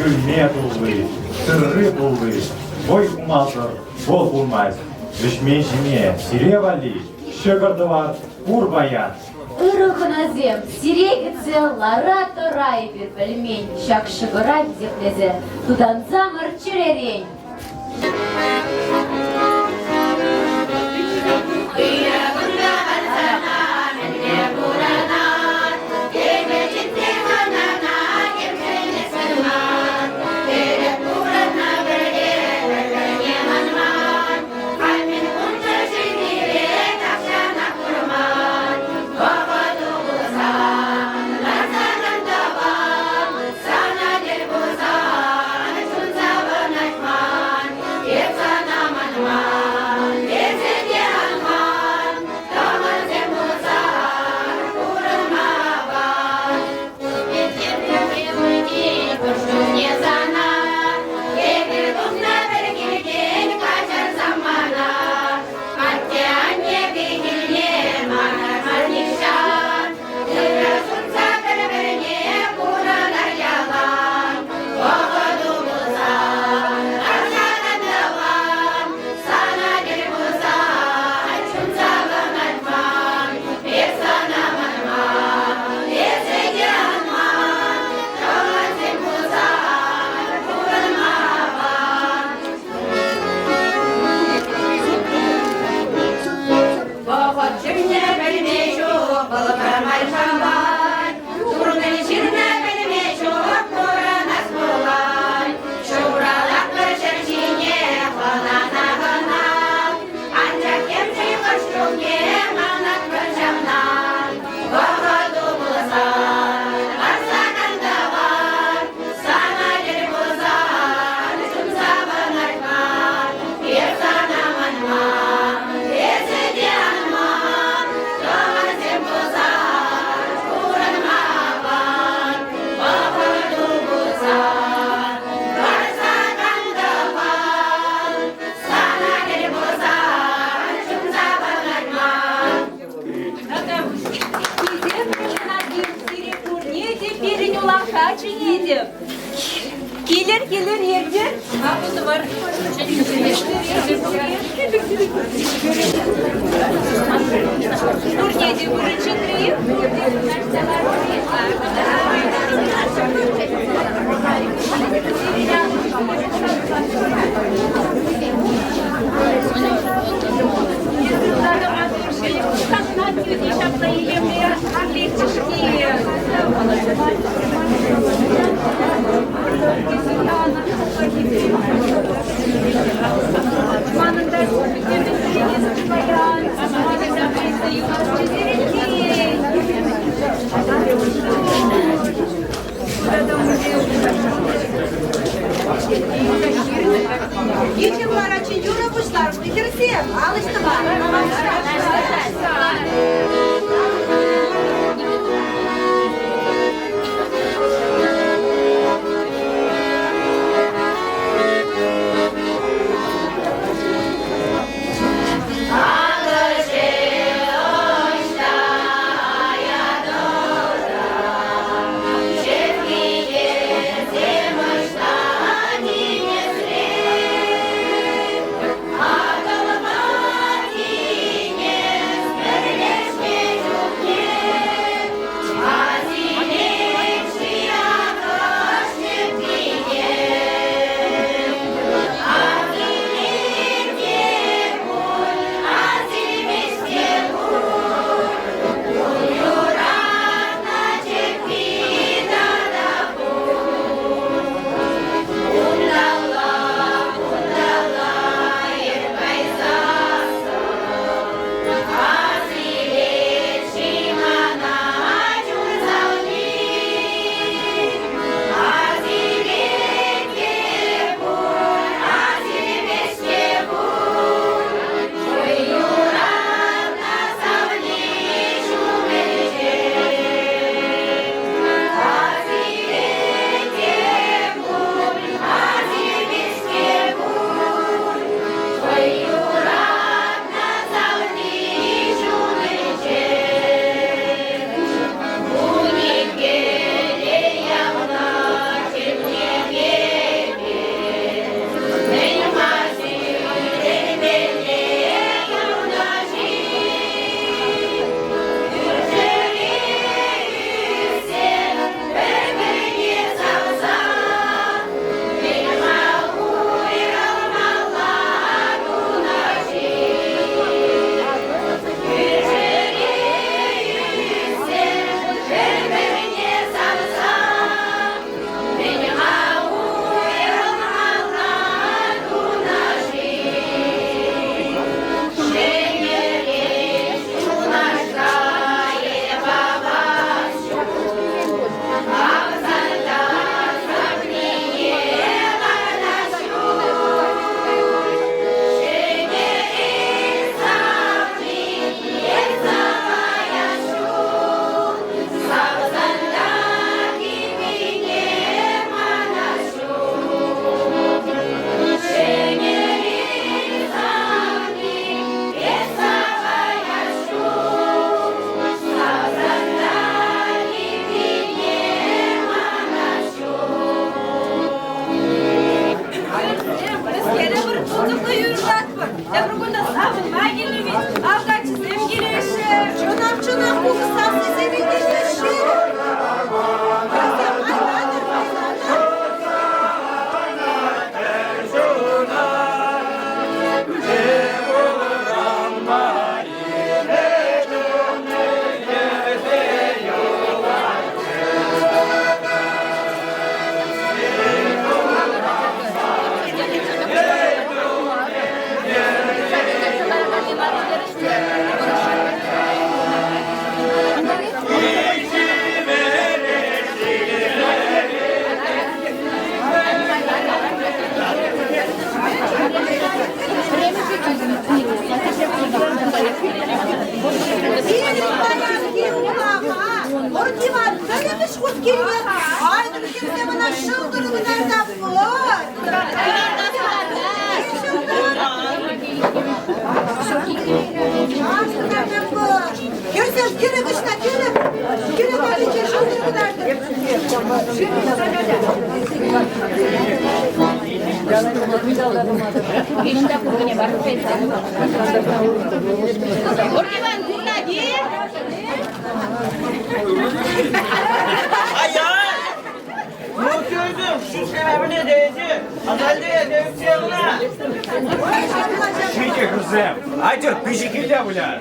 Пӳлме тулли, тырри пулли, вӑй хумасӑр вӑл пулмасть. Вӗҫмен-ҫиме сире валли ҫӑкӑр-тӑвар пур паян. Ырӑ хӑнасем, сире кӗтсе лара-тӑра эпир пӗлмен ҫак ҫӑкӑра хисеплесе тутансамӑр чӗререн. Сире пурне те пирӗн улаха чӗнетӗп. Килӗр, килӗр, иртӗр. Пурне те вырӑн ҫӗтри. Килтӗм вара чи юрӑ пуҫлар, хӗрсем, алӑҫ тӑвар. пуль. Хӗрсем, кӗрӗк ӑҫта, кӗрӗк? Кӗрӗк патӗнче шӑлтӑр кӑтартӑр. Иван, курнать-и? Ай-яй! Ну, кӳртӗм, шӳтлеме пӗлетӗн-и? Ахаль те ӳксе кӑна. Ҫитӗ, хӗрсем, атьӑр пиҫиххилле выляр.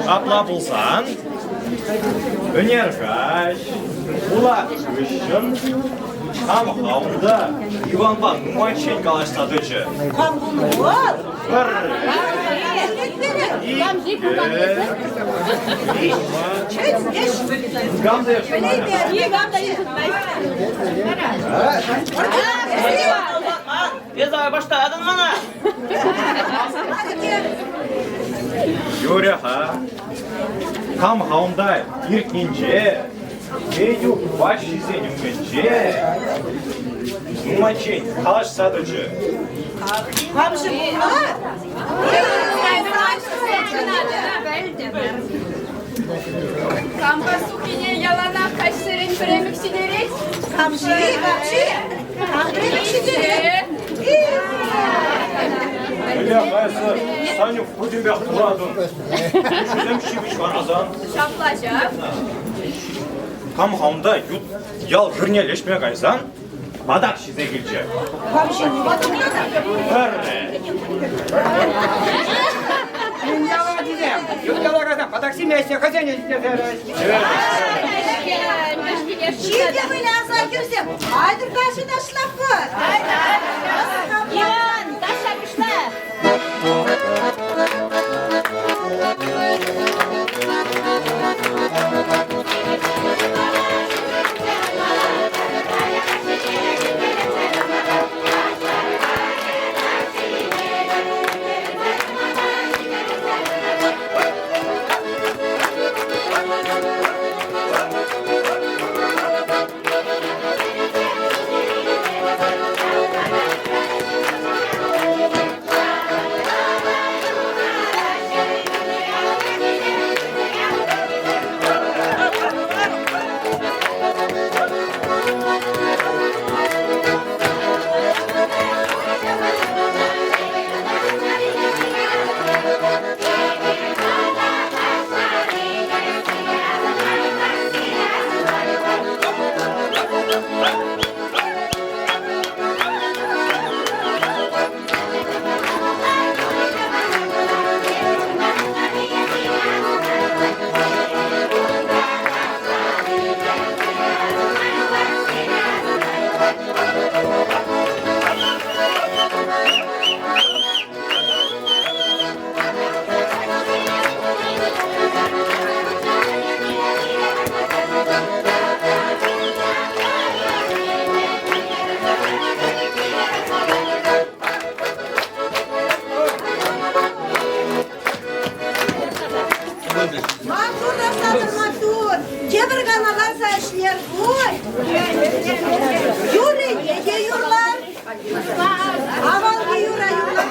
Апла пулсан, ӗнер каҫ, улах хыҫҫӑн хам унта Иванпа нумайччен калаҫса тӑчӗ. Кам пулнӑ вӑл? Пӗрре, иккӗ, Никам та Никам та йышӑнмасть. Эсӗ паштатӑн мана. Юрӗ-ха. Кам-ха унта иртнинче, Петюк Ваҫҫисен умӗнче нумайччен калаҫса тӑчӗ. Кам-ши пулнӑ? Кампа сухине яланах каҫсерен пӗремӗк ҫитерет? Камши, камши? Кам пӗремӗк ҫитерет? Ӗлӗк эсӗ Санюк пӗтӗмпех куратӑн. Куҫусем ҫивӗч варасан. Ҫапла ҫав. Кам-ха унта ют ял хӗрне леҫме кайсан патак ҫисе килчӗ. Камши патак? Пӗрре. Яла дисем, ют яла кайсан патак ҫимеҫҫӗ, хӑйсене ҫитереҫ. Ҫитӗ выляса хӗрсем, айтӑр ташӑ ташлаппӑр. Иван, ташша пуҫла! Маттур та сатӑр маттур. Тепӗр кана ларса ӗҫлер пуль. Юррине те юрлар. Авалхи юра юрлар.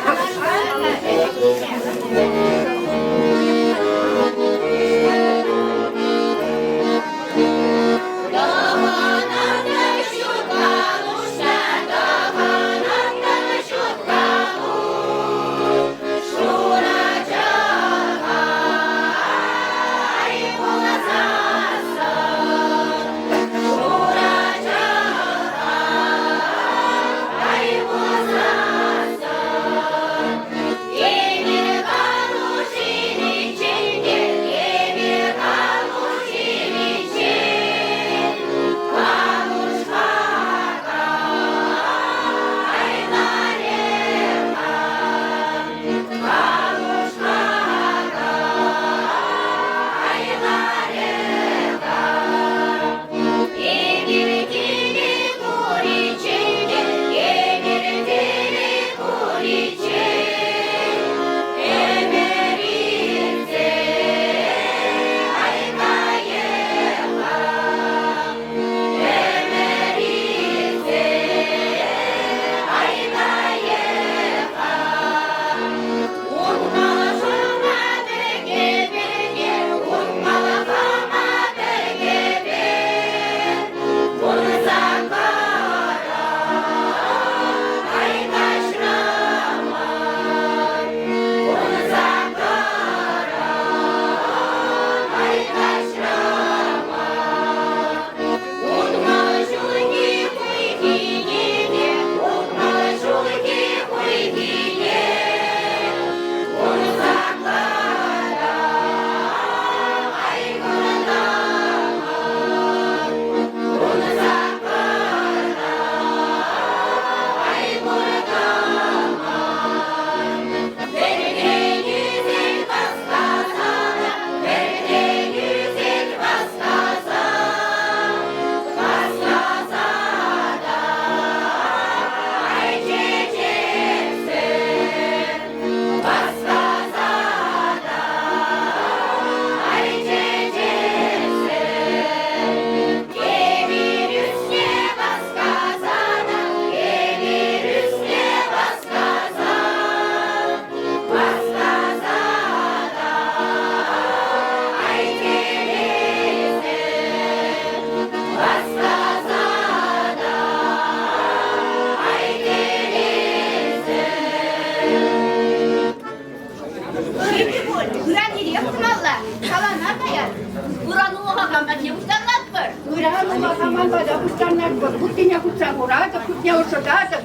ман пата пуҫтарӑнатпӑр. Хутсене хутса хуратӑп, хутне ӑшӑтатӑп.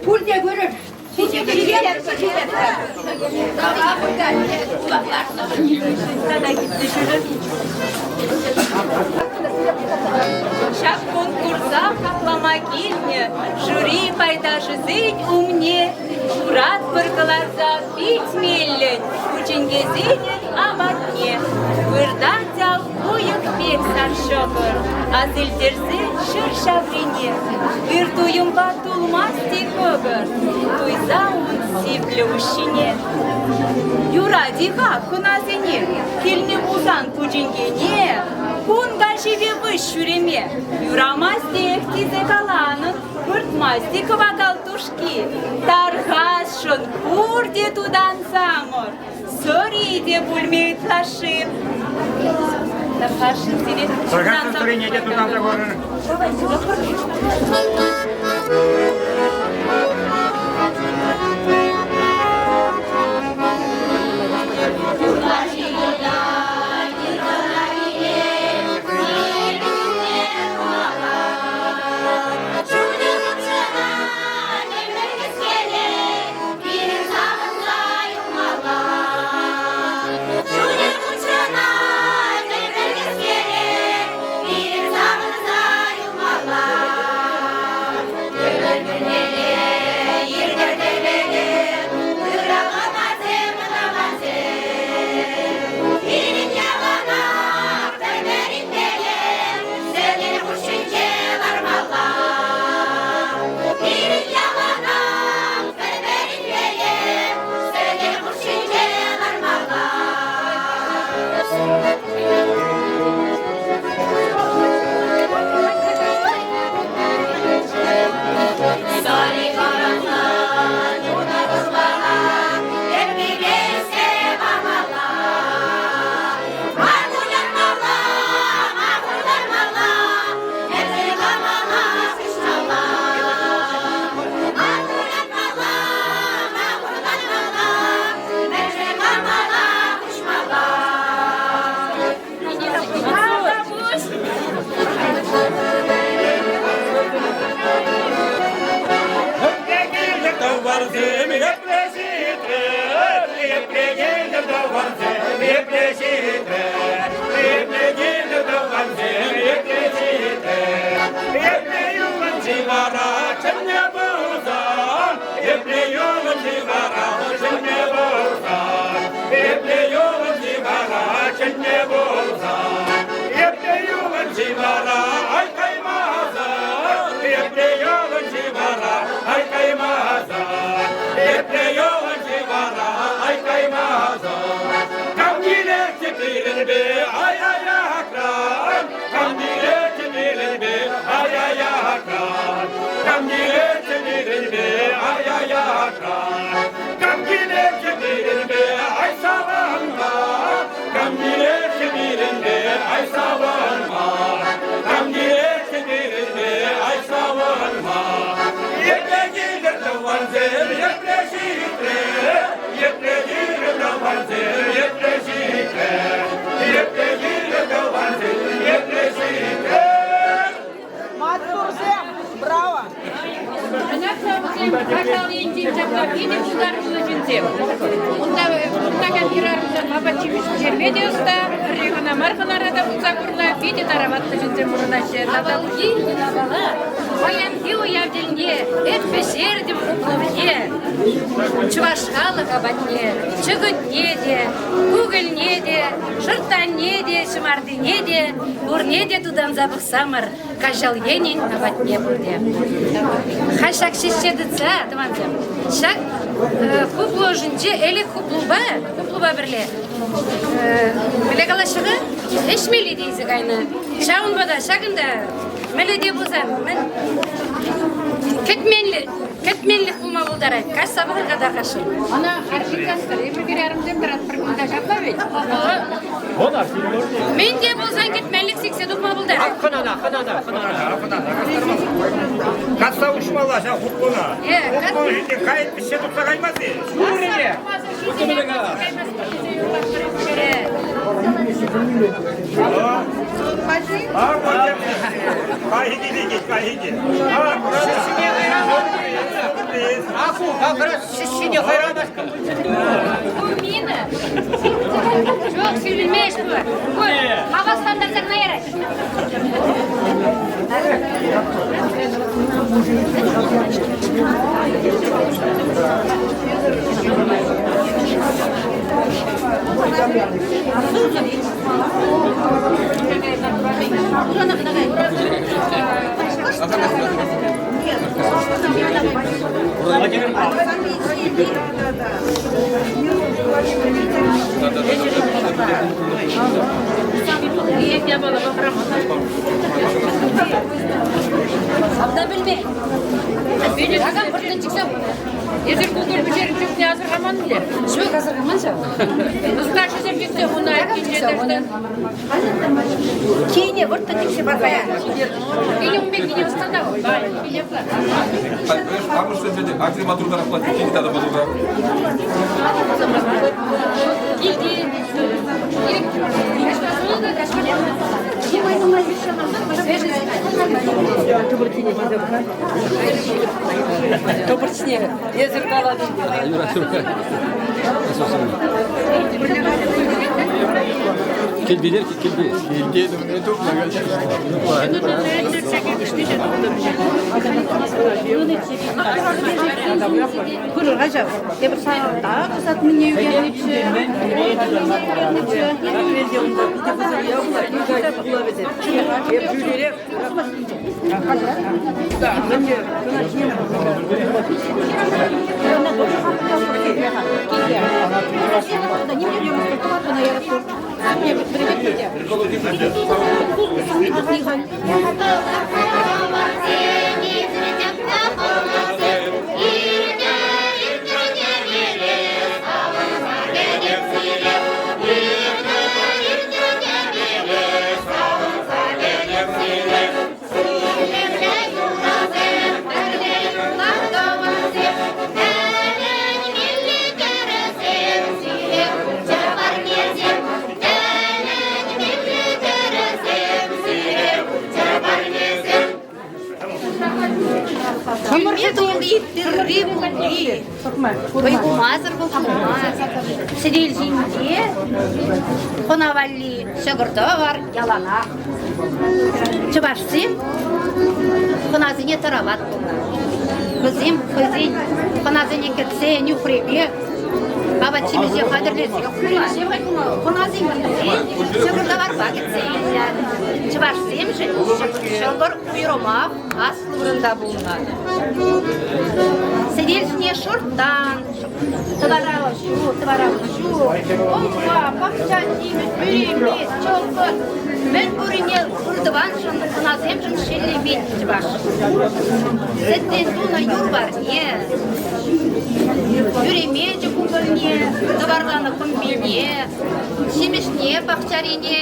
Пурте вырӑс. Ҫак конкурса хаклама килнӗ жюри пайташӗсен умне хуратпӑр кӑларса пит меллӗн пучинкесенӗн апатне. Выртать ав уйӑх пек сар ҫӑкӑр, асилтерсе ҫӗр ҫаврине. Ыр туйӑмпа тулмасть-и кӑкӑр, туйса ун сиплӗ уҫҫине. Юрать-и-ха хӑнасене килнӗ пулсан пучинкене кун каҫипе выҫ ҫӳреме юрамастех тесе каланӑн выртмасть-и кӑвакал тушки. Тархасшӑн пурте тутансамӑр, сӑри те пулмӗ ытлашши. Тархасшӑн сире Тархасшӑн сӑрине те тутанса курӑр. Маттурсем! Браво! Каҫал енчен ҫапла питӗ пултаруллӑ ҫынсем. Унта пурӑнакан хӗрарӑмсем апат-ҫимӗҫ пӗҫерме те ӑста, пӗрре кӑна мар хӑнара та пулса курнӑ, питӗ тараватлӑ ҫынсем пурӑнаҫҫӗ. Авалхи йӑлапала паянхи уяв тӗлне эп пӗҫертӗм хуплӑвне, чӑваш халӑх апатне, чӑкӑтне те, кукӑльне те, шӑрттанне те, ҫӑмартине те, пурне те тутанса пӑхсамӑр. Каҫал енӗн апатне пурте. Халь ҫак ҫӗҫҫе тытса, тӑвансем, ҫак хуплу ӑшӗнче ӗлӗк хуплупа, хуплупа пӗрле мӗнле калаҫҫӗ-ха? Ӗҫмелли те илсе кайнӑ. Ҫавӑнпа та ҫакӑнта мӗнле те пулсан мӗн кӗтменлӗх, кӗтменлӗх пулма пултарать. Каҫса пӑхӑр-ха тархасшӑн. Ӑна арҫын кастӑр, эпир хӗрарӑмсем тӑратпӑр кунта ҫапла вӗт? Мӗн те пулсан кӗтменлӗх сиксе тухма пултарать. Хӑнана, хӑнана, хӑнана. Хӑнана Касса уҫмалла ҫав хуплуна. Хуплу ҫинче кайӑк вӗҫсе тухса каймасть-и? Мина. Ҫук, сивӗнмест ку. Ку хаваслантарса кӑна ярать. Авна пӗлмен. Такам вӑрттӑн чиксе хунӑ. Эсир кукӑль пӗҫернӗ чухне асӑрхаман пулӗ? Ҫук, асӑрхаман ҫав. Ӑстаҫӑсем чиксе хунӑ айккинче таҫта. Кине вӑрттӑн чиксе парса янӑ. Кине ун пеккине ӑста та вӑл. Кине Акци матуртарах платить, килти тата матуртарах. Килти. Тӑпӑрчне эсир калатӑн. Килтилер, килти. Килти, Пырӑр-ха ҫав. Тепӗр та кӑсатнине ӳкернӗччӗ. Кӳлме тулли тырри пулли, вӑй хумасӑр вӑл пулмасть. Сӗтел ҫинче хӑна валли ҫӑкӑр-тӑвар яланах. Чӑвашсем хӑнасене тарават пулнӑ. Вӗсем хӑйсен хӑнасене кӗтсе нӳхрепе апат-ҫимӗҫе хатӗрлесе хунӑ. Хӑнасем килсен ҫӑкӑр-тӑварпа кӗтсе илнӗ. Чӑвашсемшӗн ҫӑкӑр уйрӑмах аслӑ вырӑнта пулнӑ. Сӗтел ҫине шӑрттан, тӑвараллӑ ҫу, тӑвараллӑ ҫу, кӑмпа, пахча ҫимӗҫ, пӳремеч, чӑкӑт мӗн пуррине ыртӑваншӑн, хӑнасемшӗн шеллемен чӑваш. Сӗтрен тунӑ юр-варне, пӳремечӗ кукӑльне, тӑварланӑ кӑмпине, ҫимӗҫне пахчарине,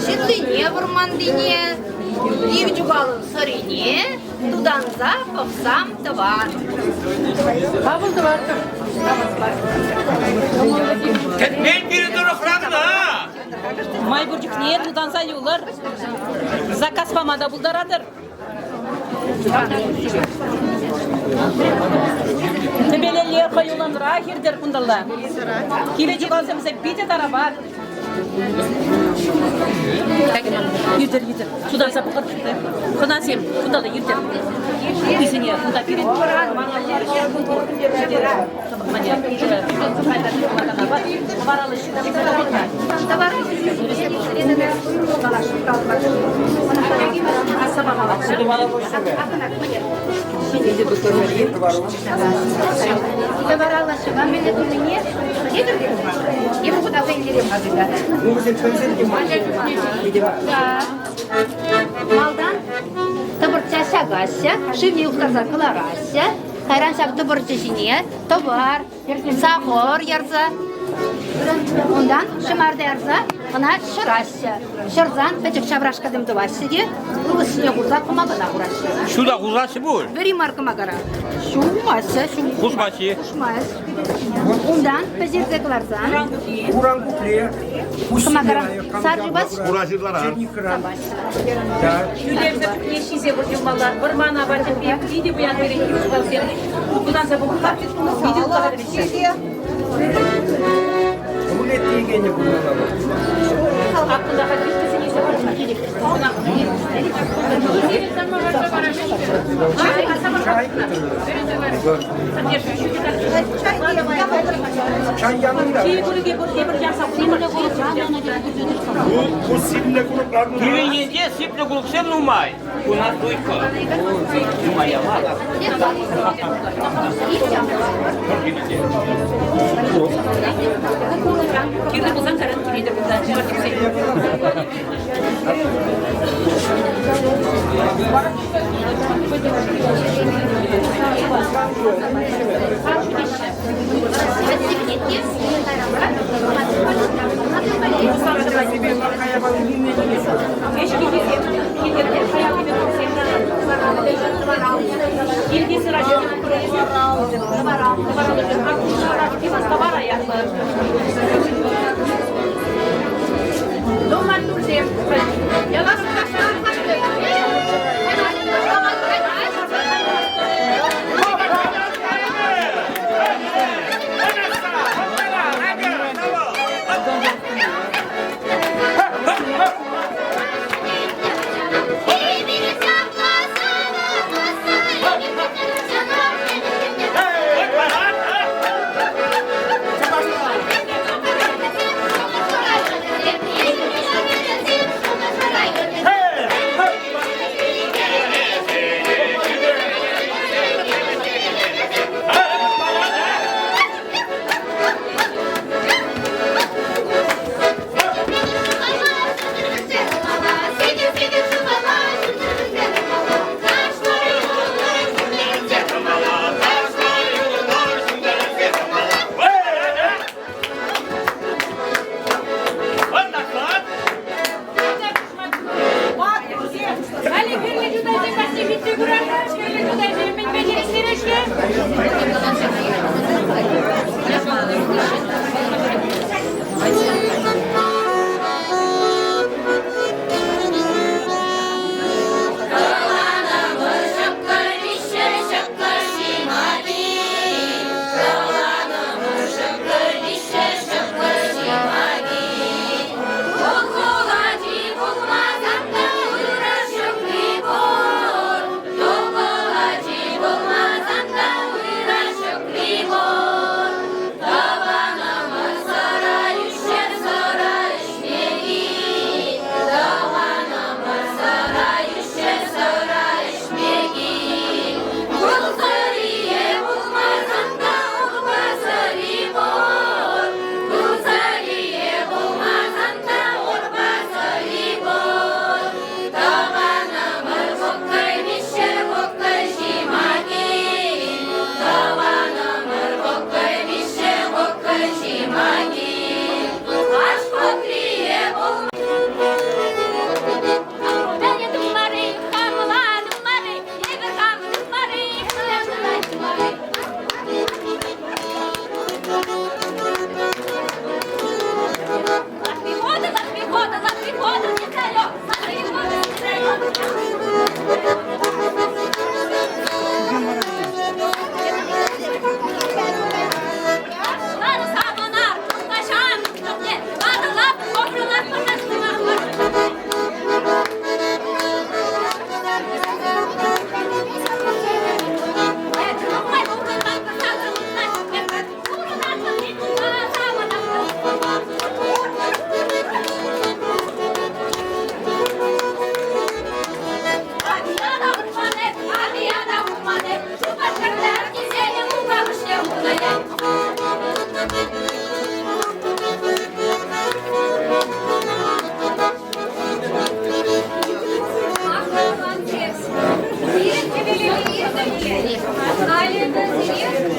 ҫырлине вӑрмантине, Кив Чукалӑн сӑрине тутанса пӑхсам тӑван. Павӑл тӑваттӑр. Кӗтмен пирӗн тӑрӑхра кӑна. Май пур чухне тутанса юлӑр. Заказ пама та пултаратӑр. Тӗпелелле хӑюллӑнрах иртӗр кунталла. Кивӗ Чукалсем питӗ тарават. Иртӗр, иртӗр. Тутарса пӑхӑр. Хӑнасем, кунта та иртӗр. Ыттисене кунта пирӗн Тӑваралла ҫӑва мӗнле тунине пӗлетӗр те Эпӗ хутаса илтерем-ха сире. Малтан тӑпӑрча ҫакаҫҫӗ, шывне юхтарса кӑлараҫҫӗ. Кайран ҫав тӑпӑрчӑ ҫине тӑвар, сахӑр ярса, унтан ҫӑмарта ярса ӑна ҫӑраҫҫӗ. Ҫӑрсан пӗчӗк ҫаврашкасем тӑваҫҫӗ те ывӑс ҫине хурса кӑмакана хураҫҫӗ. Ҫу та хушаҫҫӗ пуль? Вӗри мар кӑмакара. Ҫу хумаҫҫӗ, ҫу Хушмаҫҫӗ. Хушмасть. Унтан пӗҫерсе кӑларсан. Хуран кукли. Кӑмакаран сар шывпа Хура ҫырларан. Тӳлевсӗр чухне ҫисе выртмалла. Вӑрман апачӗпе питӗ пуян пирӗн юлташсем. Тутанса пӑхма питӗ ытларах вӗреҫҫӗ. Рулет текенӗ пулмалла. Аккунта хатӗрлесене Чай янында. Ку сиплӗ курӑклар нумай. Пирӗн енче сиплӗ курӑксем нумай. Куна туйкӑ. Нумая мар. Кирлӗ пулсан каран килетӗр кунта.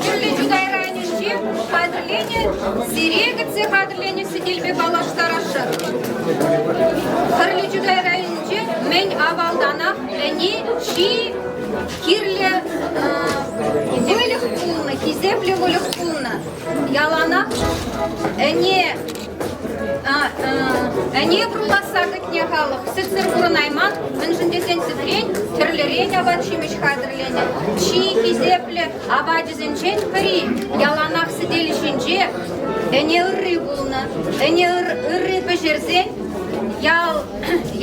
Хӗрлӗ Чутай районӗнчи хатӗрленӗ сире кӗтсе хатӗрленӗ сӗтелпе паллаштарасшӑн. Хӗрлӗ Чутай районӗнче мӗн авалтанах ӗне чи кирлӗ выльӑх пулнӑ, хисеплӗ выльӑх пулнӑ. Яланах ӗне. Ӗне пурласса кӗтнӗ халӑх сӗтсӗр пурӑнайман, мӗншӗн тесен сӗтрен тӗрлӗрен апат-ҫимӗҫ хатӗрленӗ. Чи хисеплӗ апачӗсенчен пӗри яланах сӗтел ҫинче ӗне ырри пулнӑ. Ӗне ырри пӗҫерсен ял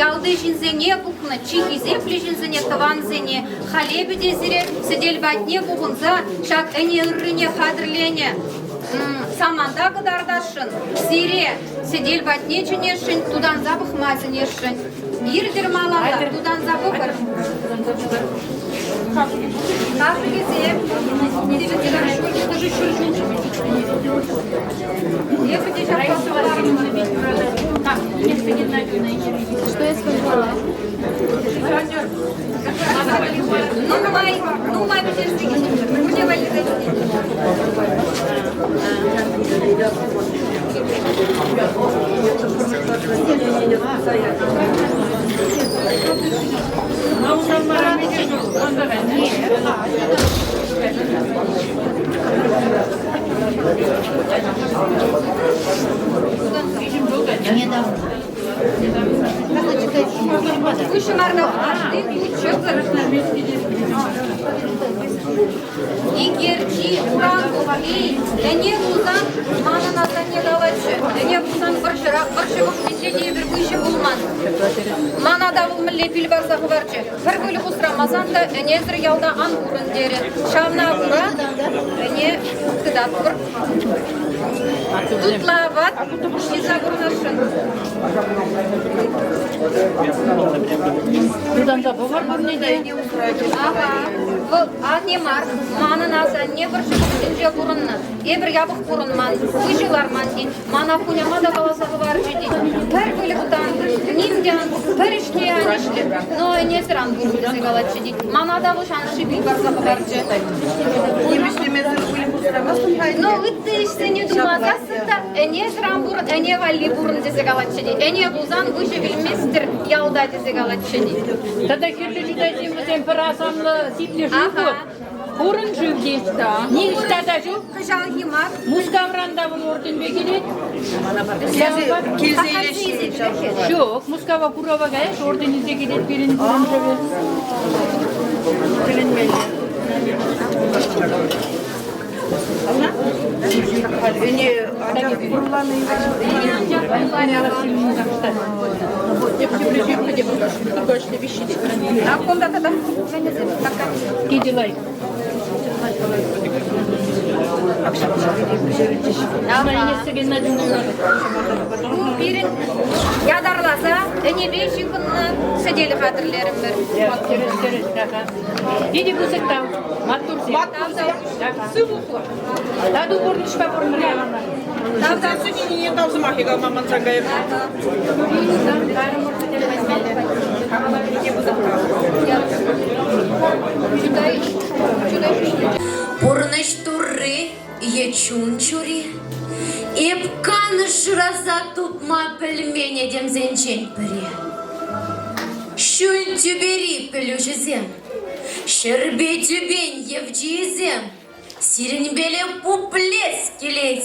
ялти ҫынсене пухнӑ чи хисеплӗ ҫынсене, тӑвансене халепӗ те сире сӗтел патне пухӑнса ҫак ӗне ыррине хатӗрленӗ саманта кӑтартасшӑн, сире сӗтел патне чӗнесшӗн, тутанса пӑхма сӗнесшӗн. Иртӗр малалла, тутанса пӑхӑр. Кашӑкӗсем Эпӗ те ҫапла Что я сказала? Нумай, нумай пӗҫерсе килнӗ. Пурне валли Ку ҫӑмарта хӑпартни, ку чӑкӑр. Икерчи, хуран кукли, ӗне пулсан манӑн асанне калатчӗ, ӗне пулсан вӑрҫӑра, вӑрҫӑ вӑхӑтӗнче те эпир выҫӑ пулман. Мана та вӑл мӗнле пил парса хӑварчӗ. Пӗр выльӑх усрамасан та ӗнесӗр ялта ан пурӑн терӗ. Ҫавна кура ӗне тытатпӑр. Тутлӑ апат ҫиса пурӑнасшӑн. Тутанса пӑхӑр пурне те. Ага. Вӑл анне мар, манӑн асанне вӑрҫӑ вӑхӑтӗнче пурӑннӑ. Эпир япӑх пурӑнман, выҫӑ ларман тет. Мана хуняма та каласа хӑварчӗ тет. Пӗр выльӑхтан ним те ан, пӗр ӗҫ те ан ӗҫле, но ӗнесӗр ан пур тесе калатчӗ тет. Мана та вӑл ҫан шипи парса хӑварчӗ. Ним ӗҫлемесӗр выльӑх усрамастӑн-ха Но ытти ӗҫсене тумасассӑн та ӗнесӗр ан пурӑн, ӗне валли пурӑн тесе калатчӗ тет. Ӗне пулсан выҫӑ вилместӗр ялта тесе калатчӗ тет. Тата Хӗрлӗ Чутайсем вӗсем пӗр асамлӑ сиплӗ шыв пур. Хурӑн шыв тет. Ниҫта та ҫук. Кӑҫалхи мар. Мускавран та вӑл орденпе килет. Килсе илеҫҫӗ. Ҫук, Мускава курава каяс, орден илсе килет пирӗн хурӑн шывӗ. Тӗлӗнмелле. Ӗне анчах курланӑ. А кунта тата Питӗ лайӑх. Ку пирӗн ятарласа ӗнепе ҫыхӑннӑ сӗтел хатӗрлерӗмӗр. Тӗрӗс, тӗрӗс, Питӗ пысӑк тав. Маттурсем. Сывлӑхлӑ. Тату пурнӑҫпа пурӑнӑр яланах. Тав тав сӑмахӗ калама манса кайрӑм. Пурнӑҫ турри е чун чури? Эп канӑҫ шыраса тупма пӗлмен этемсенчен пӗри. Ҫӳл тӳпери пӗлӳҫӗсем, ҫӗрпе тӳпен евчийӗсем Сирӗнпеле пуплес килет,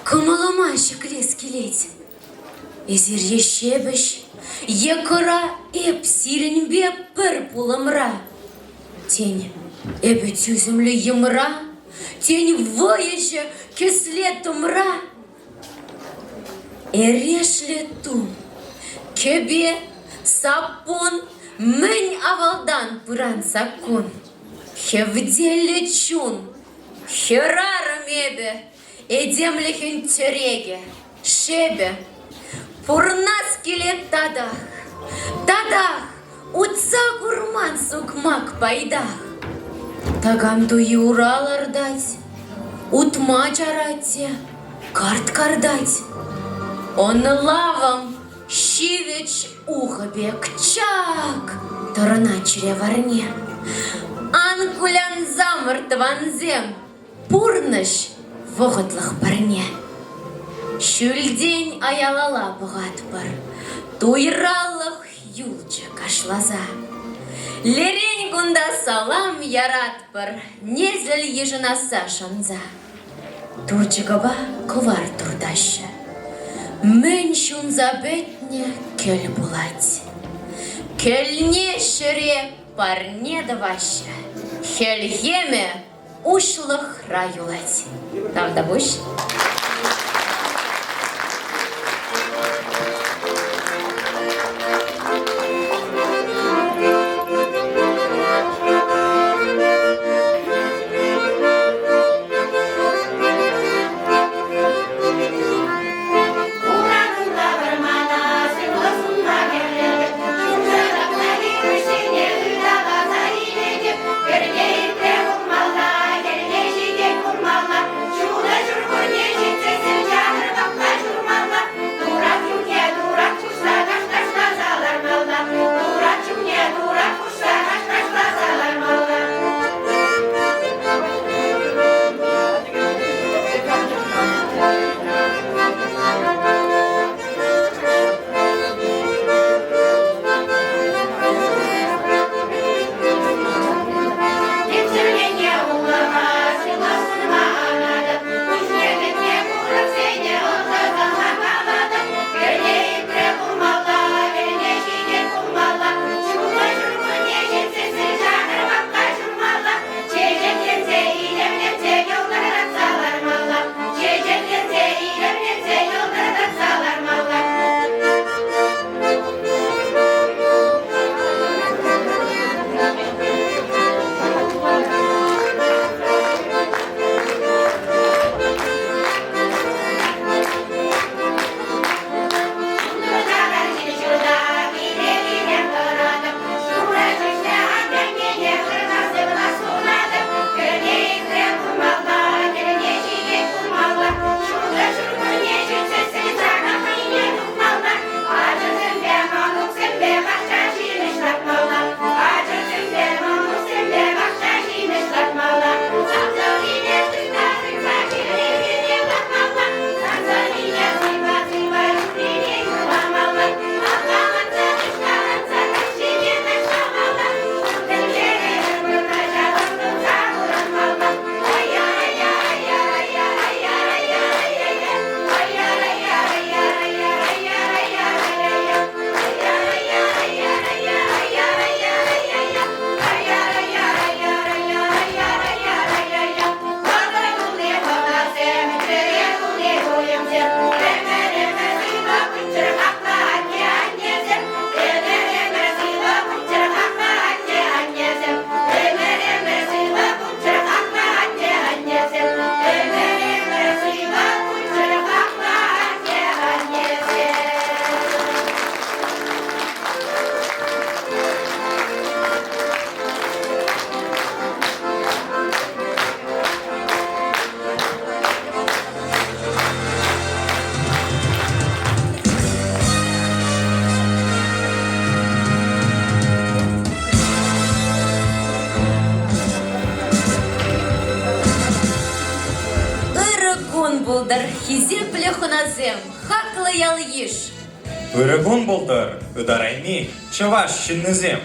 кӑмӑлӑма ҫӗклес килет. Эсир е ҫепӗҫ, е кӑра, эп сирӗнпе пӗр пулӑмра. Тен, эпӗ тӳсӗмлӗ йӑмра, тен, вӑйӑҫӑ кӗсле тӑмра. Эрешлӗ тум, кӗпе, саппун мӗн авалтан пыран саккун. Хевтеллӗ чун, хӗрарӑм эпӗ, этемлӗхӗн тӗрекӗ, шепӗ. Пурӑнас килет татах, татах, утса курман сукмак пайтах. Такам туйи ура лартать, утма чарать те карт картать. Ӑнлавӑм Ҫивӗч ухӑ пек чак тӑрӑнать чӗре варне. Ан кулянсамӑр, тӑвансем, пурнӑҫ вӑхӑтлӑх парне. Ҫӳлтен аялалла пӑхатпӑр, туйралӑх юлчӗ кашласа. Лерен кунта салам яратпӑр, несӗл йышӑнасса шанса. Турчӑкапа кӑвар туртаҫҫӗ. Мӗн ҫунса пӗтнӗ кӗл пулать. Кӗлне ҫӗре парне тӑваҫҫӗ, хӗлхемӗ уҫлӑхра юлать. Тавтапуҫ. Ырӑ кун пултӑр, хисеплӗ хӑнасем, хаклӑ ял-йыш! Ырӑ кун пултӑр, ытарайми чӑваш ҫыннисем!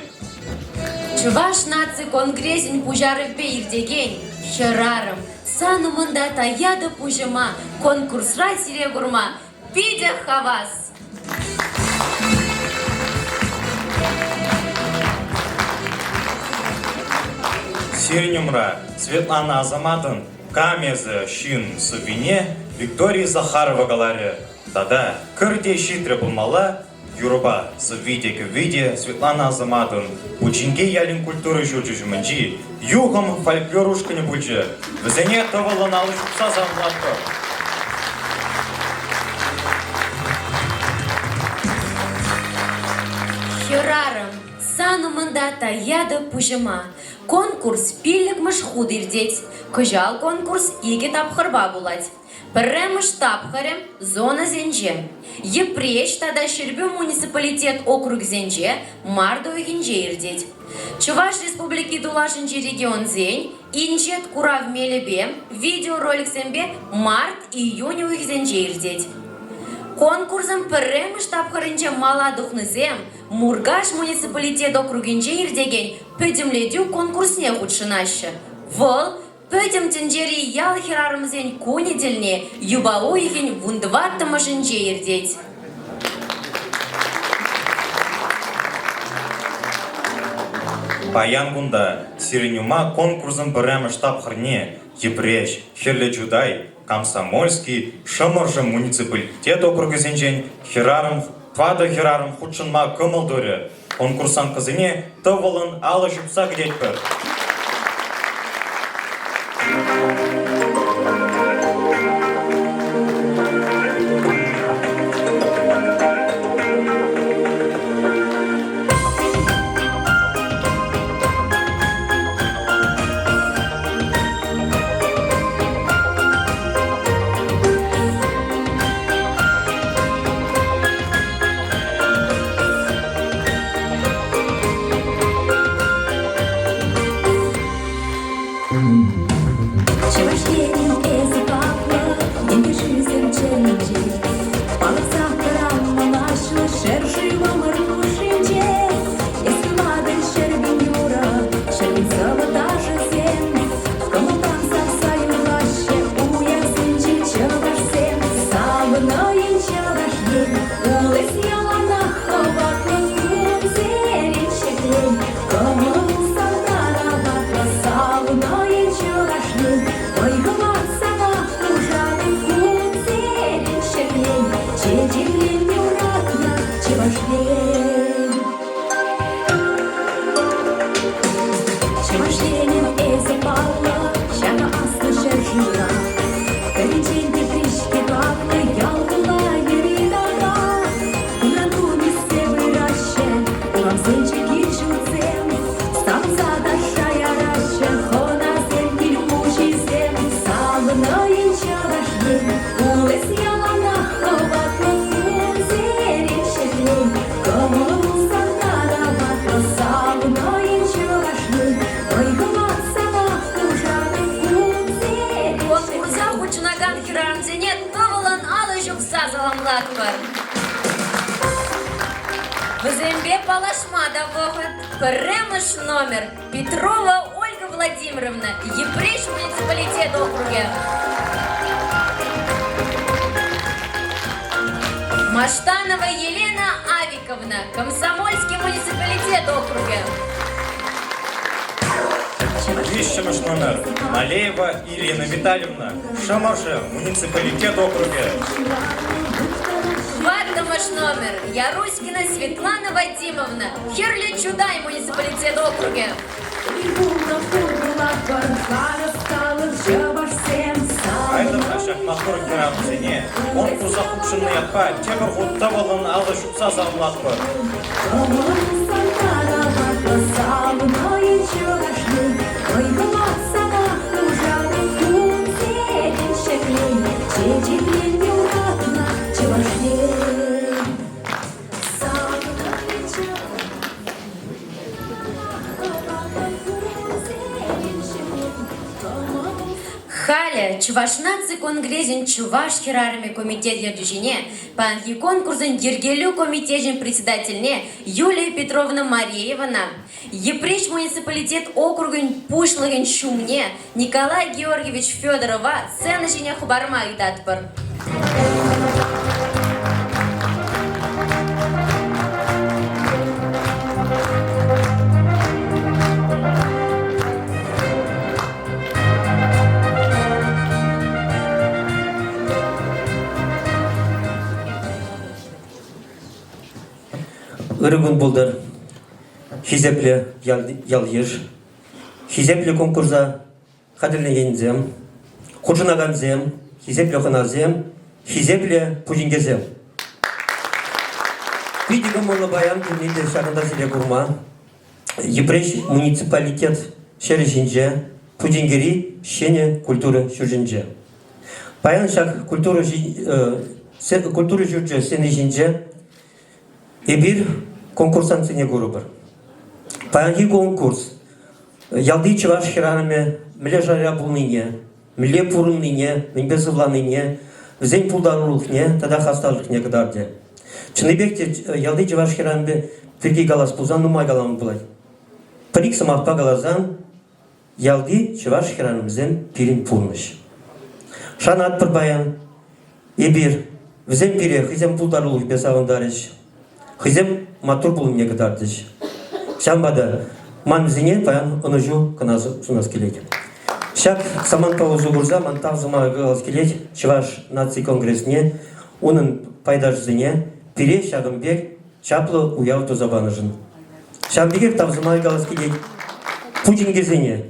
Чӑваш наци конгресӗн пуҫарӑвӗпе иртекен Хӗрарӑм, сан умӑнта таятӑп пуҫӑма конкурсра сире курма питӗ хавас! Сирӗн умра Светлана Асаматӑн «Кам эсӗ, ҫын» сӑввине Виктория Захарова каларӗ тата «Кӗр те ҫитрӗ пулмалла» юрӑпа сӑвви те кӗвви те Светлана Асаматӑн Пучинке ялӗн культура ҫурчӗ ҫумӗнчи Юхӑм фольклор ушкӑнӗ пулчӗ. Вӗсене тӑвӑллӑн алӑ ҫупса саламлатпӑр. Хӗрарӑм, сан умӑнта таятӑп пуҫӑма. Конкурс пиллӗкмӗш хут иртет. Кӑҫал конкурс икӗ тапхӑрпа пулать. Пӗрремӗш тапхӑрӗ зонӑсенче, Йӗпреҫ тата Ҫӗрпӳ муниципалитет округӗсенче март уйӑхӗнче иртет. Чӑваш Республики тулашӗнчи регионсен инҫет курав мелӗпе видеороликсемпе март-июнь уйӑхӗсенче иртет. Конкурсӑн пӗрремӗш тапхӑрӗнче мала тухнисем Муркаш муниципалитет округӗнче иртекен пӗтӗмлетӳ конкурсне хутшӑнаҫҫӗ. Вӑл. Пӗтӗм тӗнчери ял хӗрарӑмсен кунӗ тӗлне юпа уйӑхӗн вунтӑваттӑмӗшӗнче иртет. Паян кунта сирӗн ума конкурсӑн пӗрремӗш тапхӑрне Йӗпреҫ, Хӗрлӗ Чутай, Комсомольски, Шӑмӑршӑ муниципалитет округӗсенчен хӗрарӑм тӑватӑ хӗрарӑм хутшӑнма кӑмӑл турӗ. Конкурсанткӑсене тӑвӑллӑн алӑ ҫупса кӗтетпӗр. Чӑваш Енӗн эсӗ паллӑ, ентешӳсем чӗнчӗ. Палӑртса тӑран мӑнаҫлӑ ҫӗршывӑмӑр хушшинче. Эс кӑлатӑн ҫӗрпӳ юрӑ, ҫӗрпӳ сӑвӑ ташӑсем. Кӑмӑлтан савса юрлаҫҫӗ уявсенче чӑвашсем. Савӑнӑйӑн Чӑваш Ен, Улӑс яланах хӑватлӑ кунсерен ҫӗклен. Кӑмӑл салтара савӑнӑйӑн Чӑваш Ен, вӑй-хӑват сана хушатӑп кунсерен ҫӗклен. Чечеклен юратнӑ Чӑваш Ен. Чӑваш Енӗн эсӗ паллӑ, ҫакӑ аслӑ ҫӗршывра. Пӗринчен тепри-ҫке хаклӑ ял-хула йӗри-тавра. Кунран-кун ӳссе пыраҫҫӗ урамсенче кил-ҫуртсем. Савӑнса ташша яраҫҫӗ хӑнасем, кил хуҫисем. Савӑнӑйӑн Чӑваш Ен, пулас яланах хӑватлӑ кунсерен ҫӗклен. Кӑмӑл сантара савӑнӑйӑн Чӑваш Ен, вӑй-хӑват сана хушатӑп кунсерен. Конкурса хутшӑнакан хӗрарӑмсене тӑвӑллӑн алӑ ҫупса саламлатпӑр. Вӗсемпе паллашма та вӑхӑт. Пӗрремӗш номер Петрова Ольга Владимировна, Йӗпреҫ муниципалитет округӗ. Маштанова Елена Авиковна, Комсомольский муниципалитет округӗ. Виҫҫӗмӗш номер Малеева Ирина Витальевна, Шӑмӑршӑ муниципалитет округӗ. Тӑваттӑмӗш номер Яруськина Светлана Вадимовна, Хӗрлӗ Чутай муниципалитет округӗ. Айтӑр-ха ҫак маттур хӗрарӑмсене конкурса хутшӑннӑ ятпа тепӗр хут тӑвӑллӑн алӑ ҫупса саламлатпӑр. Чӑваш Ен. Халӗ Чӑваш наци конгресӗн Чӑваш хӗрарӑмӗ комитет ертӳҫине, паянхи конкурсӑн йӗркелӳ комитечӗн председательне Юлия Петровна Мареевӑна, Йӗпреҫ муниципалитет округӗн пуҫлӑхӗн ҫумне Николай Георгиевич Федорова сцена ҫине хӑпарма ыйтатпӑр. Ырӑ кун пултӑр, хисеплӗ ял-йыш. Хисеплӗ конкурса хатӗрленекенсем, хутшӑнакансем, хисеплӗ хӑнасем, хисеплӗ пучинкесем. Питӗ кӑмӑллӑ паян пурне те ҫакӑнта сире курма. Йӗпреҫ муниципалитет ҫӗрӗ ҫинче Пучинкери ҫӗнӗ культура ҫурчӗнче. Паян ҫак культура, культура ҫурчӗ сцени ҫинче Эпир конкурсантсене курӑпӑр. Паянхи конкурс ялти чӑваш хӗрарӑмӗ мӗнле шайра пулнине, мӗнле пурӑннине, мӗнпе сывланине, вӗсен пултарулӑхне тата хастарлӑхне кӑтартӗ. Чӑннипех те ялти чӑваш хӗрарӑмӗ пирки калас пулсан нумай калама пулать. Пӗр-ик сӑмахпа каласан. Ялти чӑваш хӗрарӑмӗсем пирӗн пурнӑҫ. Шанатпӑр паян эпир вӗсем пире хӑйсен пултарулӑхӗпе савӑнтарӗҫ, хӑйсем маттур пулнине кӑтартӗҫ. Ҫавӑнпа та ман вӗсене паян ӑнӑҫу кӑна сунас килет. Ҫак самантпа усӑ курса ман тав сӑмахӗ калас килет Чӑваш наци конгресне, унӑн пайташӗсене пире ҫакӑн пек чаплӑ уяв туса панӑшӑн. Ҫавӑн пекех тав сӑмахӗ калас килет пучинкесене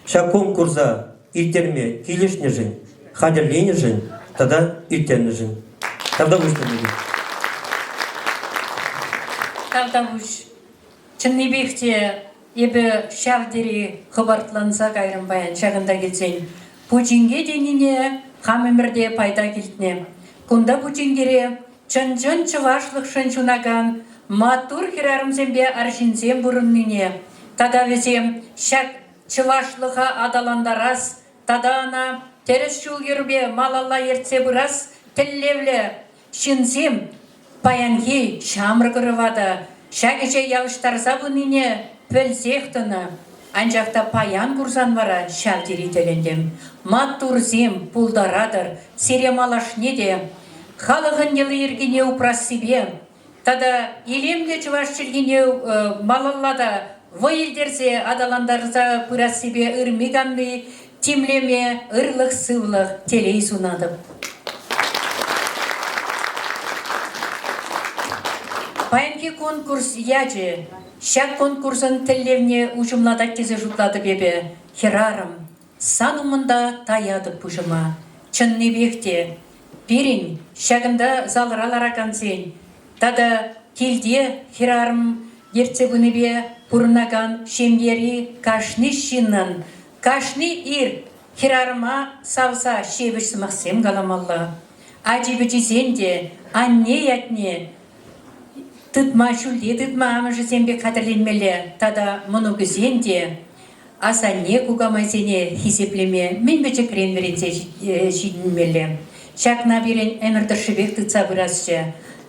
ҫак конкурса ирттерме килӗшнӗшӗн, хатӗрленӗшӗн тата ирттернӗшӗн. Тавтапуҫ пурне. Тавтапуҫ. Чӑннипех те эпӗ ҫав тери хӑпартланса кайрӑм паян ҫакӑнта килсен. Пучинке тенине хам ӗмӗрте пайтах илтнӗ. Кунта Пучинкере чӑн-чӑн чӑвашлӑхшӑн ҫунакан маттур хӗрарӑмсемпе арҫынсем пурӑннине тата вӗсем ҫак чӑвашлӑха аталантарас тата ӑна тӗрӗс ҫул-йӗрпе малалла ертсе пырас тӗллевлӗ ҫынсем паянхи ҫамрӑк ӑрӑва та ҫак ӗҫе явӑҫтарса пынине пӗлсех тӑнӑ. Анчах та паян курсан вара ҫав тери тӗлӗнтӗм. Маттурсем, пултаратӑр, сире малашне те халӑхӑн йӑли-йӗркине упрассипе тата илемлӗ чӑваш чӗлхине малалла та вӑй илтерсе аталантарса пырассипе ырми-канми тимлеме ырлӑх-сывлӑх, телей сунатӑп. Паянхи конкурс ячӗ ҫак конкурсӑн тӗллевне уҫӑмлатать тесе шутлатӑп эпӗ. Хӗрарӑм, сан умӑнта таятӑп пуҫӑма. Чӑннипех те, пирӗн ҫакӑнта залра ларакансен тата килте хӗрарӑм ертсе пынипе пурӑнакан ҫемьери кашни ҫыннӑн кашни ир хӗрарӑма савса ҫепӗҫ сӑмахсем каламалла. Ачи-пӑчисен те анне ятне тытма ҫӳлте тытма амӑшӗсем пек хатӗрленмелле тата мӑнукӗсен те асанне-кукамайсене хисеплеме мӗн пӗчӗкрен вӗренсе ҫитӗнмелле. Ҫакна пирӗн ӗмӗр тӑршшӗпех тытса пырасчӗ.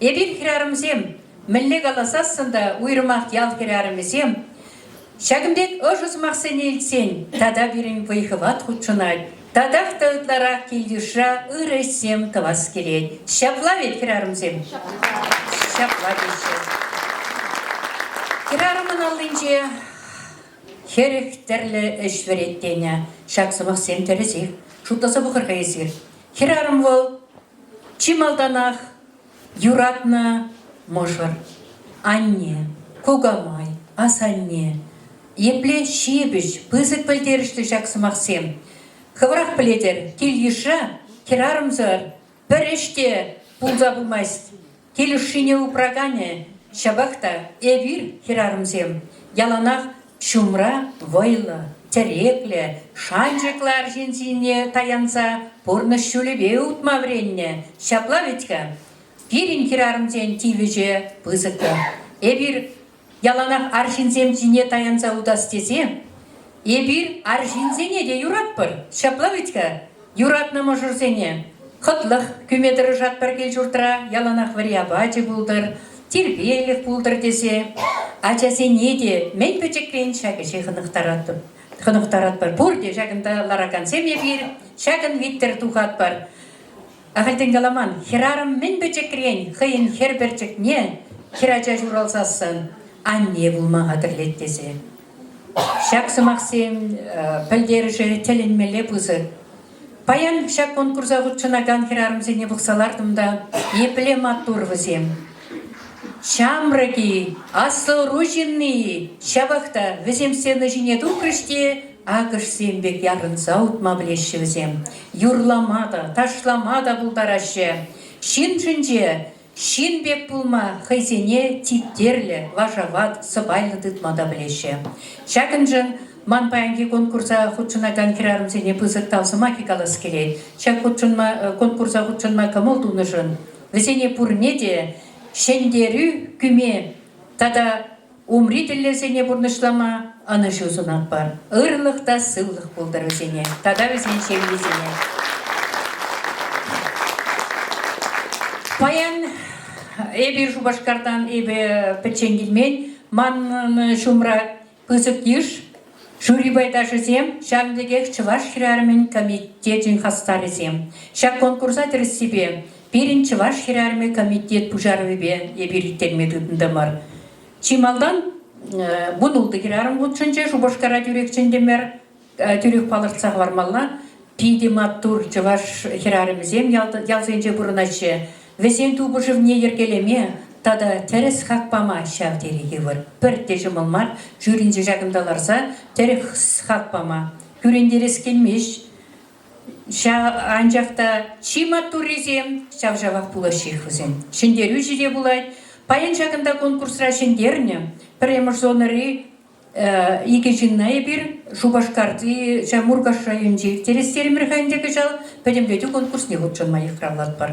Эпир, хӗрарӑмсем, мӗнле каласассӑн та уйрӑмах ял хӗрарӑмӗсем, ҫакӑн пек ӑшӑ сӑмахсене илтсен тата пирӗн вӑй-хӑват хутшӑнать, татах та ытларах кил-йышра ырӑ ӗҫсем тӑвас килет. Ҫапла вӗт, хӗрарӑмсем? Ҫапла теҫҫӗ. Хӗрарӑмӑн аллинче 40 тӗрлӗ ӗҫ вӗрет тенӗ. Ҫак сӑмахсем тӗрӗсех. Шутласа пӑхӑр-ха эсир. Хӗрарӑм вӑл чи малтанах юратнӑ мӑшӑр, анне, кукамай, асанне. Епле ҫепӗҫ, пысӑк пӗлтерӗшлӗ ҫак сӑмахсем. Хӑвӑрах пӗлетӗр, кил-йышра хӗрарӑмсӑр пӗр ӗҫ те пулса пымасть. Кил ӑшшине упраканӗ ҫапах та эпир, хӗрарӑмсем, яланах ҫумра вӑйлӑ, тӗреклӗ, шанчӑклӑ арҫын ҫине таянса пурнӑҫ ҫулӗпе утма вӗреннӗ. Ҫапла вӗт-ха? Пирӗн хӗрарӑмсен тивӗҫӗ пысӑк. Эпир яланах арҫынсем ҫине таянса утас тесе эпир арҫынсене те юратпӑр. Ҫапла вӗт-ха? Юратнӑ мӑшӑрсене хӑтлӑх кӳме тӑрӑшатпӑр кил-ҫуртра, яланах вӗри апачӗ пултӑр, тирпейлӗх пултӑр тесе. Ачасене те мӗн пӗчӗкрен ҫак ӗҫе хӑнӑхтаратпӑр. хӑнӑхтаратпӑр. Пурте ҫакӑнта ларакансем эпир ҫакӑн виттӗр тухатпӑр. Ахальтен каламан, хӗрарӑм мӗн пӗчӗкрен хӑйӗн хӗр пӗрчӗкне хӗрача ҫуралсассӑн анне пулма хатӗрлет тесе. Ҫак сӑмахсен пӗлтерӗшӗ тӗлӗнмелле пысӑк. Паян ҫак конкурса хутшӑнакан хӗрарӑмсене пӑхса лартӑм та епле маттур вӗсем. Ҫамрӑк-и, аслӑ ӑру ҫынни-и, ҫапах та вӗсем сцена ҫине тухрӗҫ те акӑшсем пек ярӑнса утма пӗлеҫҫӗ вӗсем. Юрлама та, ташлама та пултараҫҫӗ. Ҫын шӗнче ҫын пек пулма хӑйсене типтерлӗ, вашават, сӑпайлӑ тытма та пӗлеҫҫӗ. Ҫакӑншӑн ман паянхи конкурса хутшӑнакан хӗрарӑмсене пысӑк тав сӑмахӗ калас килет. Ҫак хутшӑнма, конкурса хутшӑнма кӑмӑл тунӑшӑн вӗсене пурне те ҫӗнтерӳ кӳме тата умри тӗллевсене пурнӑҫлама ӑнӑҫу сунатпӑр. Ырлӑх та сывлӑх пултӑр вӗсене тата вӗсен ҫемйисене. Паян эпир Шупашкартан эпӗ пӗччен килмен. Манӑн ҫумра пысӑк йыш. Жюри пайташӗсем ҫавӑн пекех Чӑваш хӗрарӑмӗн комитечӗн хастарӗсем. Ҫак конкурса тӗрӗссипе пирӗн Чӑваш хӗрарӑмӗ комитет пуҫарӑвӗпе эпир ирттерме тытӑнтӑмӑр. Чи малтан 16 хӗрарӑм хутшӑнчӗ Шупашкара тӳрех чӗнтӗмӗр. Тӳрех палӑртса хӑвармалла, питӗ маттур чӑваш хӗрарӑмӗсем ялсенче пурӑнаҫҫӗ. Вӗсен тупӑшӑвне йӗркелеме тата тӗрӗс хак пама ҫав тери йывӑр. Пӗртте ҫӑмӑл мар жюринче ҫакӑнта ларса тӗрӗс хак пама. Кӳрентерес килмест. Анчах та чи маттуррисем ҫав-ҫавах пулаҫҫех вӗсем. Ҫӗнтерӳҫӗ те пулать. Паян ҫакӑнта конкурсра ҫӗнтернӗ пӗрремӗш зонӑри Икӗ ҫынна эпир Шупашкарти ҫав Муркаш районӗнче ирттерес терӗмӗр-ха ӗнтӗ кӑҫал пӗтӗмлетӳ конкурсне хутшӑнма йыхравлатпӑр.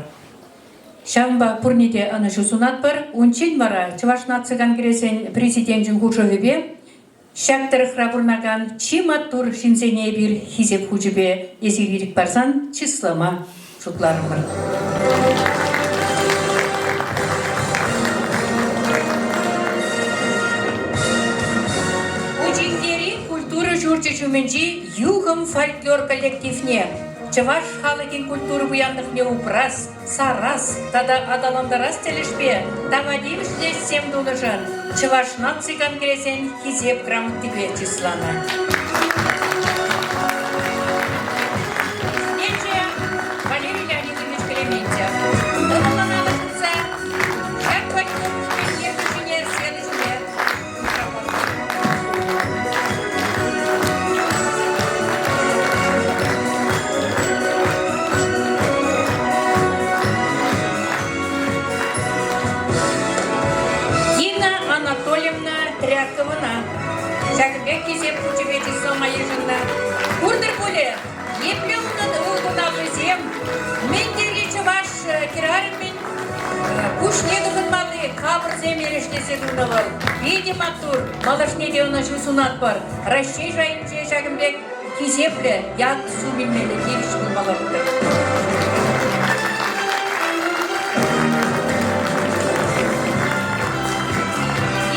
Ҫавӑнпа пурне те ӑнӑҫу сунатпӑр. Унччен вара Чӑваш наци конгресӗн президенчӗн хушӑвӗпе ҫак тӑрӑхра пурӑнакан чи маттур ҫынсене эпир Хисеп хучӗпе эсир ирӗк парсан чыслама шутларӑмӑр. Пучинкери культура ҫурчӗ ҫумӗнчи Юхӑм фольклор коллективне чӑваш халӑхӗн культура пуянлӑхне упрас, сарас тата аталантарас тӗлӗшпе тава тивӗҫлӗ ӗҫсем тунӑшӑн Чӑваш наци конгресӗн Хисеп грамотипе чысланӑ. Президенчӗ Валерий Леонидович Клементьев. Ывӑлӑна тытса ҫак фольклор ушкӑн ертӳҫине сцена ҫине Дина Анатольевна Тряковӑна ҫакӑн пек хисеп хучӗпе чыслама йышӑннӑ. Куртӑр пулӗ, епле унӑн ылтӑн аллисем, мӗн тери чӑваш хӗрарӑмӗн пуҫне тӑхӑнмалли капӑрсем эрешлесе тунӑ вӑл. Питӗ маттур, малашне те ӑнӑҫу сунатпӑр. Раҫҫей шайӗнче ҫакӑн пек хисеплӗ ят-сум илмелле тивӗҫ пулмалла пултӑр.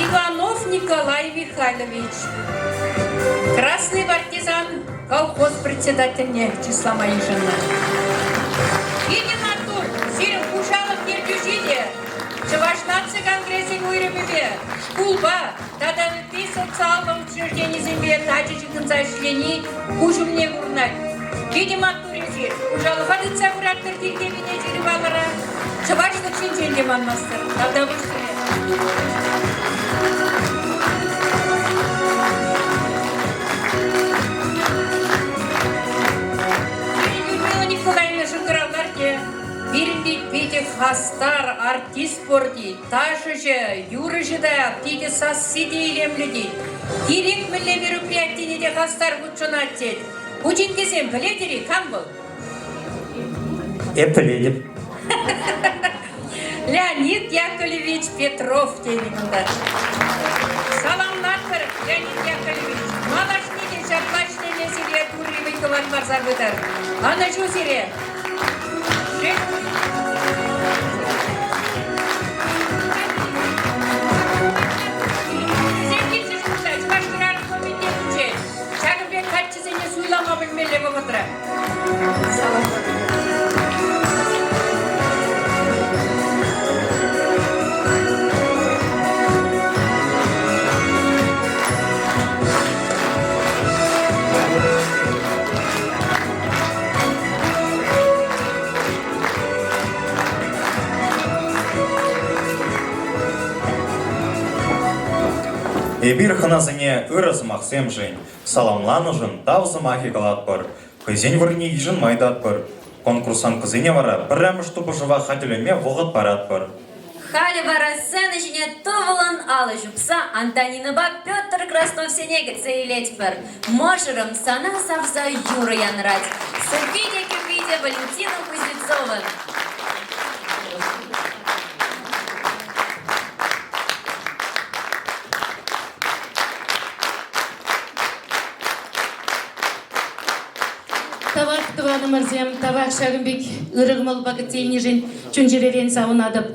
Иванов Николай Михайлович, Красный партизан колхоз председательне чыслама йышӑннӑ. Питӗ маттур, сирӗн хуҫалӑх ертӳҫи те Чӑваш наци конгресӗн уйрӑмӗпе, шкулпа тата ытти социаллӑ учрежденисемпе тачӑ ҫыхӑнса ӗҫлени куҫ умне курӑнать. Питӗ маттур эсир, хуҫалӑха тытса пыратӑр тиркевине чирӗ палӑра. Чӑвашлӑх ҫинчен те манмастӑр. Тавтапуҫ сире. Людмила Николаевна шӑнкӑравлар те пирӗн те питӗ хастар артист пур тет, ташӑҫӑ, юрӑҫӑ та, питӗ сасси те илемлӗ тет. Кирек мӗнле мероприятине те хастар хутшӑнать тет. Пучинкесем пӗлетӗр-и, кам вӑл? Эп пӗлетӗп. Леонид Яковлевич Петров тенӗ кунта. Саламлатпӑр, Леонид Яковлевич. Малашне те ҫапла ӗҫлеме сире Турри вӑй-хӑват парса пытӑр. Ӑнӑҫу сире! Вӗсем килчӗҫ кунта Чӑваш хӗрарӑм комитетӗнчен. Ҫакӑн пек каччӑсене суйлама пӗлмелле вӑхӑтра. Эпир хӑнасене ырӑ сӑмахсемшӗн, саламланӑшӑн тав сӑмахӗ калатпӑр, хӑйсен вырӑнне йышӑнма ыйтатпӑр. Конкурсанткӑсене вара пӗрремӗш тупӑшӑва хатӗрлеме вӑхӑт паратпӑр. Халӗ вара сцена ҫине тӑвӑлӑн алӑ ҫупса Антонинӑпа Петр Красновсене кӗтсе илетпӗр. Мӑшӑрӑм сана савса юрӑ янрать. Сӑвви те кӗвви те Валентина Кузнецован. Тавах, тӑванӑмӑрсем, тавах ҫакӑн пек ырӑ кӑмӑлпа кӗтсе илнишӗн чун-чӗререн савӑнатӑп.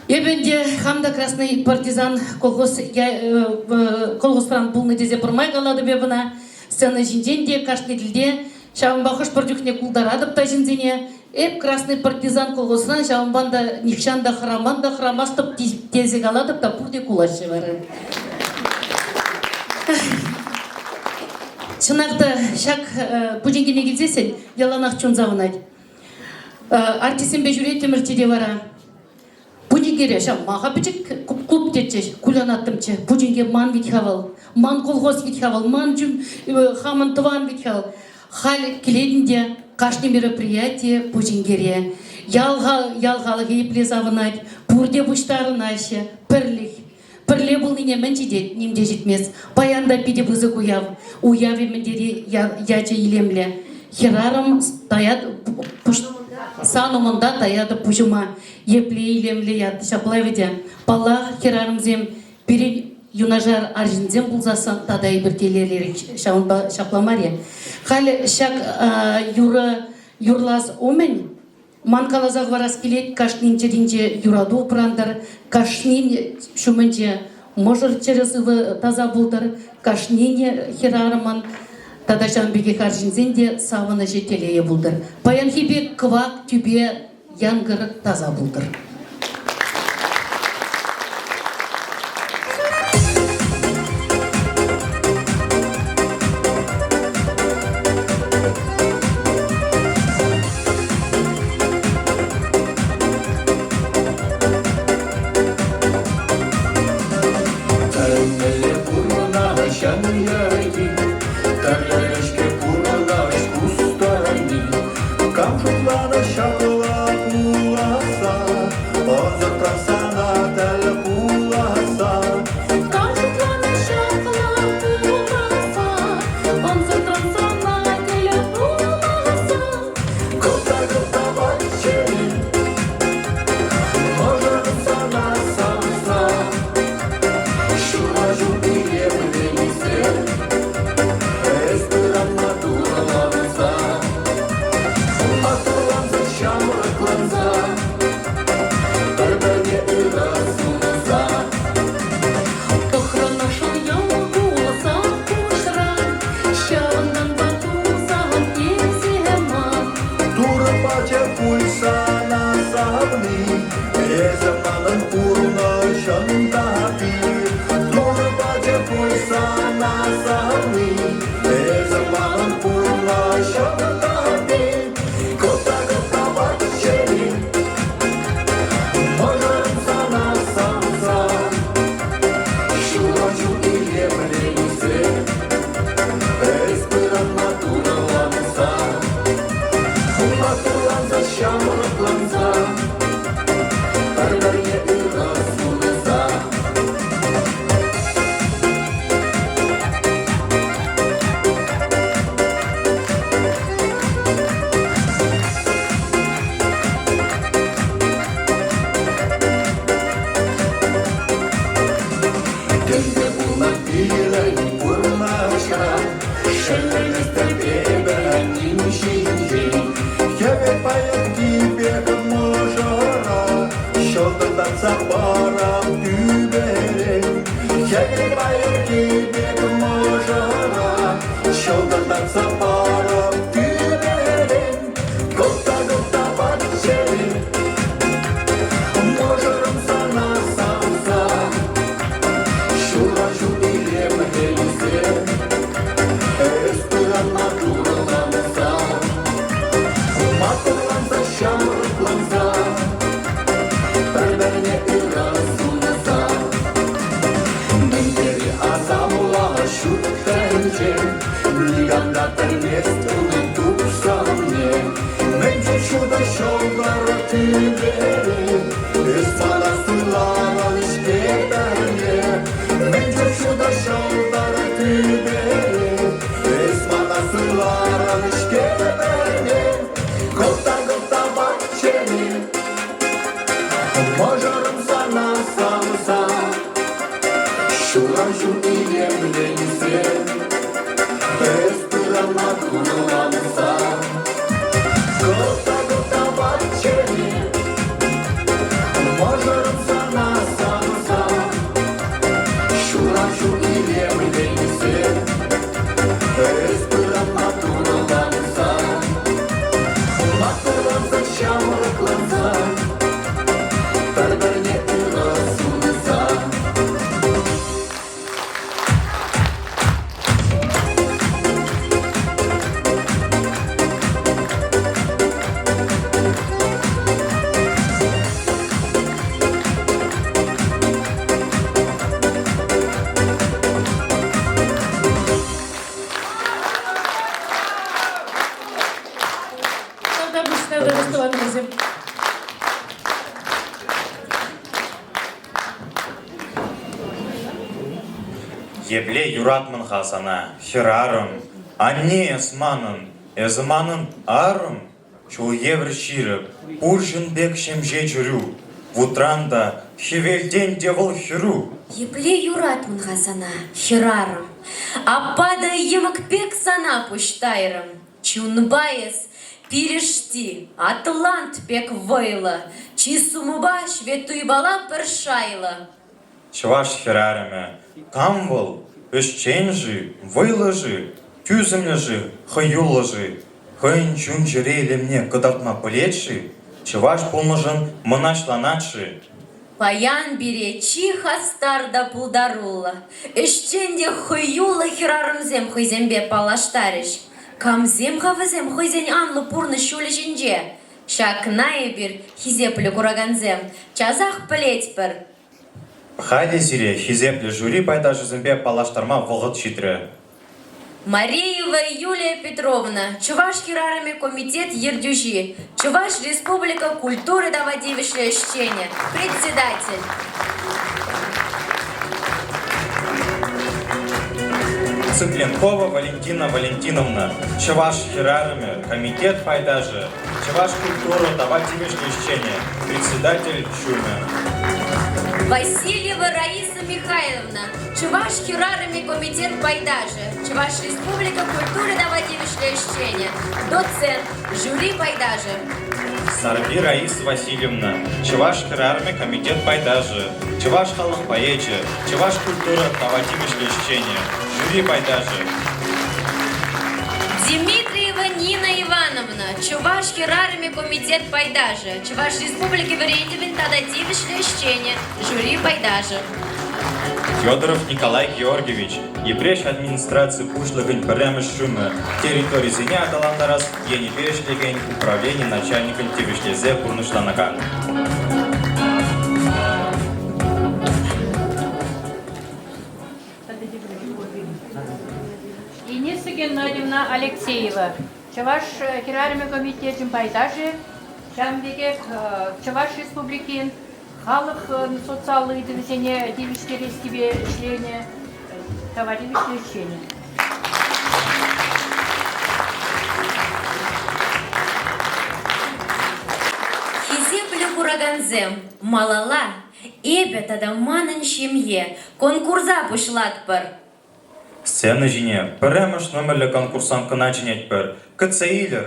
Эпӗ ӗнтӗ хам та Красный партизан колхоз колхозран пулнӑ тесе пӗрмай калатӑп эп ӑна. Сцена ҫинчен те кашни тӗлте ҫавӑнпа хӑш-пӗр чухне култаратӑп та ҫынсене. Эп Красный партизан колхозран ҫавӑнпа та нихҫан та хӑраман та хӑрамастӑп тесе калатӑп та пурте кулаҫҫӗ вара. Чӑнах та ҫак пучинкене килсессӗн яланах чун савӑнать. Артистсемпе ҫӳреттӗмӗрччӗ те вара. Пучинкере ҫав маха пӗчӗк клуб тетчӗҫ, кулянаттӑмччӗ. Пучинке ман вит-ха вӑл, ман колхоз вит-ха вӑл, ман хамӑн тӑван вит-ха вӑл. Халь килетӗн те кашни мероприятие Пучинкере. Ял, ял халӑхӗ епле савӑнать, пурте пуҫтарӑнаҫҫӗ, пӗрлӗх. Пӗрле пулнине мӗн ҫитет, ним те ҫитмест. Паян та питӗ пысӑк уяв. Уявӗ мӗн тери ячӗ илемлӗ. Хӗрарӑм таят сан умӑнта таятӑп пуҫӑма. Епле илемлӗ ят ҫапла вӗтӗ. Паллах, хӗрарӑмсем пирӗн юнашар арҫынсем пулсассӑн тата эпир телейлӗрех ҫавӑнпа ҫапла мар-и? Халь ҫак юрӑ юрлас умӗн Ман каласа хӑварас килет, кашнин чӗринче юрату упрантӑр, кашнин ҫумӗнче мӑшӑр чӗрӗ сывӑ таса пултӑр, кашнин хӗрарӑмӑн тата ҫавӑн пекех арҫынсен те савӑнӑҫӗ телейӗ пултӑр. Паянхи пек кӑвак тӳпе янкӑр таса пултӑр. Тӗлӗнмелле пурӑнаҫҫӗ йӗрки, Тӗрлӗ-ҫке пурӑнаҫ кустӑрми. Кам шутланӑ ҫапла пуласса, Ӑнсӑртран сана тӗл пуласса. Кам шутланӑ ҫапла пуласса, Ӑнсӑртран сана тӗл пуласса. Кӑлта-кӑлта чӗри, Мӑшӑрӑм сана савса. Ҫураҫу илемленсе, Эс пыранма турӑланса. Маттурланса, ҫамрӑкланса, Пӗр-пӗрне ырӑ сунса. Тӑхрӑнашӑн йӑл кулса куҫран, Ҫавӑнтанпа тусан эсӗ ман. Турӑ пачӗ пуль сана савни, Эсӗ манӑн пурнӑҫӑн тапи. Турӑ пачӗ пуль сана савни, Эсӗ манӑн пурнӑҫӑн тапи. Кӑлта-кӑлта чӗри, Мӑшӑрӑм сана савса. Ҫураҫу илемленсе, Эс пыран маттурланса. Маттурланса, ҫамрӑкланса, Пӗр-пӗрне ырӑ сунса. Тӗнче пулнӑ пирӗн пурнӑҫра, Шеллеместӗп эпӗ ним ҫинчен. Хӗвел паянхи пек мӑшӑра Ҫӑлтӑртатса парам тӳперен. Хӗвел паянхи пек мӑшӑра Ҫӑлтӑртатса парам тӳперен. Кӑлта-кӑлта чӗри, Мӑшӑрӑм сана савса. Ҫураҫу илемленсе, Эс пыран маттурланса. Маттурланса, ҫамрӑкланса, Пӗр-пӗрне ырӑ сунса. Мӗн тери асамлӑ ҫут тӗнче, Никам та пӗлмест унӑн тупсӑмне. Мӗн чуль ҫутӑ ҫӑлтӑр тӳпере, Эс мана суйланӑ-ҫке пӗрле. Мӗн чуль ҫутӑ ҫӑлтӑр тӳпере, Эс мана суйларӑн-ҫке пӗрле. Кӑлта-кӑлта чӗри, Мӑшӑрӑм сана савса. Ҫуран ҫул илемленсе, Эс пыран маттурланса. Кӑлта-кӑлта чӗри, Мӑшӑрӑм сана. Ҫул илемленсе, эс пыран маттурланса, маттурланса, ҫамрӑкланса, пӗр-пӗрне ырӑ сунса. Тавтапуҫ, тавтапуҫ тӑванӑмӑрсем. Епле юратмӑн-ха сана, хӗрарӑм? Анне эс манӑн, эсӗ манӑн арӑм. Чул евӗр ҫирӗп, пурҫӑн пек ҫемҫе чӗрӳ. Вутран та, хӗвелтен те вӑл хӗрӳ. Епле юратмӑн-ха сана, хӗрарӑм? Аппа та йӑмӑк пек сана пуҫ тайрӑм. Чунпа эс, пирӗшти, атлант пек вӑйлӑ, чи сумупа ҫветтуйпала пӗр шайлӑ. Чӑваш хӗрарӑмӗ кам вӑл? Ӗҫчен-ши, вӑйлӑ-ши, тӳсӗмлӗ-ши, хӑюллӑ-ши? Хӑйӗн чун-чӗре илемне кӑтартма пӗлет-ши? Чӑваш пулнӑшӑн мӑнаҫланать-ши? Паян пире чи хастар та пултаруллӑ, ӗҫчен те хӑюллӑ хӗрарӑмсем хӑйсемпе паллаштарӗҫ. Камсем-ха вӗсем хӑйсен анлӑ пурнӑҫ ҫулӗ ҫинче? Ҫакна эпир, хисеплӗ куракансем, часах пӗлетпӗр. Халӗ сире хисеплӗ жюри пайташӗсемпе паллаштарма вӑхӑт ҫитрӗ. Мареева Юлия Петровна, Чӑваш хӗрарӑмӗ комитет ертӳҫи, Чӑваш Республика культура тава тивӗҫлӗ ӗҫченӗ, председатель. Цыпленкова Валентина Валентиновна, Чӑваш хӗрарӑмӗ комитет пайташӗ, Чӑваш культура тава тивӗҫлӗ ӗҫченӗ, председатель ҫумӗ. Васильева Раиса Михайловна, Чӑваш хӗрарӑмӗ комитет пайташӗ, Чӑваш Республика культура тава тивӗҫлӗ ӗҫченӗ, доцент, жюри пайташӗ. Сарпи Раиса Васильевна, Чӑваш хӗрарӑмӗ комитет пайташӗ, Чӑваш халӑх поэчӗ, Чӑваш культура тава тивӗҫлӗ ӗҫченӗ, жюри пайташӗ. Дмитриева Нина Ивановна, Чӑваш хӗрарӑмӗ комитет пайташӗ, Чӑваш Республики вӗрентӗвӗн тата тивӗҫлӗ ӗҫченӗ, жюри пайташӗ. Федоров Николай Георгиевич, Йӗпреҫ администраци пуҫлӑхӗн пӗрремӗш ҫумӗ, территорисене аталантарас енӗпе ӗҫлекен управлени начальникӗн тивӗҫлесе пурнӑҫланакан. Инесса Геннадьевна Алексеева, Чӑваш хӗрарӑмӗ комитечӗн пайташӗ, ҫавӑн пекех Чӑваш Республикин халӑх социаллӑ ыйтӑвӗсене тивӗҫтерессипе ӗҫленӗ тава тивӗҫлӗ ӗҫченӗ. Хисеплӗ куракансем, малалла Эпӗ тата манӑн ҫемье конкурса пуҫлатпӑр. Сцена ҫине пӗрремӗш номерлӗ конкурсанткӑна чӗнетпӗр. Кӗтсе илӗр!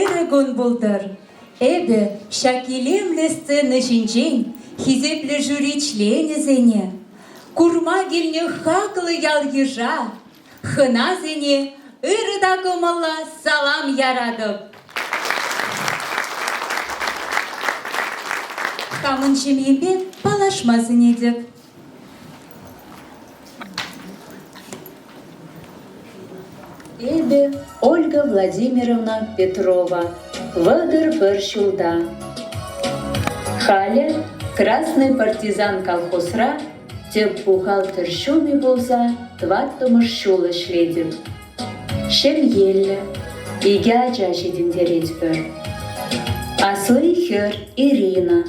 Ырӑ кун пултӑр! Эпӗ ҫак илемлӗ сцена ҫинчен хисеплӗ жюри членӗсене, курма килнӗ хаклӑ ял-йыша, хӑнасене ырӑ та кӑмӑллӑ салам яратӑп. Хамӑн ҫемьепе паллашма сӗнетӗп. Эпӗ Ольга Владимировна Петрова, 31 ҫулта. Халӗ «Красный партизан» колхозра тӗп бухгалтер ҫумӗ пулса тӑваттӑмӗш ҫул ӗҫлетӗп. Ҫемьеллӗ, икӗ ача ҫитӗнтеретпӗр. Асли хӗр Ирина,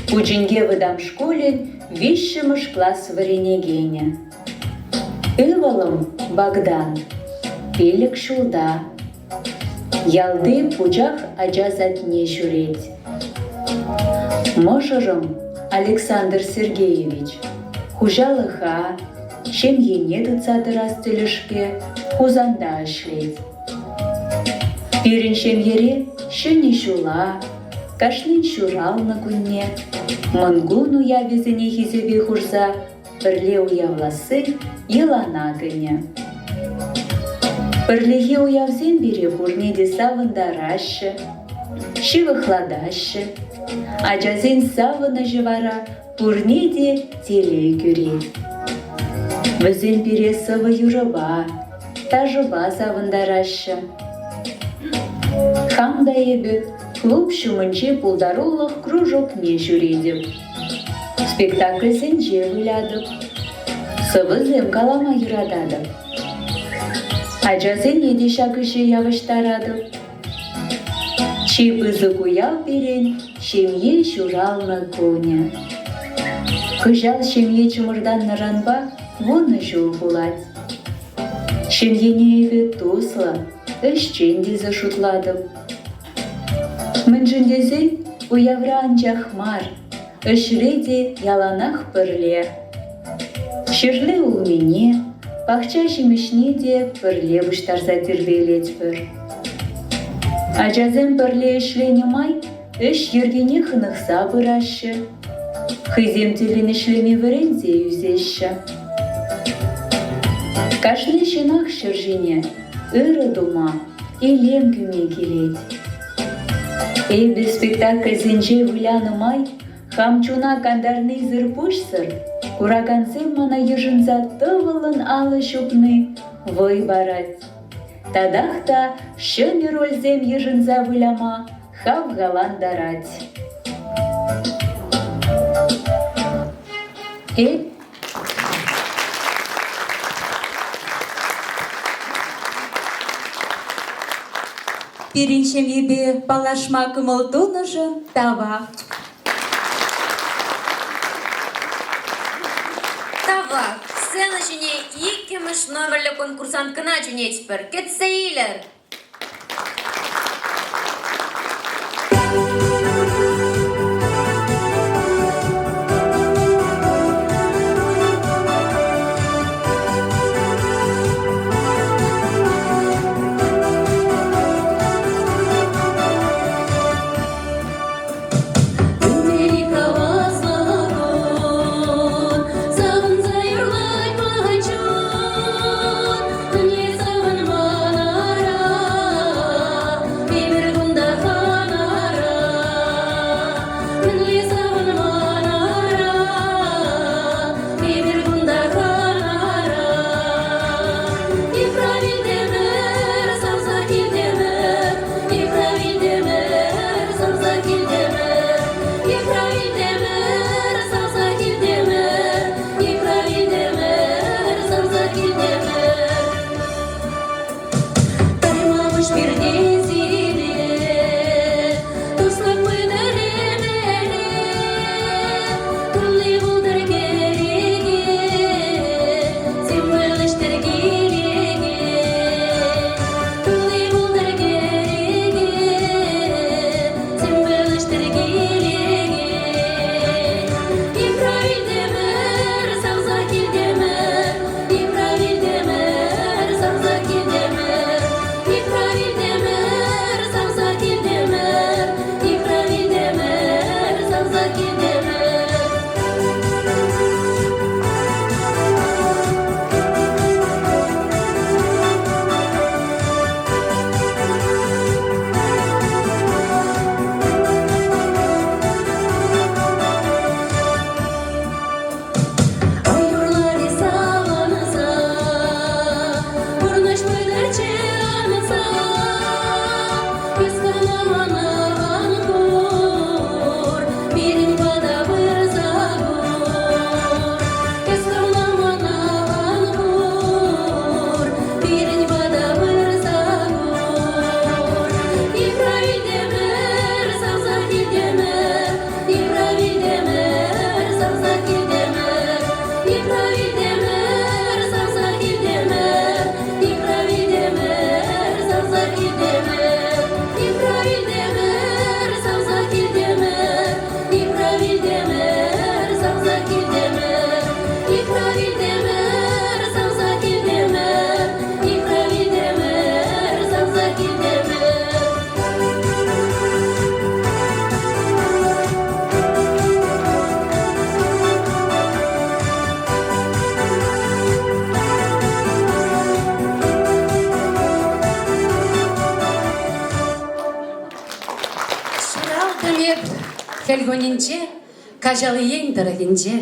Пучинке вӑтам шкулӗн виҫҫӗмӗш класс вӗренекенӗ. Ывӑлӑм Богдан пилӗк ҫулта. Ялти Пучах ача садне ҫӳрет. Мӑшӑрӑм Александр Сергеевич хуҫалӑха. ҫемьене тытса тӑрас тӗлӗшпе Хусанта ӗҫлет. Пирӗн ҫемьере Ҫӗнӗ ҫула, кашнин ҫуралнӑ кунне, Мӑнкун уявӗсене хисепе хурса пӗрле уявласси йӑлана кӗнӗ. Пӗрлехи уявсем пире пурне те савӑнтараҫҫӗ, ҫывӑхлатаҫҫӗ. Ачасен савӑнӑҫӗ вара пурне те телей кӳрет. Вӗсем пире сӑвӑ-юрӑпа, ташӑпа савӑнтараҫҫӗ. Хам та эпӗ клуб ҫумӗнчи пултарулӑх кружокне ҫӳретӗп. Спектакльсенче вылятӑп, сӑвӑсем калама юрататӑп. Ачасене те ҫак ӗҫе явӑҫтаратӑп. Чи пысӑк уяв пирӗн ҫемье ҫуралнӑ кунӗ. Кӑҫал ҫемье чӑмӑртаннӑранпа 10 ҫул пулать. Ҫемьене эпӗ туслӑ, ӗҫчен тесе шутлатӑп. Мӗншӗн тесен уявра анчах мар, ӗҫре те яланах пӗрле. Ҫырли улмине, пахча ҫимӗҫне те пӗрле пуҫтарса тирпейлетпӗр. Ачасем пӗрле ӗҫленӗ май ӗҫ йӗркине хӑнӑхса пыраҫҫӗ, хӑйсем тӗллӗн ӗҫлеме вӗренсе ӳсеҫҫӗ. Кашни ҫынах ҫӗр ҫине ырӑ тума, илем кӳме килет. Эпӗ спектакльсенче вылянӑ май хам чуна кантарнисӗр пуҫсӑр куракансем мана йышӑнса тӑвӑллӑн алӑ ҫупни вӑй парать. Татах та ҫӗнӗ рольсем йышӑнса выляма хавхалантарать. Эп Пирӗн ҫемьепе паллашма кӑмӑл тунӑшӑн тавах. Тавах. Сцена ҫине иккӗмӗш номерлӗ конкурсанткӑна чӗнетпӗр. Кӗтсе илӗр! Савӑнса юрлать ман чун, мӗнле савӑнман ара, эпир кунта хӑнара. Мӗнле савӑнман ара, эпир кунта хӑнара. Йыхрав илтӗмӗр, савса килтӗмӗр, йыхрав илтӗмӗр, савса килтӗмӗр, йыхрав илтӗмӗр, савса килтӗмӗр, йыхрав илтӗмӗр, савса килтӗмӗр. Таймалӑш пиртен сире, туслӑх пытӑр ӗмӗре, тулли пултӑр кӗреке, символ ӗҫтӗр килеке. Тулли пултӑр кӗреке, символ ӗҫтӗр килеке. Йыхрав илтӗмӗр, савса килтӗмӗр, йыхрав илтӗмӗр, савса килтӗмӗр, йыхрав илтӗмӗр. Хӗл кунӗнче Каҫал ен тӑрӑхӗнче,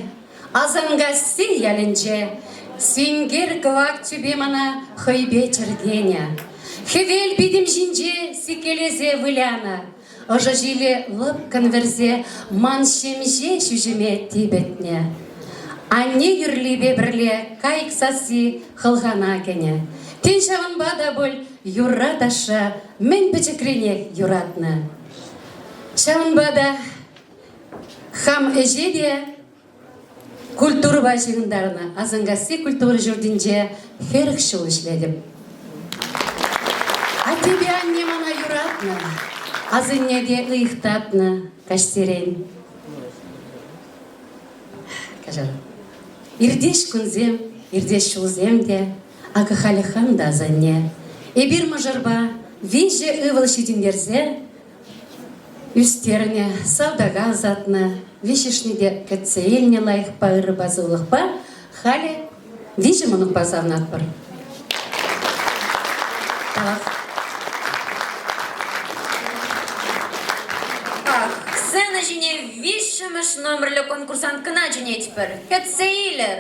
Асанкасси ялӗнче сенкер кӑвак тӳпе мана хӑйпе чӗркенӗ. Хӗвел питӗм ҫинче сиккелесе вылянӑ. Ӑшӑ ҫилӗ лӑпкӑн вӗрсе ман ҫемҫе ҫӳҫӗме типӗтнӗ. Анне юрлипе пӗрле кайӑк сасси хӑлхана кӗнӗ. Тен, ҫавӑнпа та пуль юрра-ташша мӗн пӗчӗкренех юратнӑ. Ҫавӑнпа та хам ӗҫе те культурӑпа ҫыхӑнтарнӑ. Асанкасси культура ҫуртӗнче 40 ҫул ӗҫлетӗп. Аттепе анне мана юратнӑ, асанне те ыйхтатнӑ каҫсерен. Каҫар. Иртеҫ кунсем, иртеҫ ҫулсем те, акӑ халӗ хам та асанне. Эпир мӑшӑрпа виҫӗ ывӑл ҫитӗнтерсе ӳстернӗ, салтака ӑсатнӑ, виҫҫӗшне те кӗтсе илнӗ лайӑхпа, ырӑпа, сывлӑхпа. Халӗ виҫӗ мӑнукпа савӑнатпӑр. Тавах. Ах, сцена ҫине виҫҫӗмӗш номерлӗ конкурсанткӑна чӗнетпӗр. Кӗтсе илӗр!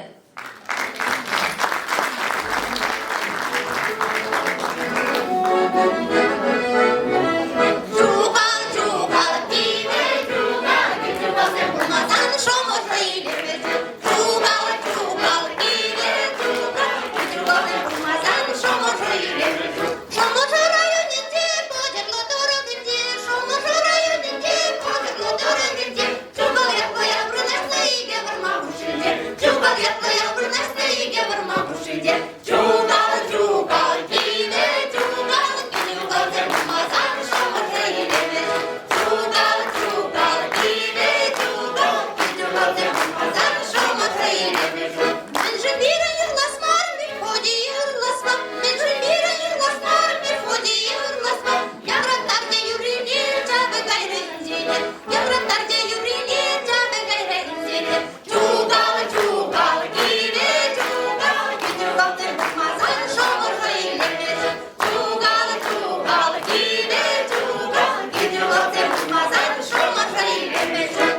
Чукал, чукал, кивӗ чукал, чукалсем пулмасан шӑмӑршӑ илемӗ ҫук. Чукал, чукал, кивӗ чукал, чукалсем пулмасан шӑмӑршӑ илемӗ ҫук. Шӑмӑршӑ районӗнче, Пӑчӑрлӑ тӑрӑхӗнче, Шӑмӑршӑ районӗнче, Пӑчӑрлӑ тӑрӑхӗнче Чукал ятлӑ ял вырнаҫнӑ икӗ вӑрман хушшинче. Чукал ятлӑ ял вырнаҫнӑ икӗ вӑрман хушшинче. Чукал, чукал, кивӗ чукал, чукалсем пулмасан шӑмӑршӑ илемӗ ҫук. Чукал, чукал, кивӗ чукал, чукалсем пулмасан шӑмӑршӑ илемӗ ҫук. Мӗншӗн пирӗн юрлас мар, Мефодий юрлас мар, мӗншӗн пирӗн юрлас мар, Мефодий юрлас мар, Янраттарчӗ юррине чапӗ кайрӗ инҫете. Янраттарчӗ юррине чапӗ кайрӗ инҫете. Чукал, чукал, кивӗ чукал, чукалсем пулмасан шӑмӑршӑ илемӗ ҫук. Чукал, чукал, кивӗ чукал, чукалсем пулмасан шӑмӑршӑ илемӗ ҫук.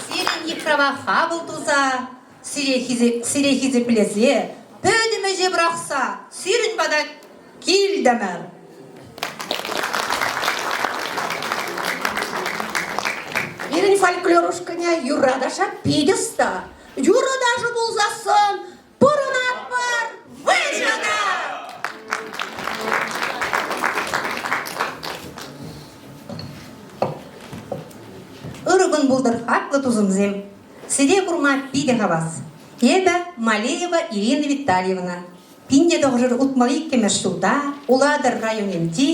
Сирӗн йыхрава хапӑл туса Сире, сире хисеплесе, пӗтӗм ӗҫе пӑрахса сирӗн пата килтӗмӗр. Пирӗн фольклор ушкӑнӗ юрра-таша питӗ ӑста. Юрӑ-ташӑ пулсассӑн пурӑнатпӑр выҫӑ та! Ырӑ кун пултӑр, хаклӑ тусӑмсем! Сире курма питӗ хавас. Эпӗ Малеева Ирина Витальевна. 1962 ҫулта Улатӑр районӗнчи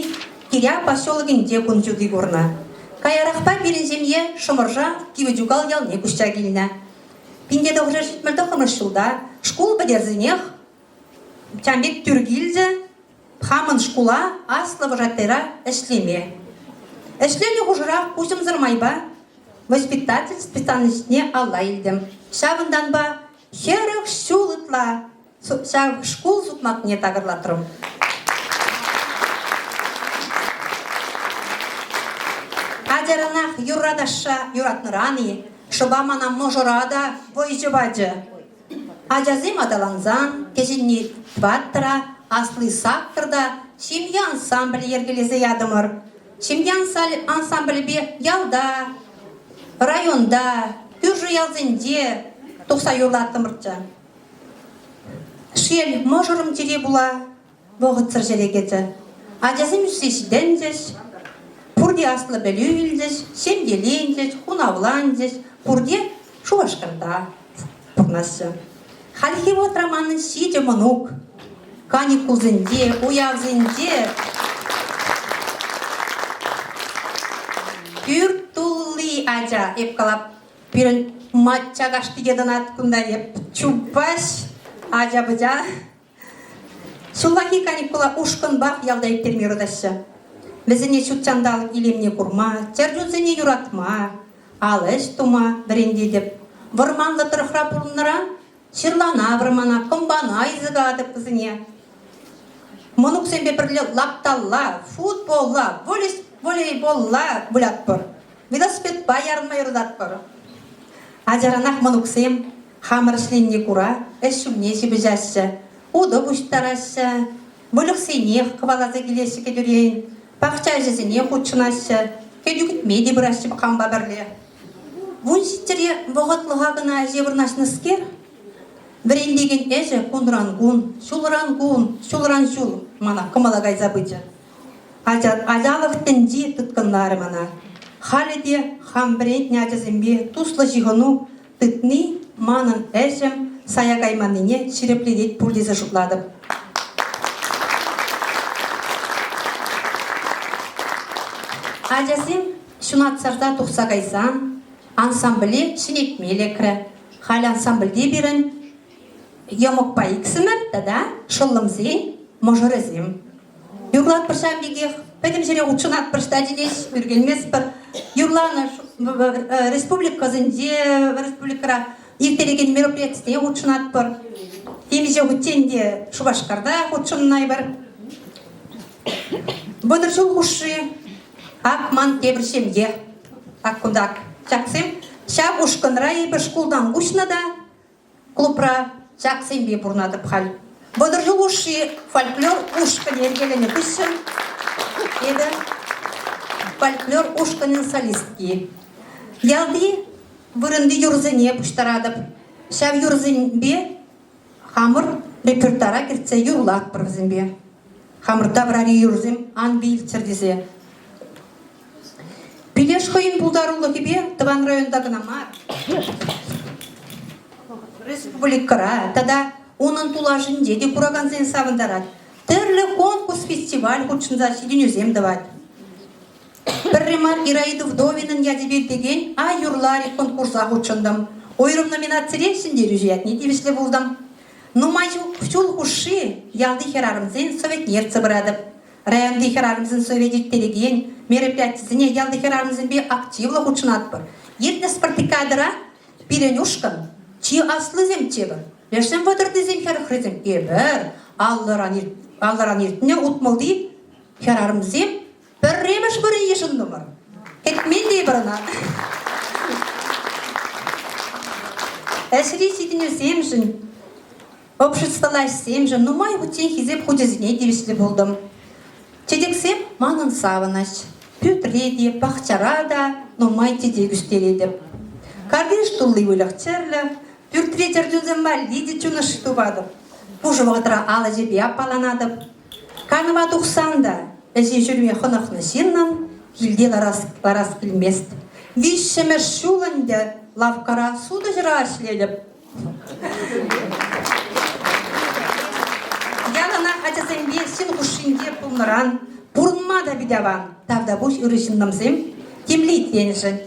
Киря поселокӗнче кун ҫути курнӑ. Каярахпа пирӗн ҫемье Шӑмӑрша Кивӗ Чукал ялне куҫса килнӗ. 1979 ҫулта шкул пӗтерсенех ҫавӑн пек тӳр килчӗ хамӑн шкула аслӑ вожатӑйра ӗҫлеме. Ӗҫленӗ хушӑрах куҫӑмсӑр майпа воспитатель специальноҫне алла илтӗм. Ҫавӑнтанпа 40 ҫул ытла ҫав шкул сукмакне такӑрлатрӑм. Ачаранах юрра-ташша юратнӑран-и, шӑпа мана мӑшӑра та вӑйҫӑ пачӗ. Ачасем аталансан кӗҫӗнни тӑваттӑра, асли саккӑрта ҫемье ансамблӗ йӗркелесе ятӑмӑр. Ҫемье ансамблӗпе ялта, районта, кӳршӗ ялсенче тухса юрлаттӑмӑрччӗ. Шел, мӑшӑрӑм чире пула вӑхӑтсӑр ҫӗре кӗчӗ. Ачасем ӳссе ҫитӗнчӗҫ, пурте аслӑ пӗлӳ илчӗҫ, ҫемьеленчӗҫ, хунавланчӗҫ, пурте Шупашкарта пурӑнаҫҫӗ. Хальхи вӑхӑтра манӑн ҫичӗ мӑнук. Каникулсенче, уявсенче пӳрт тулли ача. Эп калап, пирӗн мачча кашти тӑнать кунта эп чупаҫ ача-пӑча. Ҫуллахи каникула ушкӑнпах ялта ирттерме юратаҫҫӗ. Вӗсене ҫут ҫанталӑк илемне курма, чӗрчунсене юратма, ал ӗҫ тума вӗрентетӗп. Вӑрманлӑ тӑрӑхра пурӑннӑран ҫырлана вӑрмана, кӑмпана илсе калатӑп вӗсене. Мӑнуксемпе пӗрле лапталла, футболла, волейболла вылятпӑр. Велосипедпа ярӑнма юрататпӑр. Ачаранах мӑнуксем хамӑр ӗҫленине кура ӗҫ ҫумне ҫыпӑҫаҫҫӗ, утӑ пуҫтараҫҫӗ, выльӑхсенех хӑваласа килеҫҫӗ кӗтӳрен, пахча ӗҫӗсене хутшӑнаҫҫӗ, кӗтӳ кӗтме те пыраҫҫӗ хампа пӗрле. 17-ре вӑхӑтлӑха кӑна ӗҫе вырнаҫнӑскер, вӗрентекен ӗҫӗ кунран-кун, ҫулран-кун, ҫулран-ҫул мана кӑмӑла кайса пычӗ. Ачалӑх тӗнчи тыткӑнларӗ мана. Халӗ те хам вӗрентнӗ ачасемпе туслӑ ҫыхӑну тытни манӑн ӗҫӗм сая кайманнине ҫирӗплетет пуль тесе шутлатӑп. Ачасем ҫунат сарса тухса кайсан ансамбле ҫӗнетме лекрӗ. Халь ансамбльте пирӗн йӑмӑкпа иксӗмӗр тата шӑллӑмсен мӑшӑрӗсем. Юрлатпӑр ҫав пекех, пӗтӗм ҫӗре хутшӑнатпӑр стадине ӳркенместпӗр. Юрланӑ республикӑсенче, республикӑра ирттерекен мероприятисене хутшӑнатпӑр. Темиҫе хутчен те Шупашкарта хутшӑннӑ эпир. 30 ҫул хушши ак ман тепӗр ҫемье. Ак кунта ҫаксем. Ҫак ушкӑнра эпир шкултан куҫнӑ та Клубра ҫаксемпе пурӑнатӑп халь. 30 ҫул хушши фольклор ушкӑнӗ йӗркеленӗ хыҫҫӑн эпӗ фольклор ушкӑнӗн солистки. Ялти вырӑнти юрӑсене пуҫтаратӑп. Ҫав юрӑсемпе хамӑр репертуара кӗртсе юрлатпӑр вӗсемпе. Хамӑр таврари юрӑсем ан вилччӗр тесе. Пилеш хӑйӗн пултарулӑхӗпе тӑван районта кӑна мар, республикӑра тата унӑн тулашӗнче те куракансене савӑнтарать. Тӗрлӗ конкурс-фестиваль хутшӑнса ҫитӗнӳсем тӑвать. Пӗрре мар Ираида Вдовинӑн ячӗпе иртекен «Ай юрларӗ» конкурса хутшӑнтӑм. Уйрӑм номинацире ҫӗнтерӳҫӗ ятне тивӗҫлӗ пултӑм. Нумай ҫул хушши ялти хӗрарӑмсен советне ертсе пыратӑп. Районти хӗрарӑмсен совечӗ ирттерекен мероприятисене ялти хӗрарӑмсемпе активлӑ хутшӑнатпӑр. Иртнӗ спартакиадӑра пирӗн ушкӑн чи аслисем тепӗр. Лешсем вӑтӑртисем, хӗрӗхрисем эпир аллӑран иртнӗ утмӑлти хӗрарӑмсем пӗрремӗш вырӑн йышӑнтӑмӑр. Кӗтмен те эпир ӑна. Ӗҫри ҫитӗнӳсемшӗн Обществӑлла ӗҫсемшӗн нумай хутчен хисеп хучӗсене тивӗҫлӗ пултӑм. Чечексем манӑн савӑнӑҫ. Пӳртре те, пахчара та нумай чечек ӳстеретӗп. Картиш тулли выльӑх-чӗрлӗх, пӳртре чӗрчунсем валли те чун ӑшши тупатӑп. Пушӑ вӑхӑтра ал ӗҫӗпе аппаланатӑп. Канӑва тухсан та ӗҫе ҫӳреме хӑнӑхнӑ ҫыннӑн килте ларас, ларас килмест. Виҫҫӗмӗш ҫул ӗнтӗ лавккара сутӑҫӑра ӗҫлетӗп. Яланах ачасемпе ҫын хушшинче пулнӑран пурӑнма та пит аван. Тавтапуҫ ырӑ ҫыннӑмсем темле итленӗшӗн.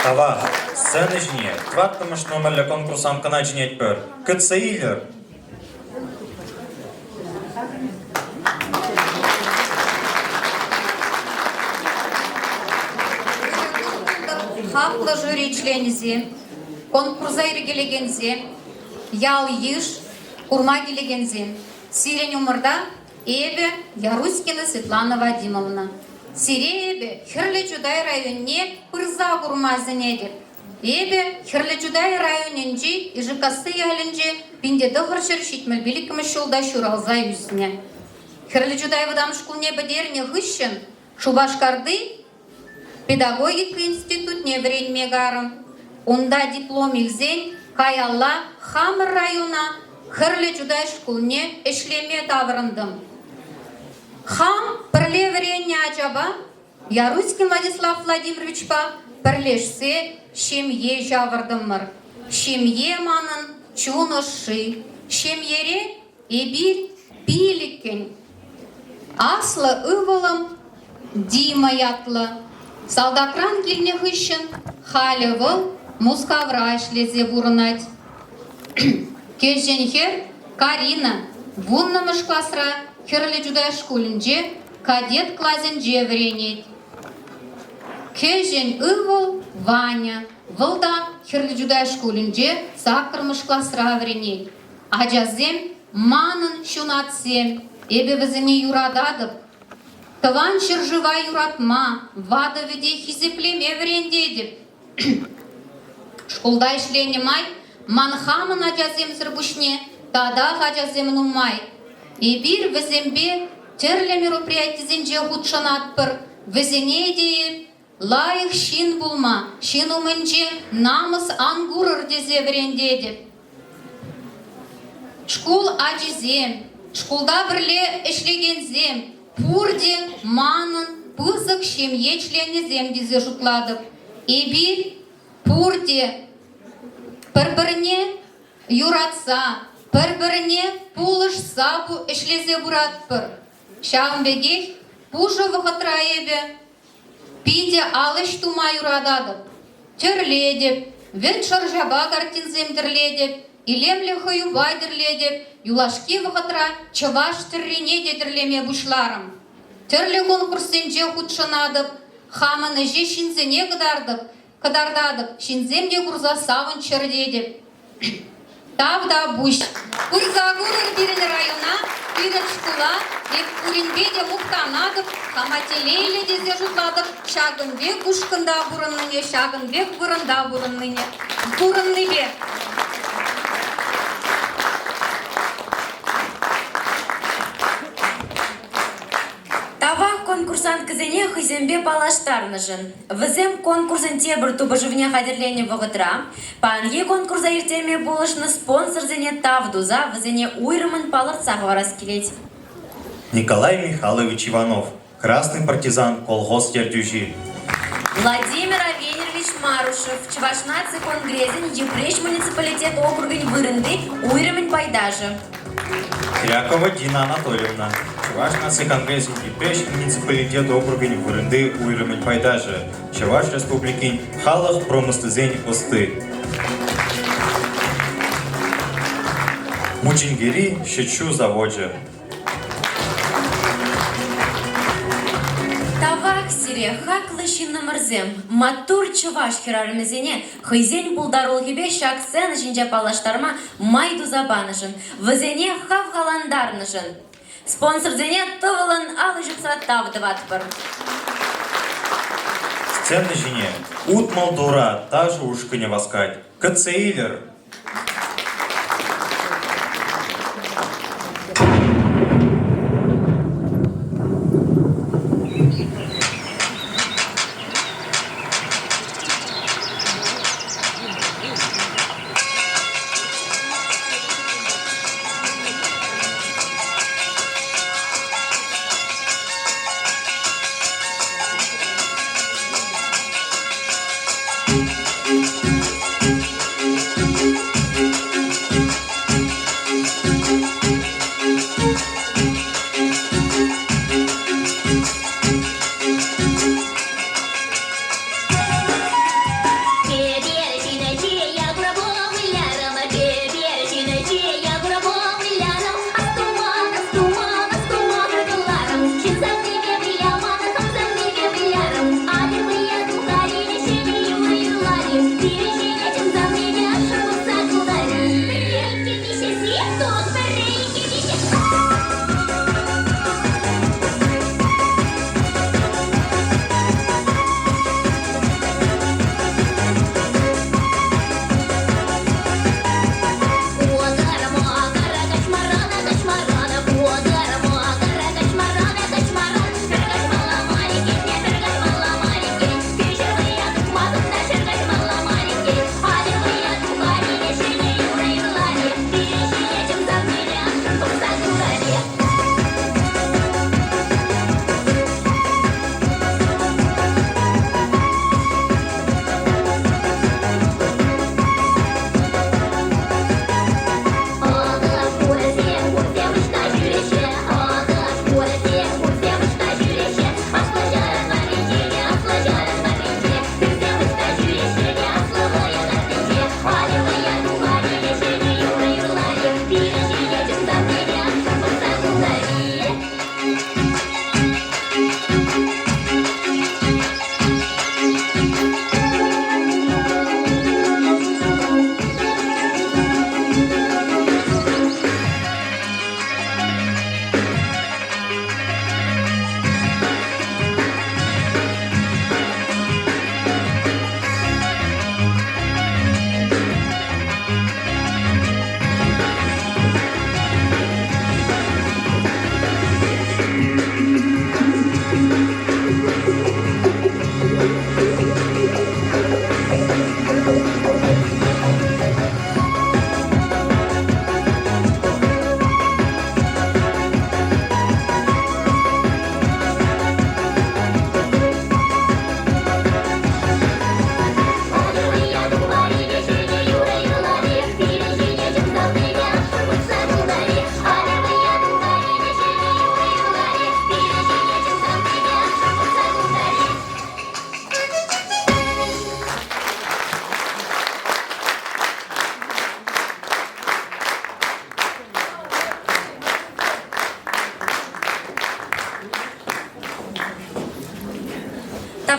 Тавах, сцена ҫине тӑваттӑмӗш номерлӗ конкурсант кӑна чӗнетпӗр. Кӗтсе илӗр! Хаклӑ жюри членӗсем, конкурса йӗркелекенсем, ял-йыш, курма килекенсем, сирӗн умӑрта Эпӗ Яруськина Светлана Вадимовна. Сире эпӗ Хӗрлӗ Чутай районне пырса курма сӗнетӗп. Эпӗ Хӗрлӗ Чутай районӗнчи Ишеккасси ялӗнче 1975 ҫулта ҫуралса ӳснӗ. Хӗрлӗ Чутай вӑтам шкулне пӗтернӗ хыҫҫӑн Шупашкарти педагогика институтне вӗренме карӑм. Унта диплом илсен каялла хамӑр района Хӗрлӗ Чутай шкулне ӗҫлеме таврӑнтӑм. Хам пӗрле вӗреннӗ ачапа Яруськин Владислав Владимировичпа пӗрлешсе ҫемье ҫавӑртӑмӑр. Ҫемье манӑн чун ӑшши. Ҫемьере Эпир пилӗккӗн. Аслӑ ывӑлӑм Дима ятлӑ. Салтакран килнӗ хыҫҫӑн халӗ вӑл. Мускавра ӗҫлесе пурӑнать. Кӗҫӗн хӗр Карина вуннӑмӗш класра Хӗрлӗ Чутай шкулӗнче кадет класӗнче вӗренет. Кӗҫӗн ывӑл Ваня, вӑл та Хӗрлӗ Чутай шкулӗнче саккӑрмӗш класра вӗренет. Ачасем манӑн ҫунатсем, эпӗ вӗсене юрататӑп. Тӑван ҫӗршыва юратма, ватӑ-вӗте хисеплеме вӗрентетӗп. Шкулта ӗҫленӗ май ман хамӑн ачасемсӗр пуҫне татах ачасем нумай. Эпир вӗсемпе тӗрлӗ мероприятисенче хутшӑнатпӑр, вӗсене те лайӑх ҫын пулма, ҫын умӗнче намӑс ан курӑр тесе вӗрентетӗп. Шкул ачисем, шкулта пӗрле ӗҫлекенсем пурте манӑн пысӑк ҫемье членӗсем тесе шутлатӑп. Эпир пурте пӗр-пӗрне юратса, пӗр-пӗрне пулӑшса ӗҫлесе пыратпӑр. Ҫавӑн пекех пушӑ вӑхӑтра эпӗ Питӗ ал ӗҫ тума юрататӑп. Тӗрлетӗп, вӗт шӑрҫапа картинсем тӗрлетӗп, илемлӗ хӑюпа тӗрлетӗп. Юлашки вӑхӑтра чӑваш тӗррине те тӗрлеме пуҫларӑм. Тӗрлӗ конкурссенче хутшӑнатӑп, хамӑн ӗҫе ҫынсене кӑтартӑп, кӑтартатӑп, ҫынсем те курса савӑнччӑр тетӗп. Тавтапуҫ. Пырса курӑр пирӗн района, пирӗн шкула. Эп пуринпе те мухтанатӑп, хама телейлӗ тесе шутлатӑп. Ҫакӑн пек ушкӑнта пурӑннине, ҫакӑн пек вырӑнта пурӑннине, пурӑннипе. Тавах конкурсанткӑсене хӑйсемпе паллаштарнӑшӑн. Вӗсем конкурсӑн тепӗр тупӑшӑвне хатӗрленнӗ вӑхӑтра паянхи конкурса ирттерме пулӑшнӑ спонсорсене тав туса вӗсене уйрӑмӑн палӑртса хӑварас килет. Николай Михайлович Иванов, Красный партизан колхоз ертӳҫи. Владимир Авенирович Марушев, Чӑваш наци конгресӗн Йӗпреҫ муниципалитет округӗн вырӑнти уйрӑмӗн пайташӗ. Крякова Дина Анатольевна, Чӑваш наци конгресӗн Йӗпреҫ муниципалитет округӗн вырӑнти уйрӑмӗн пайташӗ, Чӑваш Республикин халӑх промыслисен ӑсти. Мучингери ҫӗт-ҫу завочӗ. Тавах сире, хаклӑ ҫыннӑмӑрсем, маттур чӑваш хӗрарӑмӗсене хӑйсен пултарулӑхӗпе ҫак сцена ҫинче паллаштарма май туса панӑшӑн, вӗсене хавхалантарнӑшӑн. Спонсорсене тӑвӑллӑн алӑ ҫупса тав тӑватпӑр. Сцена ҫине 60 тура ташӑ ушкӑнӗ васкать. Кӗтсе илӗр!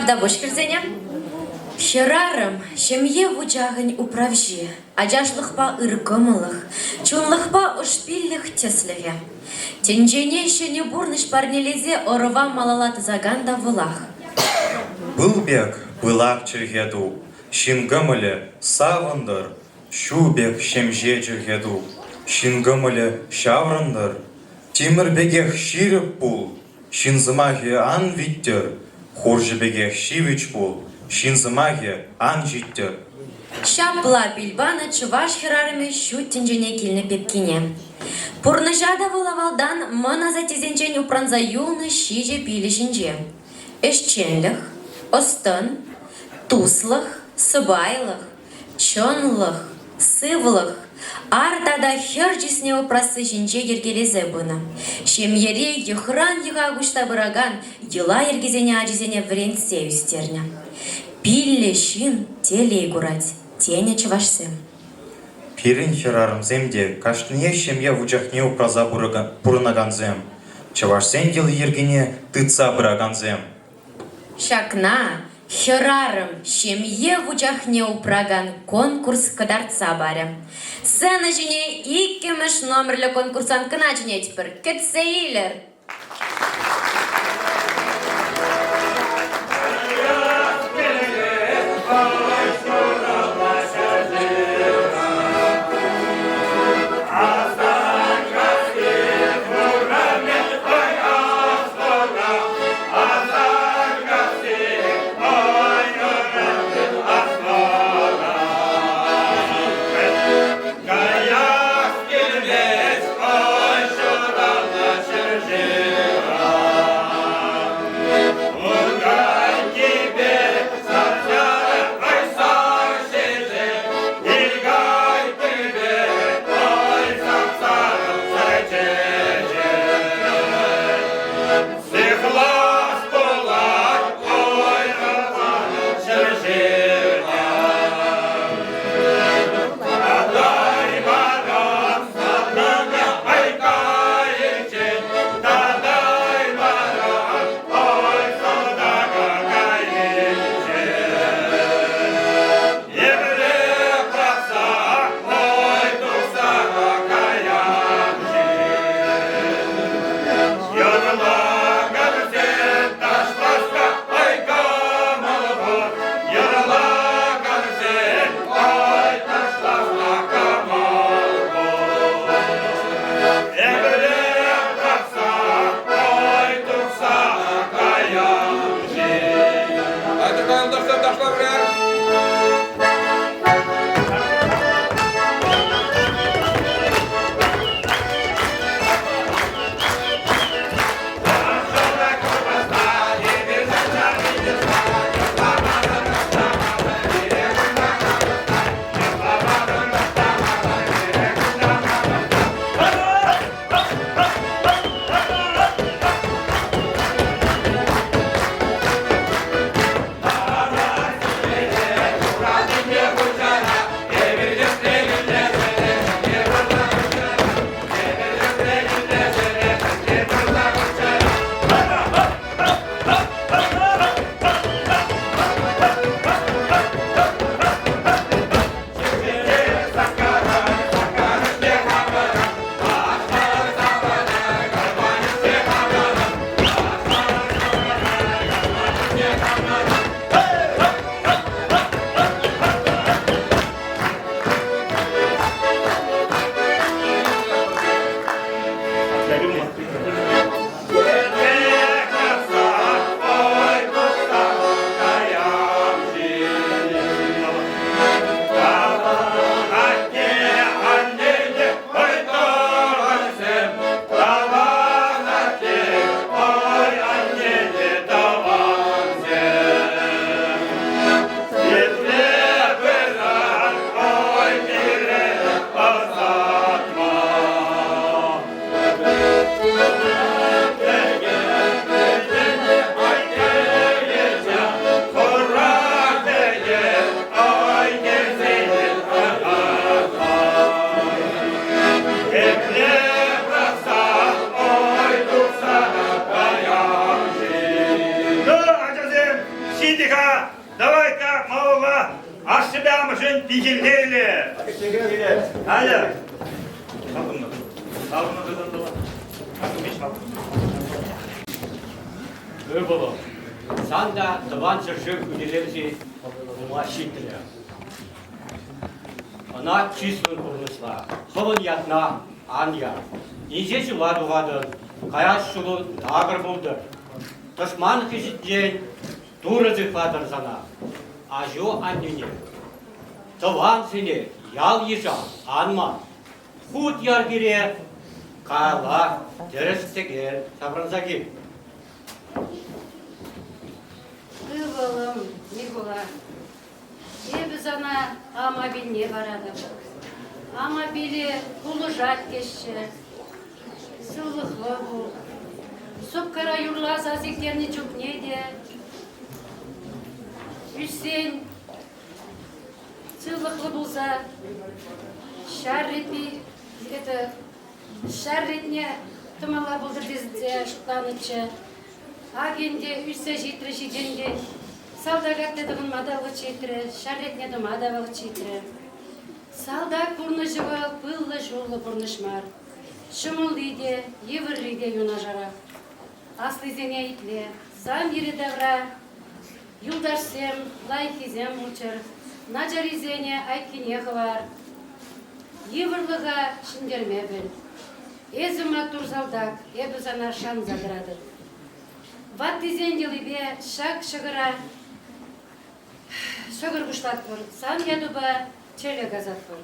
Тавтапуҫ хӗрсене. Хӗрарӑм ҫемье вучахӗн управҫи, ачашлӑхпа ыр кӑмӑллӑх, чунлӑхпа ӑшпиллӗх тӗслӗхӗ. Тӗнчене ҫӗнӗ пурнӑҫ парнелесе ӑрӑва малалла тӑсакан та вӑлах. Пыл пек пылак чӗлхе ту, ҫын кӑмӑлӗ савӑнтӑр, ҫу пек ҫемҫе чӗлхе ту, ҫын кӑмӑлӗ ҫаврӑнтӑр, тимӗр пекех ҫирӗп пул, Ҫын сӑмахӗ ан виттӗр, хурҫӑ пекех ҫивӗч пул, ҫын сӑмахӗ ан ҫиттӗр. Ҫапла пил панӑ чӑваш хӗрарӑмӗ ҫут тӗнчене килнӗ пепкине. Пурнӑҫа та вӑл авалтан мӑн асаттесенчен упранса юлнӑ ҫичӗ пилӗ ҫинче. Ӗҫченлӗх, ӑс-тӑн, туслӑх, сӑпайлӑх, чӑнлӑх, сывлӑх, ар тата хӗр чысне упрасси ҫинче йӗркелесе пынӑ. Ҫемьере йӑхран йӑха куҫса пыракан йӑла-йӗркесене ачисене вӗрентсе ӳстернӗ. Пиллӗ ҫын телей курать, тенӗ чӑвашсем. Пирӗн хӗрарӑмсем те кашниех ҫемье вучахне упраса пурӑнакансем, чӑвашсен йӑли-йӗркине тытса пыракансем. Ҫакна хӗрарӑм ҫемье вучахне упракан конкурс кӑтартса парӗ. Сцена ҫине иккӗмӗш номерлӗ конкурсанткӑна чӗнетпӗр. Кӗтсе илӗр! Каях килмест, ой, ҫуралнӑ ҫӗршыв. Давай-ка, малалла, ашшӗпе амӑшӗн пехилне иле. Аля. Саламна. Саламна тытӑнтӑла. Ывӑлӑм, сан та Тӑван ҫӗршыв хӳтӗлевҫи пулма ҫитрӗ. Ӑна чыслӑн пурнӑҫла, хӑвӑн ятна ан яр. Инҫе ҫула тухатӑн, каяс ҫулун такӑр пултӑр. Тӑшман хыҫӗнчен Турӑ сыхлатӑр сана, аҫу-аннӳне. Тӑвансене, ял-йыша ан ман. Хут яр пире, кала, тӗрӗс-тӗкел ҫаврӑнса кил. Ывӑлӑм, Микула, эпӗ сана ама пилне паратӑп. Ама пилӗ пулӑшать теҫҫӗ. Сывлӑхлӑ пул. Сӑпкара юрласа сиктернӗ чухне те ӳссен сывлӑхлӑ пулса ҫар ретне это ҫар ретне тӑмалла пултӑр тесе шутланӑччӗ. Ак ӗнтӗ ӳссе ҫитрӗ ҫитӗнтӗн. Салтак атте тӑхӑнма та вӑхӑт ҫитрӗ, ҫар ретне тӑма та вӑхӑт ҫитрӗ. Салтак пурнӑҫӗ вӑл пыллӑ-ҫуллӑ пурнӑҫ мар. Ҫӑмӑлли те, йывӑрри те юнашарах. Аслисене итле, сан йӗри-тавра юлташсем, лайӑххисем пулччӑр, начаррисене айккине хӑвар. Йывӑрлӑха ҫӗнтерме пӗл. Эсӗ маттур салтак, эпӗ сана шанса тӑратӑп. Ваттисен йӑлипе ҫак ҫӑкӑра ҫӑкӑр пуҫлатпӑр, сан ятупа чӗлӗ касатпӑр.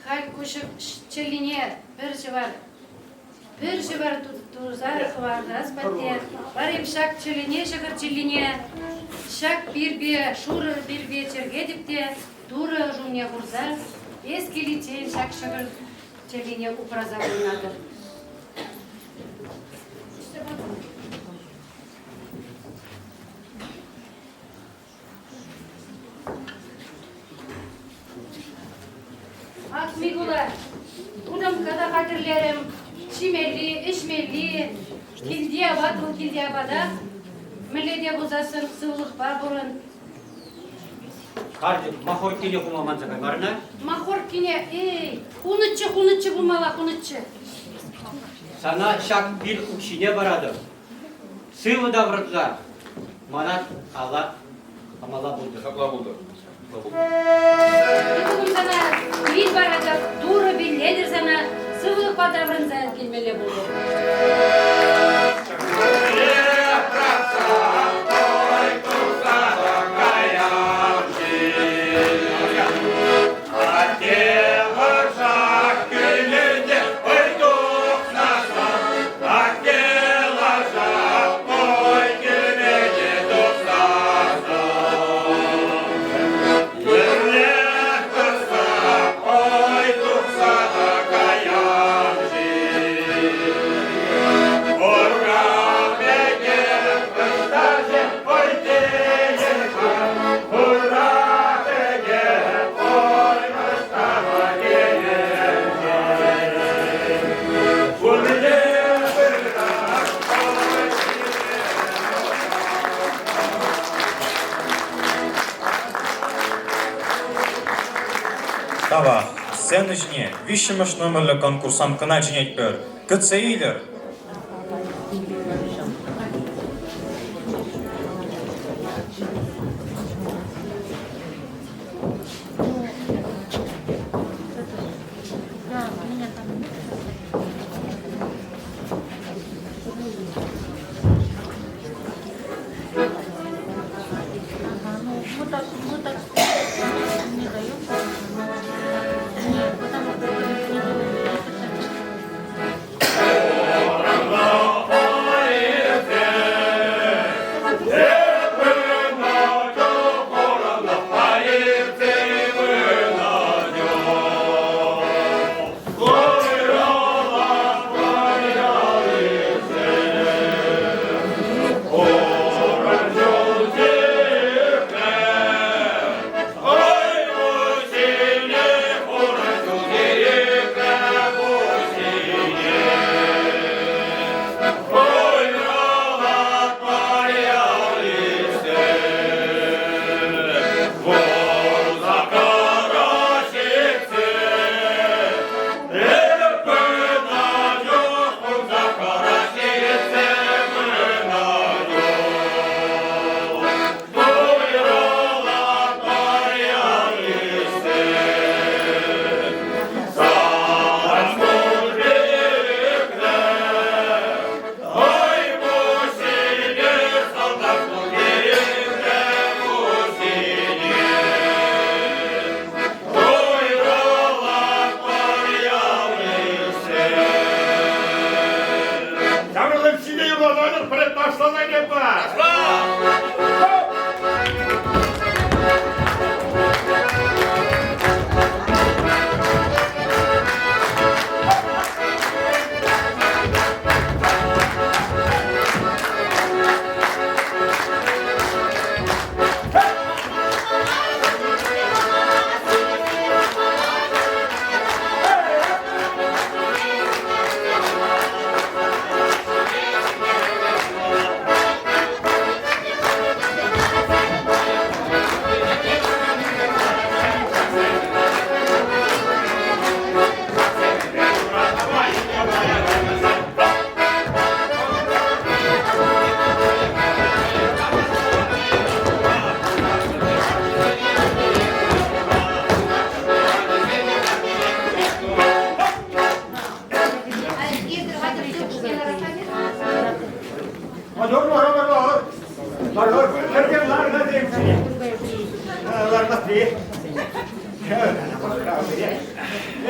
Халь ку чӗллине пӗр ҫӑвар пӗр ҫӑвар туса хӑварас патне варим ҫак чӗлӗне ҫӑкӑр чӗллине ҫак пирпе шурӑ пирпе чӗркетӗп те Турӑ ӑшуне хурса эс киличчен ҫак ҫӑкӑр чӗллине упраса пурӑнатӑп. Ак, Микула, кутамкка та хатӗрлерӗм. Ҫимелли, ӗҫмелли, килти апат вӑл килти апатах. Мӗнле те пулсассӑн сывлӑхпа пурӑн. Карчӑк, махоркине хума манса каймарӑн-а? Махоркине, эй, хунӑччӗ, хунӑччӗ пулмалла, хунӑччӗ. Сана ҫак пил укҫине паратӑп. Сывӑ таврӑнса мана алла памалла пултӑр. Ҫапла пултӑр. Ывӑлӑм сана пил паратӑп, Турӑ пиллетӗр сана, сывлӑхпа таврӑнса килмелле пултӑр. Тавах, сцена ҫине виҫҫӗмӗш номерлӗ конкурсанткӑна чӗнетпӗр. Кӗтсе илӗр!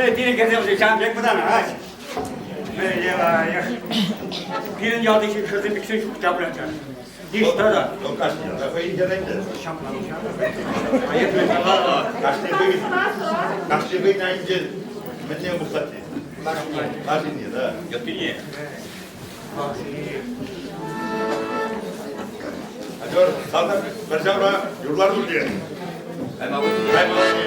Эй, пирӗн хӗрсем ҫавӑн пек вӑтанаҫ. Мӗнле лайӑх. Пирӗн ялти хӗрсем пексен ҫук та пуль Ниҫта та. Ну, кашни ялта хӑйӗн хӗр ӗнтӗ. Ҫапла. Кашни хӑй, кашни хӑйӗн айӗнче мӗнле мухтать. Лашине, да. Йыттине. Алёр, салтак пӗр ҫавра юрлар пулчӗ. Каймалли.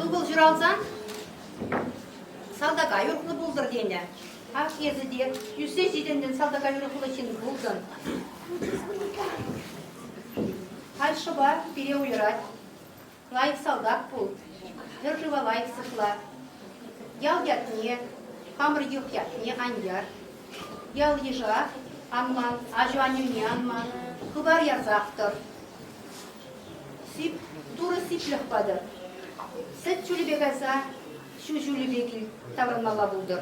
Ывӑл ҫуралсан салтака юрӑхлӑ пултӑр тенӗ. Ах, эсӗ те ӳссе ҫитӗнтӗн, салтака юрӑхлӑ ҫын пултӑн. Халь шӑпа пире уйӑрать. Лайӑх салтак пул, ҫӗршыва лайӑх сыхла. Ял ятне, хамӑр йӑх ятне ан яр. Ял-йыша ан ман, аҫу-аннӳне ан ман, хыпар ярсах тӑр. Сип, Турӑ сиплӗх патӑр. Сӗт ҫулӗпе кайса ҫу ҫулӗпе кил таврӑнмалла пултӑр.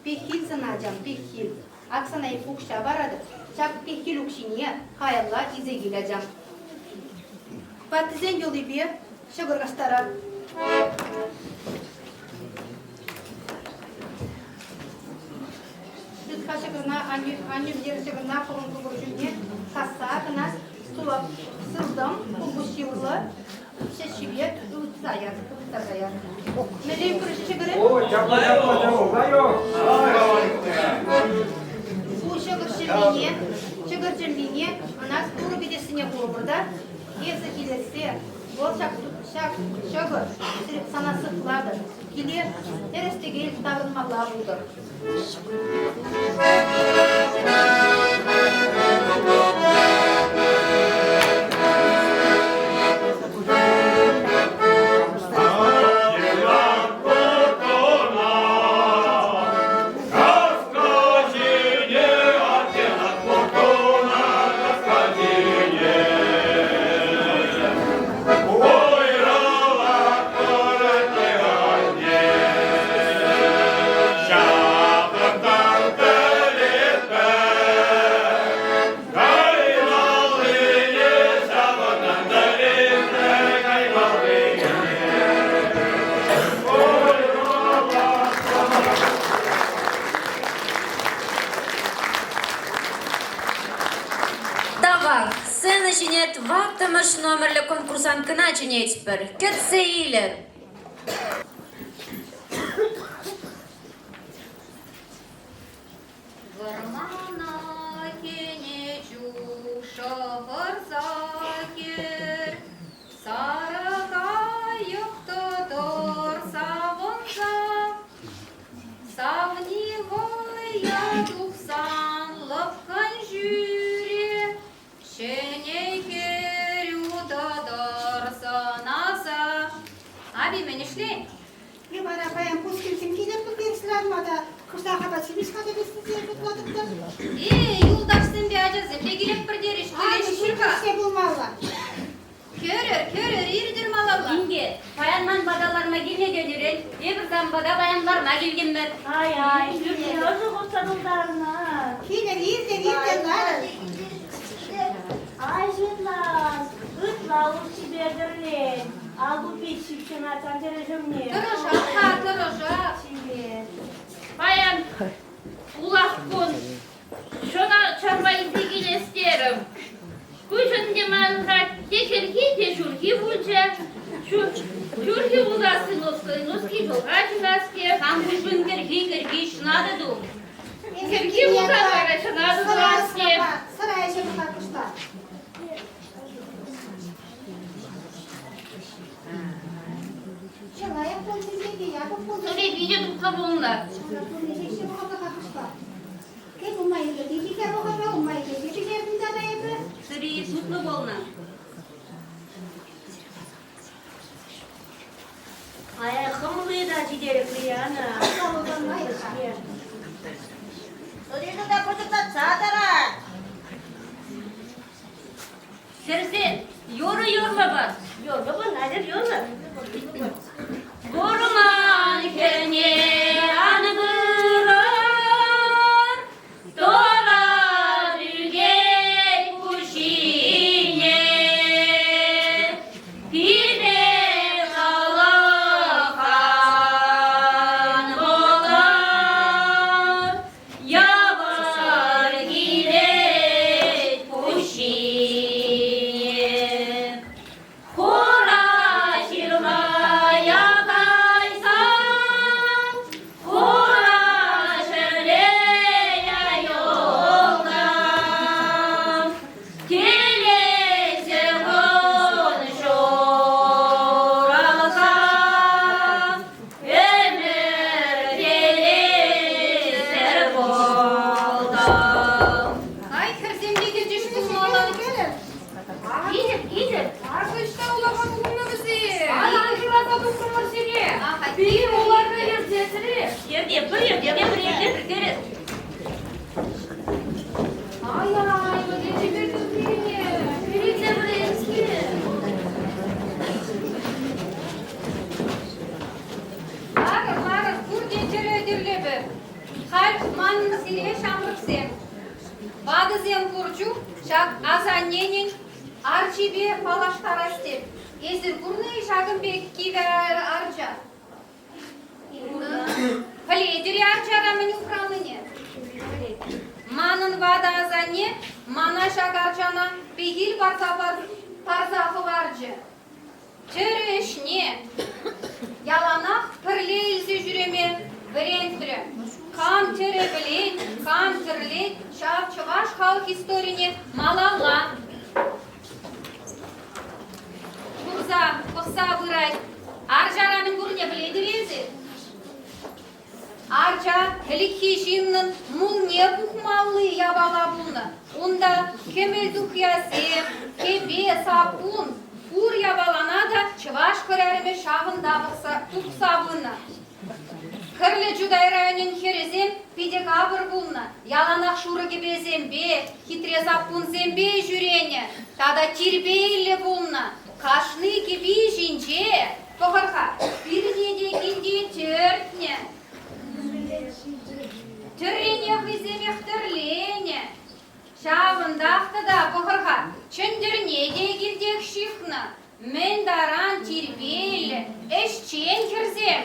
Пехил сана, ачам, пехил. Ак сана эп укҫа паратӑп. Ҫак пехил укҫине каялла илсе кил, ачам. Ваттисен йӑлипе ҫӑкӑр кастарар. Тытха ҫӑкӑрна, аннӳ пӗҫернӗ ҫӑкӑрна хӑвӑн кукӑр ҫумне касса кӑна сулап сылтӑм хулпуҫҫи урлӑ ҫӗҫҫипе ывӑтса яр, ывӑттарса яр. Мӗнле ӳкрӗ ҫӑкӑрӗ? Ку ҫӑкӑр чӗллине, ҫӑкӑр чӗллине ӑна Турӑ кӗтессине хурӑпӑр та эсӗ килессе вӑл ҫак ҫак ҫӑкӑр сана сыхлатӑр, киле тӗрӗс-тӗкел таврӑнмалла пултӑр. Тавах, сцена ҫине тӑваттӑмӗш номерлӗ конкурсанткӑна чӗнетпӗр. Кӗтсе илӗр! Вӑрмана кӗнӗ чух шӑхӑрса кӗр, Сарӑ кайӑк тӑтӑр савӑнса. Савни вӑййа тухсан лӑпкӑн ҫӳре, Ҫӗнӗ хӗрӳ тӑтӑр сӑнаса. Аби, мӗн ӗҫлен? Е вара паян пускилсем киле пӗлтерсе ларма та кӑштах апат-ҫимӗҫ хатӗрлес тесе шутлатӑп та. Эй, юлташсемпе ачасем те килетпӗр терӗҫ, килеҫ пуль-ха. пулмалла. Кӗрӗр, кӗрӗр, иртӗр малалла. Инке, паян ман пата ларма килнӗ тенӗрен эпир сан пата паян ларма килтӗмӗр. Ай-ай, пӳрте ӑшӑ хутса тултарнӑ. Килӗр, иртӗр, иртӗр, ларӑр. Ай, ҫырлан, ытла усипе тӗрлен. Аллу пит ҫыпҫӑнать сан чӗре ҫумне. Тӑрӑшах-ха, тӑрӑшах. Чипер. Паян улах кун ҫӑна чарма илсе килес терӗм. Куҫ ӗнтӗ ман-ха те кӗрхи, те ҫурхи пулчӗ. Ҫурхи пуласси нуски чулха ҫунас-ке. Сан куҫун кӗрхи, кӗрхи ҫунатӑ ту. Кӗрхи пулсан вара ҫунатӑ тӑвас-ке. Сӑра ӗҫе пӑха пуҫла. Чылай пулчӗ те, япӑх пулчӗ. Сӑри питӗ тутлӑ пулнӑ. Сӑри тутлӑ пулнӑ. Ая хӑмли та ҫитерӗклӗ янӑ. Сӑри та пӑчӑртатса тӑрать. Хӗрсем, юрӑ юрлӑпӑр. Юрлӑпӑр, Надя, юрлӑр. Вӑрман хӗрне ан пырӑр, Тӑрать ӳкет пуҫ ҫине. Пире халӑх ан пултӑр, Йывӑр килет пуҫ ҫине. Хура ҫырмая кайсан, хура ҫӗре юлтӑм. Килесе кун ҫуралсан, ӗмӗр телейсӗр пултӑм. Ай, хӗрсем те килчӗҫ пулмалла. Килӗр, килӗр. Акӑ ӑҫта улаха тухнӑ вӗсем? Ан шыраса тухрӑмӑр сире. Пире уларна ертесӗре. Ерте, пӗр ерте, пӗр ерте, пӗр Ай-ай, мӗнле чипер тутрине. Пире вӗренсе. Ларӑр, ларӑр, пурте чӗрӗ тӗрлепӗр. Халь манӑн сире ҫамрӑксем. Ватӑсем пур чух ҫак асанненӗн арчипе паллаштарас теп. Эсир курнӑ-и ҫакӑн пек кивӗ арча? Пӗлетӗр-и арчара мӗн упранине? Манӑн ватӑ асанне мана ҫак арчана пехил парса парса хӑварчӗ. Тӗрӗ ӗҫне яланах пӗрле илсе ҫӳреме вӗрентрӗ. Кам тӗрӗ пӗлет, кам тӗрлет, ҫав чӑваш халӑх историне малалла курса, пӑхса пырать. Арчара мӗн пуррине пӗлетӗр-и эсир? Арча ӗлӗкхи ҫыннӑн мулне пухмалли япала пулнӑ. Унта кӗмӗл тухьясем, кӗпе, саппун, пур япалана та чӑваш хӗрарӑмӗ ҫавӑнта пӑхса тухса пынӑ. Хӗрлӗ Чутай районӗн хӗрӗсем питӗ капӑр пулнӑ, яланах шурӑ кӗпесемпе, хитре саппунсемпе ҫӳренӗ тата тирпейлӗ пулнӑ. Кашни кӗпи ҫинче Пӑхӑр-ха, пирне те килте тӗртнӗ. Тӗррине хӑйсемех тӗрленӗ. Ҫавӑнтах тата, пӑхӑр-ха, чӗнтӗрне те килтех ҫыхнӑ. Мӗн таран тирпейлӗ, ӗҫчен хӗрсем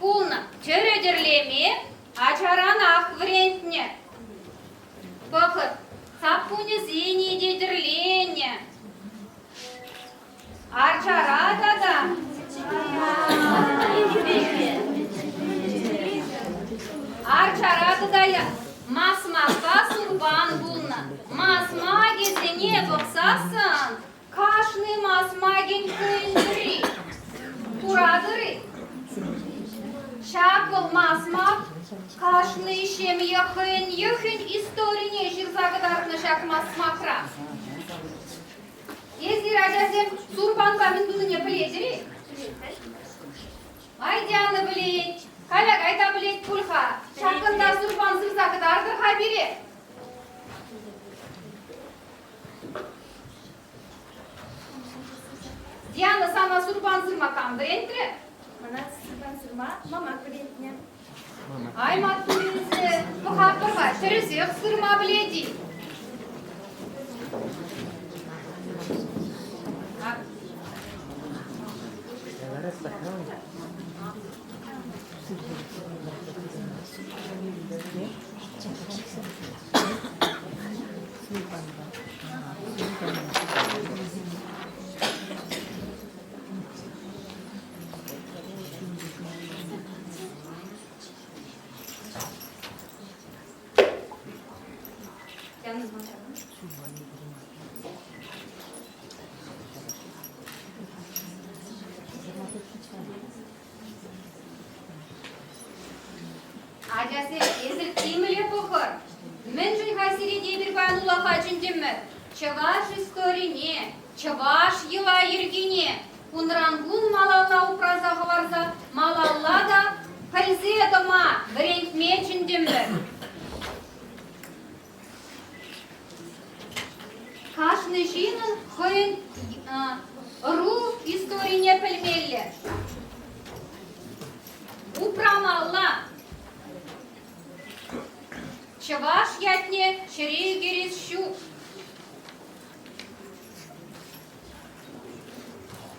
пулнӑ. Тӗрӗ тӗрлеме ачаранах вӗрентнӗ. Пӑхӑр, саппунӗсене те тӗрленӗ. Арчара тата Арчара тата масмакпа сурпан пулнӑ. Масмакӗсене пӑхсассӑн кашни масмакӗн хӑйӗн тӗрри. Куратӑр-и? Ҫак вӑл масмак кашни ҫемье хӑйӗн йӑхӗн историне ҫырса кӑтартнӑ ҫак масмакра. Эсир, ачасем, сурпанпа мӗн тунине пӗлетӗр-и? Ай, Диана пӗлет, Калякай та пӗлет пуль-ха. Ҫакӑнта сурпан сырса кӑтартӑр-ха пире. Диана, сана сурпан сырма кам вӗрентрӗ? Мана сурпан сырма мамак вӗрентнӗ. Ай, маттур илсе, пӑхатпӑр-ха, тӗрӗсех сырма пӗлет-и? Ачасем, эсир тимлӗ пӑхӑр. Мӗншӗн-ха сире те эпир паян улаха чӗнтӗмӗр? Чӑваш историне, чӑваш йӑла-йӗркине кунран-кун малалла упраса хӑварса малалла та пӗлсе тӑма вӗрентме чӗнтӗмӗр. Кашни ҫыннӑн хӑйӗн ӑру историне пӗлмелле, упрамалла. Чӑваш ятне ҫӗре ӳкерес ҫук.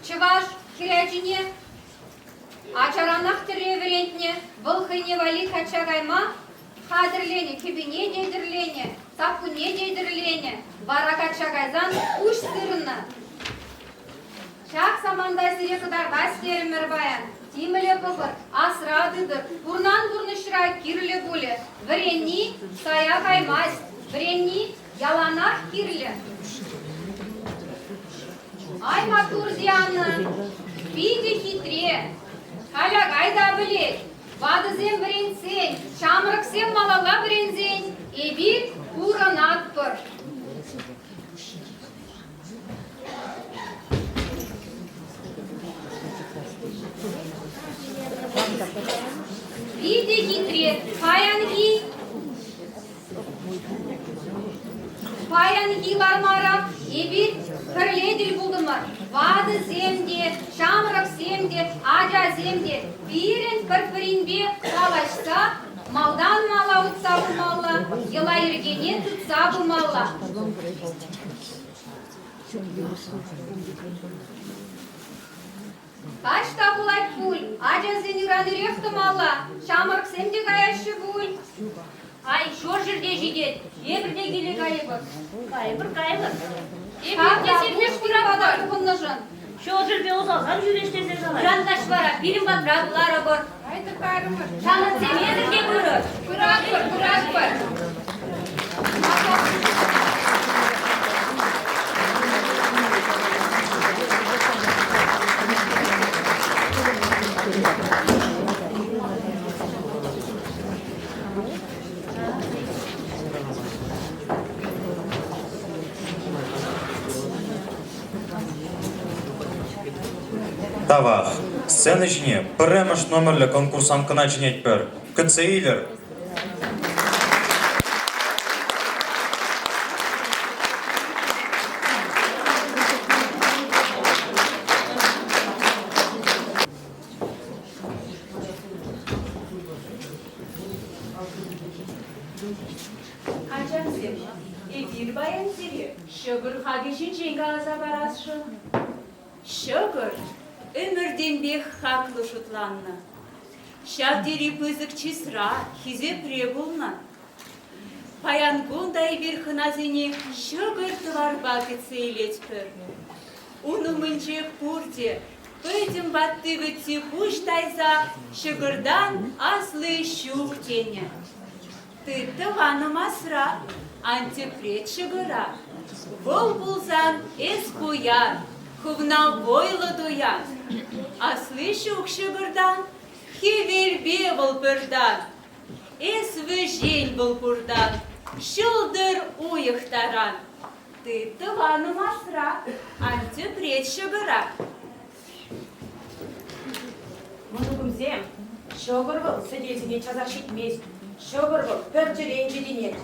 Чӑваш хӗрачине ачаранах тӗрре вӗрентнӗ, вӑл хӑйне валли качча кайма хатӗрленӗ, кӗпине те тӗрленӗ, саппунне те тӗрленӗ. Вара качча кайсан пуҫ сырнӑ. Ҫак саманта сире кӑтартас терӗмӗр паян. Тимлӗ пӑхӑр, асра тытӑр, пурнан пурнӑҫра кирлӗ пулӗ. Вӗренни сая каймасть, вӗренни яланах кирлӗ. Ай, маттур Диана, питӗ хитре. Калякай та пӗлет. Ватӑсем вӗрентсен, ҫамрӑксем малалла вӗренсен эпир пурӑнатпӑр. Питӗ хитре паянхи Паянхи лармара эпир пӗрле тӗл пултӑмӑр. Ватӑсем те, ҫамрӑксем те, ачасем те пирӗн пӗр-пӗринпе калаҫса малтан мала утса пымалла, йӑла-йӗркене тытса пымалла. Каҫ та пулать пуль, ачасен ыран ирех тӑмалла, ҫамрӑксем те каяҫҫӗ пуль. Ай, ҫур ҫӗрте ҫитет, эпир те киле кайӑпӑр. Кайӑпӑр, кайӑпӑр. Эпир те сирме пыратпӑр пухӑннӑшӑн. Ҫур ҫӗрпе усалсам ҫӳреҫ тесе калать. Ыран каҫ вара пирӗн патра ларӑпӑр. Айтӑр кайрӑмӑр. Ҫамрӑксем эсӗр те пырӑр. Пыратпӑр, пыратпӑр. Тавах. Сцена ҫине пӗрремӗш номерлӗ конкурсанткӑна чӗнетпӗр. Кӗтсе илӗр. Ачасем, эпир паян сире ҫӑкӑр хакӗ ҫинчен каласа парасшӑн. Ҫӑкӑр ӗмӗртенпех хаклӑ шутланнӑ. Ҫав тери пысӑк чысра, хисепре пулнӑ. Паян кун та эпир хӑнасене ҫӑкӑр-тӑварпа кӗтсе илетпӗр. Ун умӗнче пурте, пӗтӗм ватти-вӗтти пуҫ тайса ҫӑкӑртан асли ҫук тенӗ. Тыт тӑванӑм асра, ан тӗпрет ҫӑкӑра. Вӑл пулсан эс пуян, хӑвна вӑйлӑ туян. Асли ҫук ҫӑкӑртан, хӗвелпе вӑл пӗртан. Эс вӗҫен вӑл пуртан, ҫӑлтӑр уйӑх таран. Тыт тӑванӑм асра, ан тӗпрет ҫӑкӑра. Мӑнукӑмсем, ҫӑкӑр вӑл сӗтел ҫине часах ҫитмест. Ҫӑкӑр вӑл пӗрчӗрен ҫитӗнет.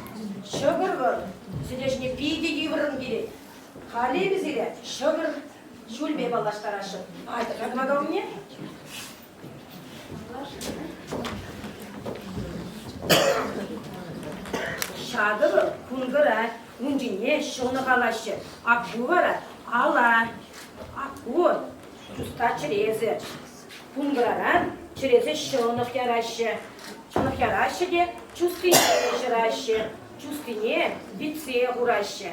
Ҫӑкӑр вӑл сӗтел ҫине питӗ йывӑррӑн килет. Халӗ эпӗ сире ҫӑкӑр ҫулӗпе паллаштарасшӑн. Айтӑр-ха кӑмака умне. Ҫакӑ вӑл кункӑра, ун ҫине ҫӑнӑх алаҫҫӗ. Ак ку вара ала. Ак ку чуста чӗресӗ. Кункӑраран чӗресе ҫӑнӑх яраҫҫӗ. Ҫӑнӑх яраҫҫӗ те чустине ҫӑраҫҫӗ, чустине витсе хураҫҫӗ.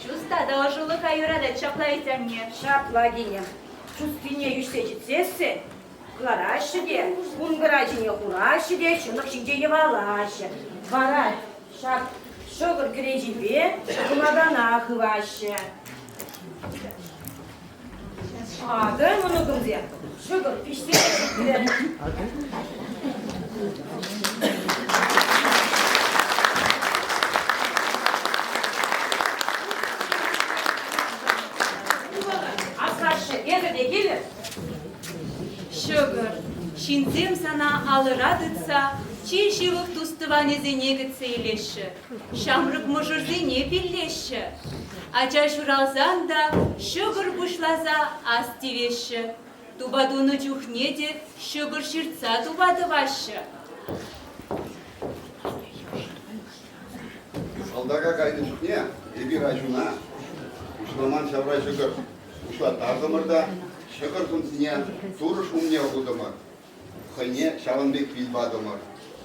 Чуста та ӑшӑлӑха юратать ҫапла вӗт анне. Ҫапла кинӗм. Чустине йӳҫсе ҫитсессӗн кӑлараҫҫӗ те, кункӑра ҫине хураҫҫӗ те ҫӑнӑх ҫинче йӑвалаҫҫӗ. Вара ҫак ҫӑкӑр кӗреҫипе кӑмакана хываҫҫӗ. Акӑ, мӑнукӑмсем, ҫӑкӑр пиҫсе ҫитрӗ. Аслашшӗ, эсӗ те килӗр. Ҫӑкӑр, ҫынсем сана алӑра тытса чи ҫывӑх тус-тӑванӗсене кӗтсе илеҫҫӗ. Ҫамрӑк мӑшӑрсене пиллеҫҫӗ. Ача ҫуралсан та ҫӑкӑр пуҫласа ас тивеҫҫӗ. Тупа тунӑ чухне те ҫӑкӑр ҫыртса тупа тӑваҫҫӗ. Салтака кайнӑ чухне эпир аҫуна пуҫламан ҫавра ҫӑкӑр пуҫлаттартӑмӑр та ҫӑкӑр сӑмсине турӑш умне хутӑмӑр. Хӑйне ҫавӑн пек пил патӑмӑр.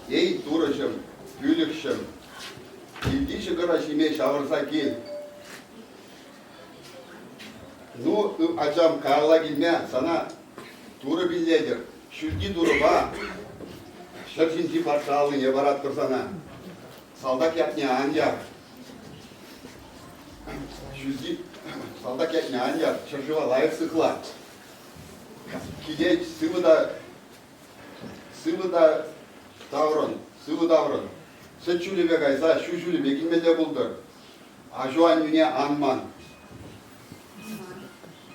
Эй, Турӑҫӑм, пӳлӗхҫӗм, килти ҫӑкӑра ҫиме ҫавӑрса кил. Ну, ачам, каялла килме сана Турӑ пиллетӗр. Ҫӳлти Турӑпа ҫӗр ҫинчи патша аллине паратпӑр сана. Салтак ятне ан яр. Ҫӳлти салтак ятне ан яр, ҫӗршыва лайӑх сыхла. Килет, сывӑ та сывӑ та таврӑн, сывӑ таврӑн. Сӗт ҫулӗпе кайса ҫу ҫулӗпе килмелле пултӑр. Аҫу-аннӳне ан ман.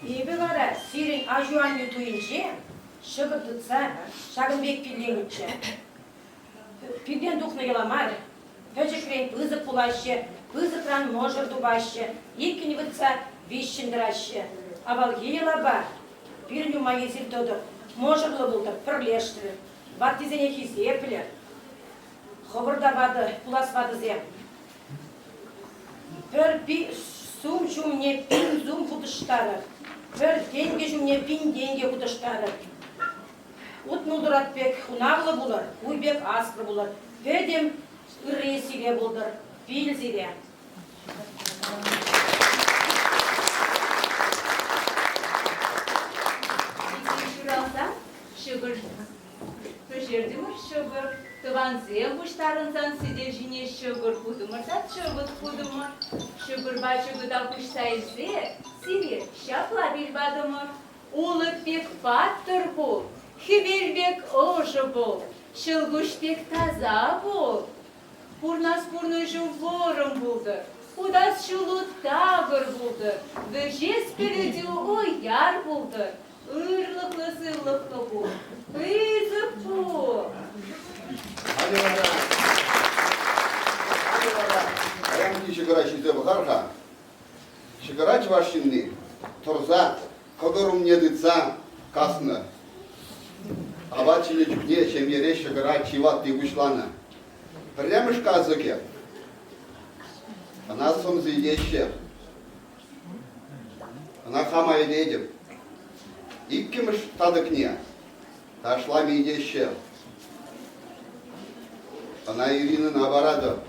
Эпӗ вара сирӗн аҫу-аннӳ туйӗнче ҫӑкӑр тытса ҫакӑн пек пилленӗччӗ. Пиртен тухнӑ йӑла мар. Пӗчӗкрен пысӑк пулаҫҫӗ, пысӑкран мӑшӑр тупаҫҫӗ, иккӗн выртса виҫҫӗн тӑраҫҫӗ. Авалхи йӑлапа пирӗн ума эсир тӑтӑр, мӑшӑрлӑ пултӑр, пӗрлешрӗр, ваттисене хисеплӗр. Хӑвӑр та ватӑ, пулас ватӑсем. Пӗр сум ҫумне пин сум хутӑштарӑр, пӗр тенкӗ ҫумне пин тенкӗ хутӑштарӑр. Утмӑл турат пек хунавлӑ пулӑр, уй пек аслӑ пулӑр, пӗтӗм ырри сире пултӑр, пил сире. Ҫуралсан ҫӑкӑр пӗҫертӗмӗр ҫӑкӑр. Тӑвансем пуҫтарӑнсан сӗтел ҫине ҫӑкӑр хутӑмӑр та чӑкӑт хутӑмӑр. Ҫӑкӑрпа чӑкӑта хуҫса илсе сире ҫапла пил патӑмӑр. Улӑп пек паттӑр пул, хӗвел пек ӑшӑ пул, ҫӑлкуҫ пек таса пул. Пурнас пурнӑҫу вӑрӑм пултӑр, утас ҫулу такӑр пултӑр, вӗҫес пӗлӗтӳ уяр пултӑр, ырлӑхлӑ-сывлӑхлӑ пул, пысӑк пул. Халӗ вара, халӗ вара паянхи ҫӑкӑра ҫисе пӑхар-ха. Ҫӑкӑра чӑваш ҫынни тӑрса кӑкӑр умне тытса каснӑ. Апат ҫинӗ чухне ҫемьере ҫӑкӑра чи ватти пуҫланӑ. Пӗрремӗш касӑкӗ ӑна сӑмси теҫҫӗ. Ӑна хама илетӗп. Иккӗмӗш татӑкне ташлами теҫҫӗ. Ӑна Иринӑна паратӑп.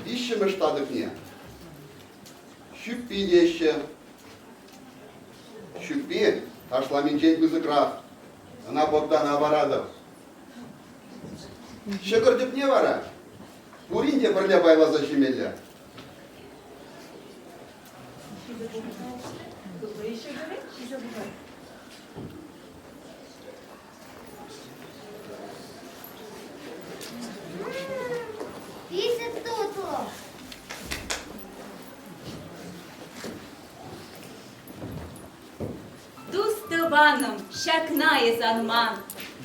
Виҫҫӗмӗш татӑкне ҫӳппи теҫҫӗ. Ҫӳппи ташламинчен пысӑкрах. Ӑна Богдана паратӑп. Ҫӑкӑр тӗпне вара пурин те пӗрле пайласа ҫимелле. Питӗ тутлӑ. Тус-тӑванӑм, ҫакна эс ан ман.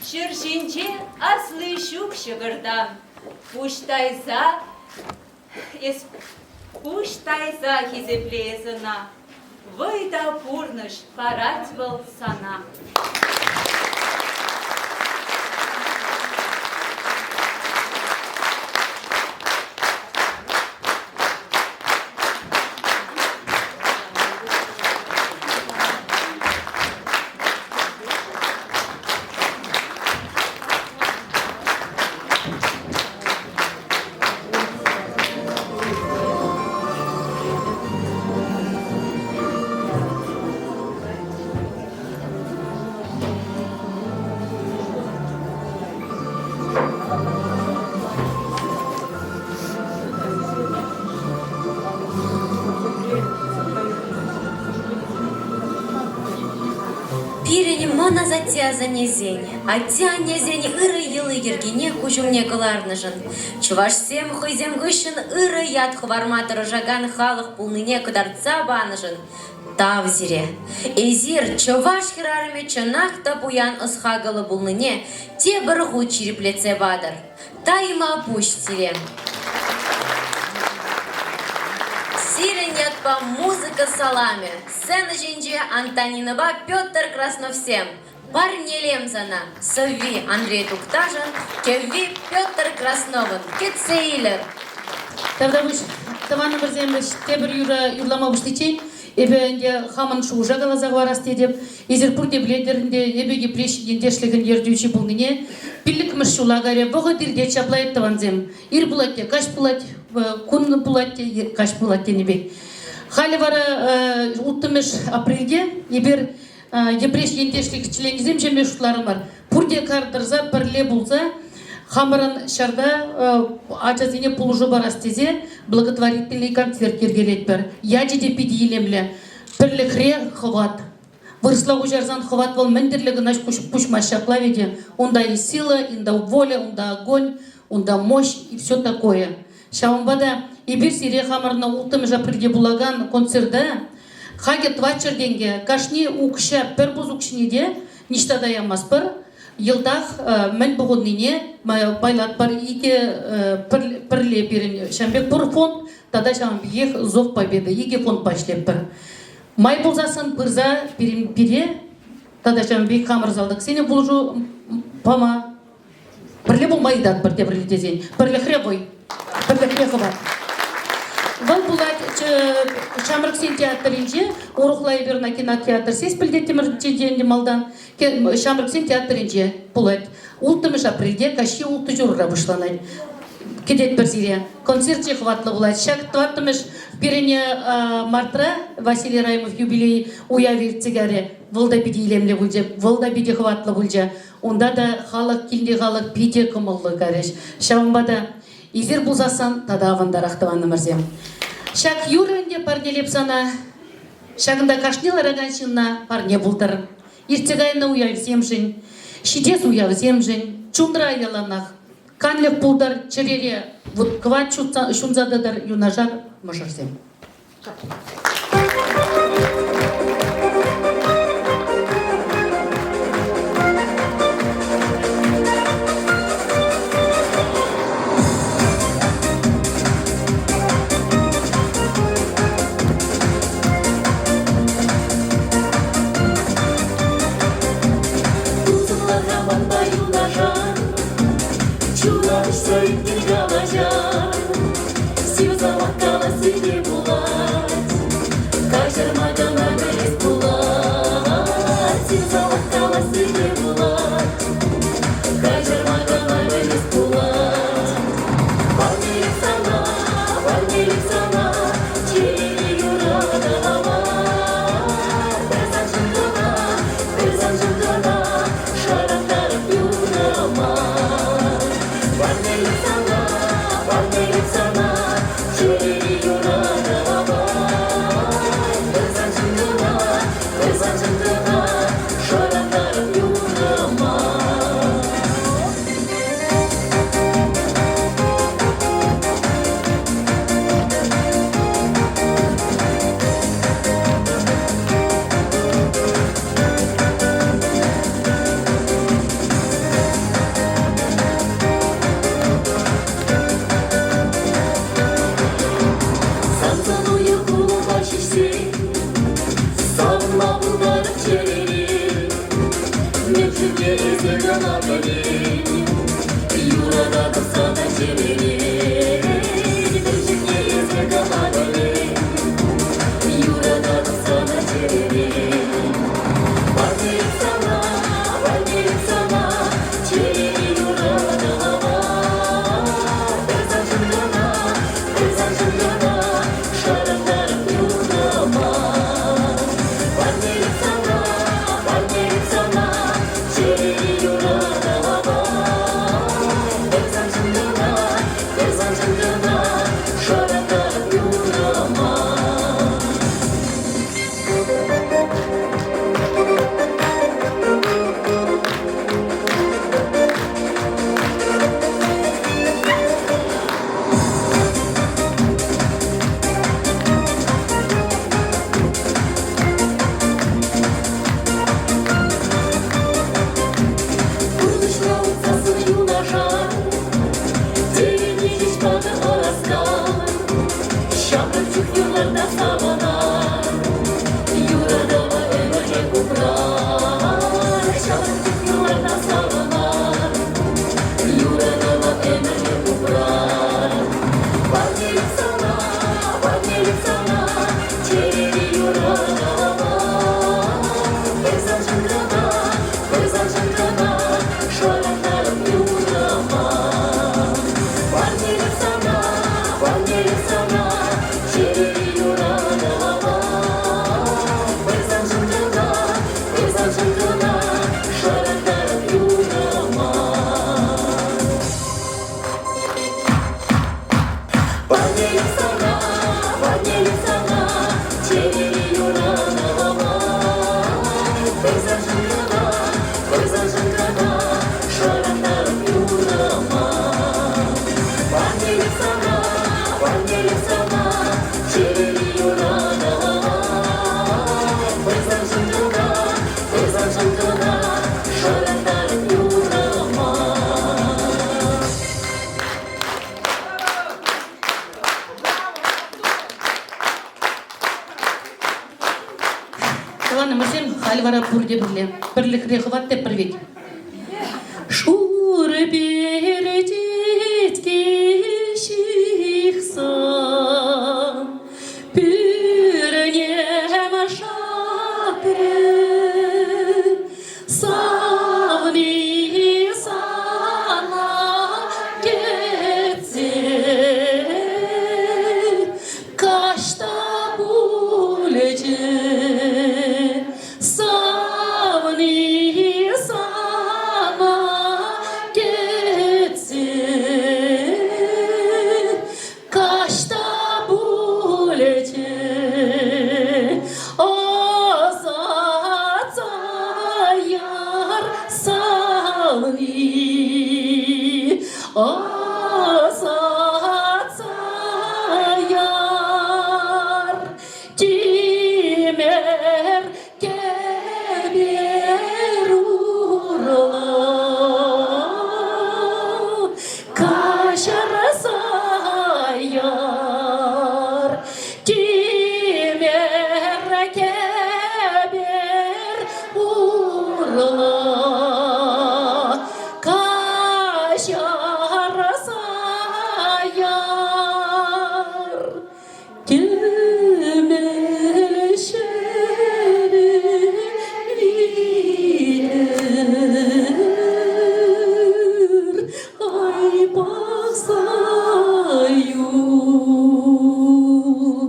Ҫӗр ҫинче асли ҫук ҫӑкӑртан. Пуҫ тайса эс пуҫ тайса хисепле эс ӑна. Вӑй та пурнӑҫ парать вӑл сана. Мӑн асатте-асаннесен, атте-аннесен ырӑ йӑли-йӗркине куҫ умне кӑларнӑшӑн, чӑвашсем хӑйсем хыҫҫӑн ырӑ ят хӑварма тӑрӑшакан халӑх пулнине кӑтартса панӑшӑн тав сире. Эсир чӑваш хӗрарӑмӗ чӑнах та пуян ӑс-хакӑллӑ пулнине тепӗр хут ҫирӗплетсе патӑр. Тайма пуҫ сире! Сирӗн ятпа музыка саламӗ. Сцена ҫинче Антонинӑпа Петр Красновсем. Парнелем сана сӑвви Андрей Тукташӑн, кӗвви Петр Красновӑн. Кӗтсе илӗр! Тавтапуҫ, тӑванӑмӑрсем, тепӗр юрӑ юрлама пуҫличчен эпӗ ӗнтӗ хамӑн шухӑша каласа хӑварас тетӗп. Эсир пурте пӗлетӗр ӗнтӗ, эпӗ Йӗпреҫ ентешлӗхӗн ертӳҫи пулнине. Пиллӗкмӗш ҫула кайрӗ. Вӑхӑт иртет ҫапла эп, тӑвансем. Ир пулать те каҫ пулать, кун пулать те каҫ пулать тенӗ пек. Халӗ вара улттӑмӗш апрельте эпир Йӗпреҫ ентешлӗх членӗсем ҫемье шутларӑмӑр. Пурте кар тӑрса пӗрле пулса хамӑрӑн ҫарта ачасене пулӑшу парас тесе благотворительный концерт йӗркелетпӗр. Ячӗ те питӗ илемлӗ. Пӗрлӗхре хӑват. Вырӑсла куҫарсан хӑват вӑл мӗн тӗрлӗ кӑна куҫмасть ҫапла вӗт. Унта и сила, унта воля, унта огонь, унта мощь и все такое. Ҫавӑнпа та эпир сире хамӑрӑн улттӑмӗш апрельте пулакан концерта хакӗ тӑватҫӗр тенкӗ, кашни укҫа пӗр пус укҫине те ниҫта та ямастпӑр. Йӑлтах мӗн пухӑннине пайлатпӑр. Икӗ пӗрле пирӗн ҫавӑн пек пур фонд тата ҫавӑн пекех Зов Победы икӗ фондпа ӗҫлетпӗр. Май пулсассӑн пырса пире тата ҫавӑн пек хамӑр салтаксене пулӑшу пама пӗрле пулма ыйтатпӑр тепӗр тесен. Пӗрлӗхре вӑй, пӗрлӗхре хӑват. Вӑл пулать ҫамрӑксен театрӗнче, урӑхла эпир ӑна кинотеатр сес пӗлтеттӗмӗр ӗнтӗ малтан. Ҫамрӑксен театрӗнче пулать. Улттӑмӗш апрельте каҫхи улттӑ ҫурра пуҫланать. Кӗтетпӗр сире. Концерчӗ хӑватлӑ пулать. Ҫак тӑваттӑмӗш пирӗн мартра Василий Раймов юбилей уявӗ иртсе кайрӗ. Вӑл та питӗ илемлӗ пулчӗ, вӑл та питӗ хӑватлӑ пулчӗ. Унта та халӑх, килти халӑх питӗ кӑмӑллӑ карӗҫ. Ҫавӑнпа та эсир пулсассӑн тата авантарах тӑванӑмӑрсем. Ҫак юрӑ ӗнтӗ парнелеп сана. Ҫакӑнта кашни ларакан ҫынна парне пултӑр. Иртсе кайнӑ уявсемшӗн, ҫитес уявсемшӗн чунра яланах канлӗх пултӑр, чӗрере вут-кӑвак ҫунса тӑтӑр юнашар мӑшӑрсем. Тусӑмлӑха манпа юнашар, Чуна уҫса ӳкнӗн калаҫар. Сив сӑмах каласси те пулать, Каҫарма кӑна. Тӑванӑмӑрсем, халь вара пурте пӗрле. Пӗрлӗхре хӑват тепӗр вӗт. Шурӑ перететке ҫыхса пӳрнем шатрӗ. Савни сана кӗтсе каҫ та пулчӗ. Савни сана кӗтсе каҫ та пулчӗ. Ӑсатса яр савни, ӑсатса яр. Тимӗр кӗпер урлӑ каҫарса яр. Тимӗр кӗпер урлӑ каҫарса яр. Кӗмӗл ҫӗрӗ витӗр ай пӑхса юл.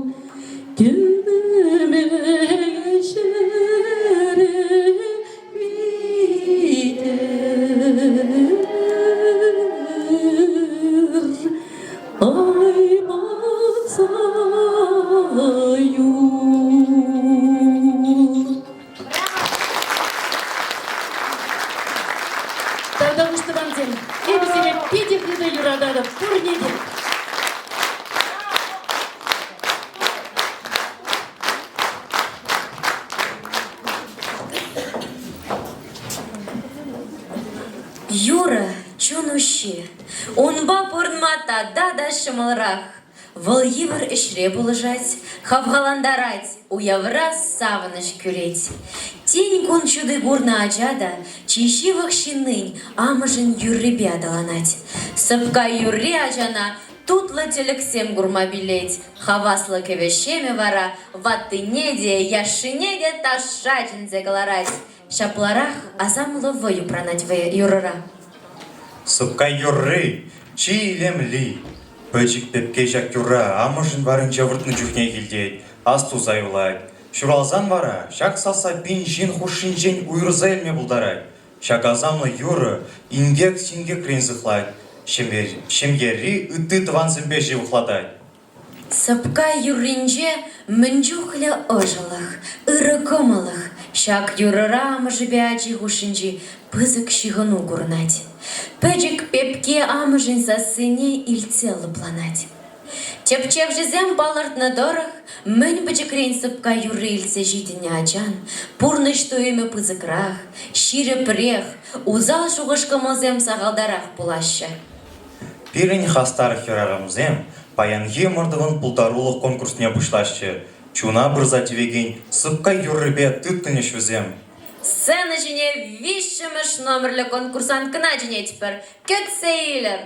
Кӗмӗл ҫӗрӗ витӗр ай пӑхса юл. Тавтапуҫ, тӑвансем! Эпӗ сире питӗ хытӑ юрататӑп, пурне те! Юрӑ чун уҫҫи. Унпа пурӑнма тата та ҫӑмӑлрах. Вӑл йывӑр ӗҫре пулӑшать, хавхалантарать, уявра савӑнӑҫ кӳрет. Тин кун ҫути курнӑ ача та чи ҫывӑх ҫыннин амӑшӗн юррипе аталанать. Сӑпка юрри ачана тутлӑ тӗлӗксем курма пилет. Хаваслӑ кӗвӗ-ҫемӗ вара ваттине те, яшшине те ташша чӗнсе кӑларать. Ҫапларах асамлӑ вӑй упранать юрӑра. Сӑпка юрри чи илемли. Пӗчӗк пепке ҫак юрра амӑшӗн варӗнче выртнӑ чухне илтет, астуса юлать. Ҫуралсан вара ҫак сасса пин ҫын хушшинчен уйӑрса илме пултарать. Ҫак асамлӑ юрӑ инкек-синкекрен сыхлать, ҫемьери ытти тӑвансемпе ҫывӑхлатать. Сӑпка юрринче мӗн чухлӗ ӑшӑлӑх, ырӑ кӑмӑллӑх, ҫак юрӑра амӑшӗпе ачи хушшинчи пысӑк ҫыхӑну курӑнать. Пӗчӗк пепке амӑшӗн сассине илтсе лӑпланать. Тӗпчевҫӗсем палӑртнӑ тӑрӑх, мӗн пӗчӗкрен сӑпка юрри илтсе ҫитӗннӗ ачан пурнӑҫ туйӑмӗ пысӑкрах, ҫирӗпрех, усал шухӑш-кӑмӑлсем сахалтарах пулаҫҫӗ. Пирӗн хастар хӗрарӑмсем паянхи ӑмӑртӑвӑн пултарулӑх конкурсне пуҫлаҫҫӗ. Чуна пырса тивекен сӑпка юррипе тыткӑнӗҫ вӗсем. Сцена ҫине виҫҫӗмӗш номерлӗ конкурсанткӑна чӗнетпӗр. Кӗтсе илӗр!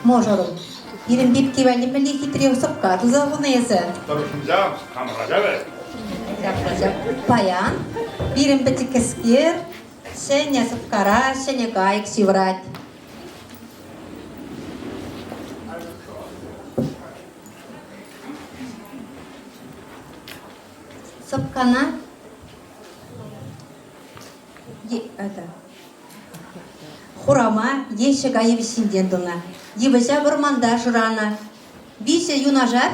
Мӑшӑрӑм, пирӗн пепке валли мӗнле хитре сӑпка туса хунӑ эсӗ? Тӑрӑшӑнса хамӑра ҫавӗ. Паян пирӗн пӗчӗккӗскер ҫӗнӗ сӑпкара ҫӗнӗ кайӑк ҫывӑрать. Сӑпкана это, хурама е ҫӑка йывӑҫҫинчен тунӑ. Йывӑҫа вӑрманта шыранӑ. Виҫӗ юнашар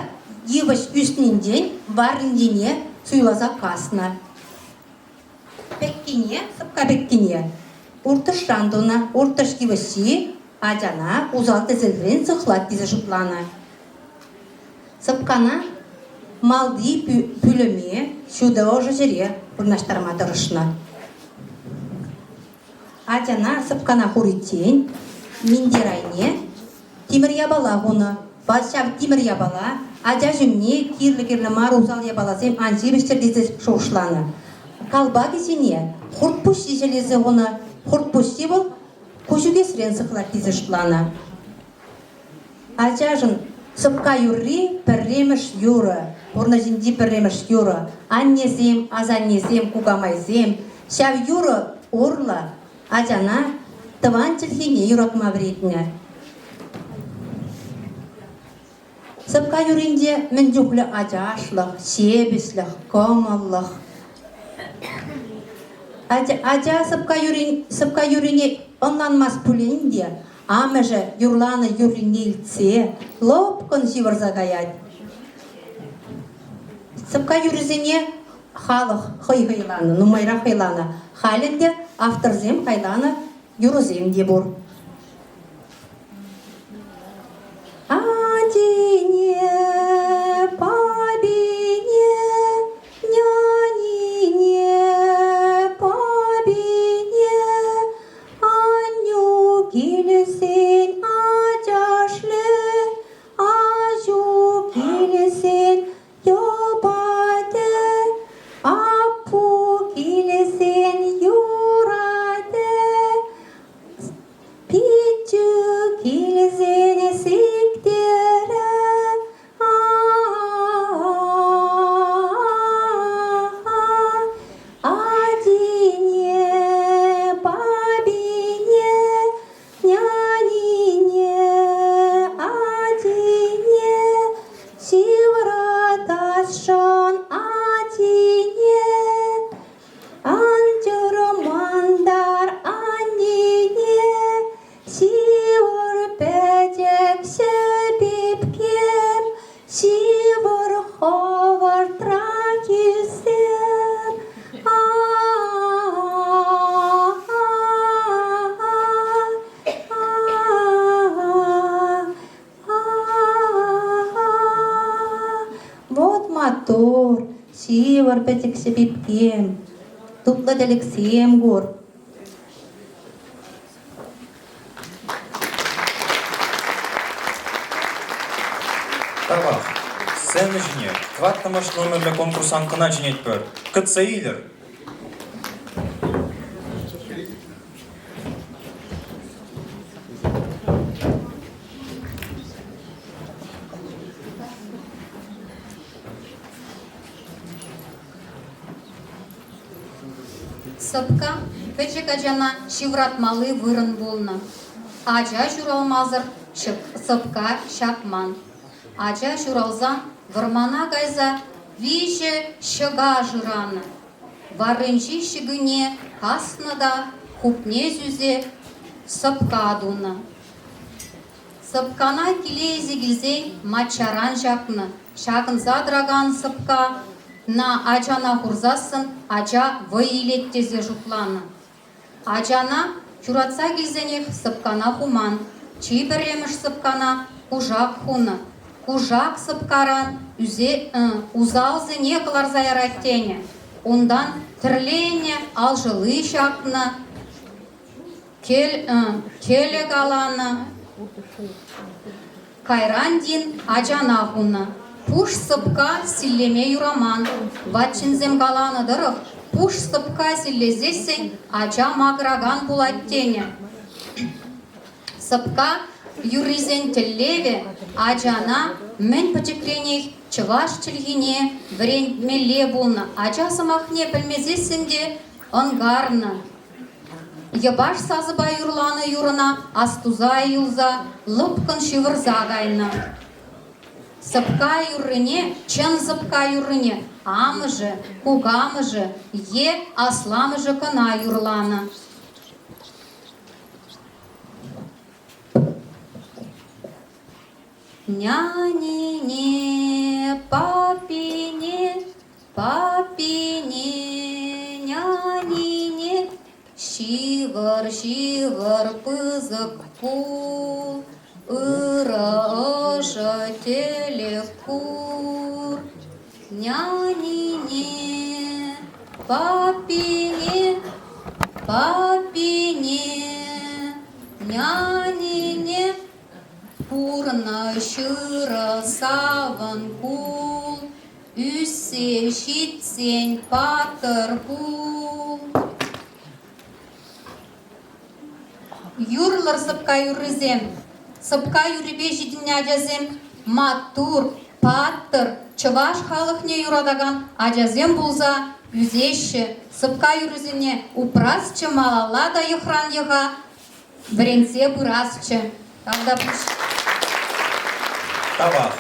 йывӑҫ ӳснинчен варринчине суйласа каснӑ. Пӗккине, сӑпка пӗккине уртӑшран тунӑ. Уртӑш йывӑҫҫи ачана усал-тӗселрен сыхлать тесе шутланӑ. Сӑпкана малти пӳлӗме ҫутӑ ӑшӑ ҫӗре вырнаҫтарма тӑрӑшнӑ. Ачана сӑпкана хуриччен минтер айне тимӗр япала хунӑ. Ҫав тимӗр япала ача ҫумне кирлӗ-кирлӗ мар усал япаласем ан ҫыпӑҫчӑр тесе шухӑшланӑ. Калпакӗ ҫине хурт пуҫҫи ҫӗлесе хунӑ. Хурт пуҫҫи вӑл куҫ ӳкесрен сыхлать тесе шутланӑ. Ачашӑн сӑпка юрри пӗрремӗш юрӑ, пурнӑҫӗнчи пӗрремӗш юрӑ. Аннесем, асаннесем, кукамайсем ҫав юрӑ урлӑ ачана тӑван чӗлхене юратма вӗрентнӗ. Сӑпка юрринче мӗн чухлӗ ачашлӑх, ҫепӗҫлӗх, кӑмӑллӑх. Ача сӑпка юррине ӑнланмасть пулин те, амӑшӗ юрланӑ юррине илтсе лӑпкӑн ҫывӑрса каять. Сӑпка юррисене халӑх хӑй хӑйланӑ, нумайрах хӑйланӑ. Халь ӗнтӗ авторсем хайланӑ юрӑсем те пур. Атине, папине, нянине, папине, аннӳ килсен ачашлӗ, аҫу килсен йӑпатӗ, аппу килсен юратӗ. Пиччӳ килсен сиктерӗ, Атине, папине, нянине, атине, ҫывӑратасшӑн атине. Ан чӑрмантар аннене, ҫывӑр пӗчӗкҫӗ пепкем, ҫывӑр хӑвӑртрах ӳсер. Вот маттур, ҫывӑр пӗчӗкҫӗ пепкем, тутлӑ тӗлӗксем кур. Тавах. Сцена ҫине тӑваттӑмӗш номерлӗ конкурсанткӑна чӗнетпӗр. Кӗтсе илӗр. Сӑпка пӗчӗк ачана ҫывратмалли вырӑн пулнӑ. Ача ҫуралмасӑр сӑпка ҫапман. Ача ҫуралсан вӑрмана кайса виҫӗ ҫӑка шыранӑ. Варринчи ҫӑкине каснӑ та хупне сӳсе сӑпка тунӑ. Сӑпкана киле илсе килсен маччаран ҫакнӑ. Ҫакӑнса тӑракан сӑпкана ачана хурсассӑн ача вӑй илет тесе шутланӑ. Ачана ҫуратса килсенех сӑпкана хуман. Чи пӗрремӗш сӑпкана кушак хунӑ. Кушак сӑпкаран усалсене кӑларса ярать тенӗ. Унтан тӗрленӗ алшӑлли ҫакнӑ, кӗлӗ каланӑ. Кайран тин ачана хунӑ. Пуш сӑпка силлеме юраман. Ват ҫынсем каланӑ тӑрӑх, пуш сӑпка силлесессӗн ача макӑракан пулать тенӗ. Сӑпка юррисен тӗллевӗ ачана мӗн пӗчӗкренех чӑваш чӗлхине вӗрентмелле пулнӑ. Ача сӑмахне пӗлмесессӗн те ӑнкарнӑ. Йӑпаш сасӑпа юрланӑ юрӑна астуса юлса лӑпкӑн ҫывӑрса кайнӑ. Сӑпка юррине, чӑн сӑпка юррине амӑшӗ, кукамӑшӗ е асламӑшӗ кӑна юрланӑ. Нянине, папине, Папине, нянине, ҫывӑр, ҫывӑр пысӑк пул, ырӑ ӑшӑ тӗлӗк кур. Нянине, папине, папине, нянине пурӑна. Панӑ ҫырӑ савӑн кул, Ӳссе ҫитсен паттӑр пул. Юрлӑр сӑпка юррисем. Сӑпка юррипе ҫитӗннӗ ачасем маттур, паттӑр, чӑваш халӑхне юратакан ачасем пулса ӳсеҫҫӗ. Сӑпка юррисене упрасчӗ малалла та йӑхран йӑха вӗренсе пырасчӗ. Тавтапуҫ. Тавах.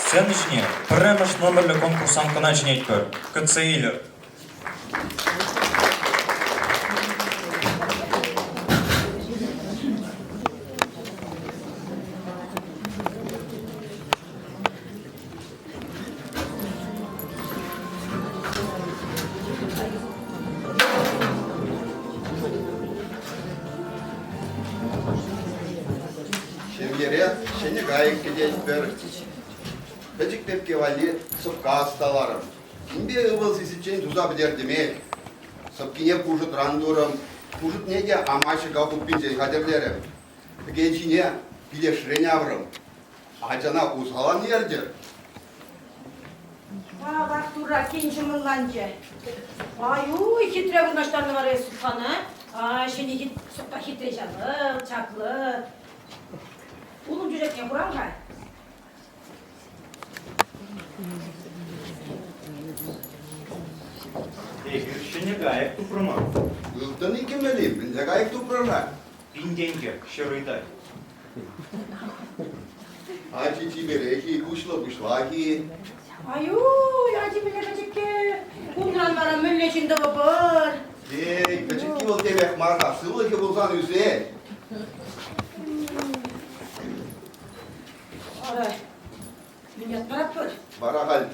Сцена ҫине пӗрремӗш номерлӗ конкурсанткӑна чӗнетпӗр. Кӗтсе илӗр. Ҫемьере ҫӗнӗ кайӑк кӗтетпӗр. Пӗчӗк пепке валли сӑпка ӑсталарӑм. Кинпе ывӑл сисиччен туса пӗтертӗмех. Сӑпкине пушӑтран турӑм, пушӑтне те ама ҫӑка хуппинчен хатӗрлерӗм. Пӗкен ҫине пилешрен аврӑм. Ачана усал ан ертӗр. Тавах Турра кин ҫӑмӑлланчӗ. Ай-уй, хитре вырнаҫтарнӑ вара эс суккана. А, ҫӗнӗ хит, сукка хитре ҫавӑ, чаплӑ. Улӑм чӳречне курам-ха. Эпир ҫӗнӗ кайӑк тупрӑмӑр. Ылтӑн иккӗмӗл-и? Мӗнле кайӑк тупрӑр-ха? Пин тенкӗ, ҫӗр ыйтать. Ачи чиперех-и, куҫлӑ пуҫлах-и? Ай-уй, ачи мӗнле пӗчӗккӗ. Унран вара мӗнле ҫын тӑвӑпӑр? Эй, пӗчӗкки вӑл темех мар-ха, сывлӑхӗ пулсан ӳсет. Ара, мӗн ят паратпӑр? Вара халь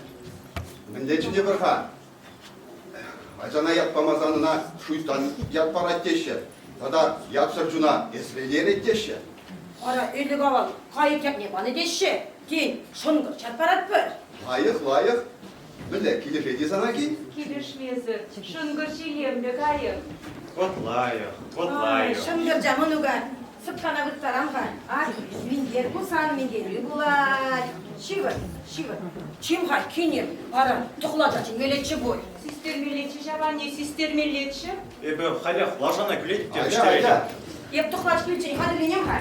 мӗнле чӗнӗпӗр-ха? Ачана ят памасан ӑна шуйттан ят парать теҫҫӗ. Тата ятсӑр чуна эсрелерет теҫҫӗ. Ара, ӗлӗк-авал кайӑк ятне панӑ теҫҫӗ. Тен, шӑнкӑрч ят паратпӑр? Лайӑх, лайӑх. Мӗнле, килӗшет-и сана кин? Килӗшмесӗр, шӑнкӑрч илемлӗ кайӑк. Вӑт лайӑх, вӑт лайӑх. Шӑнкӑрча мӑнука сӑпкана вырттарам-ха. Ак, минтер пулсан минтерӳ пулать. Ҫывӑр, ҫывӑр. Чим-ха, кинӗм, ара, тӑхлача чӗнмеллеччӗ пуль. Систермеллеччӗ ҫав, анне, систермеллеччӗ. Эпӗ халех лашана кӳлетӗп те Атя, вӗҫтеретӗп. атя. Эп тӑхлач килччен хатӗрленем-ха.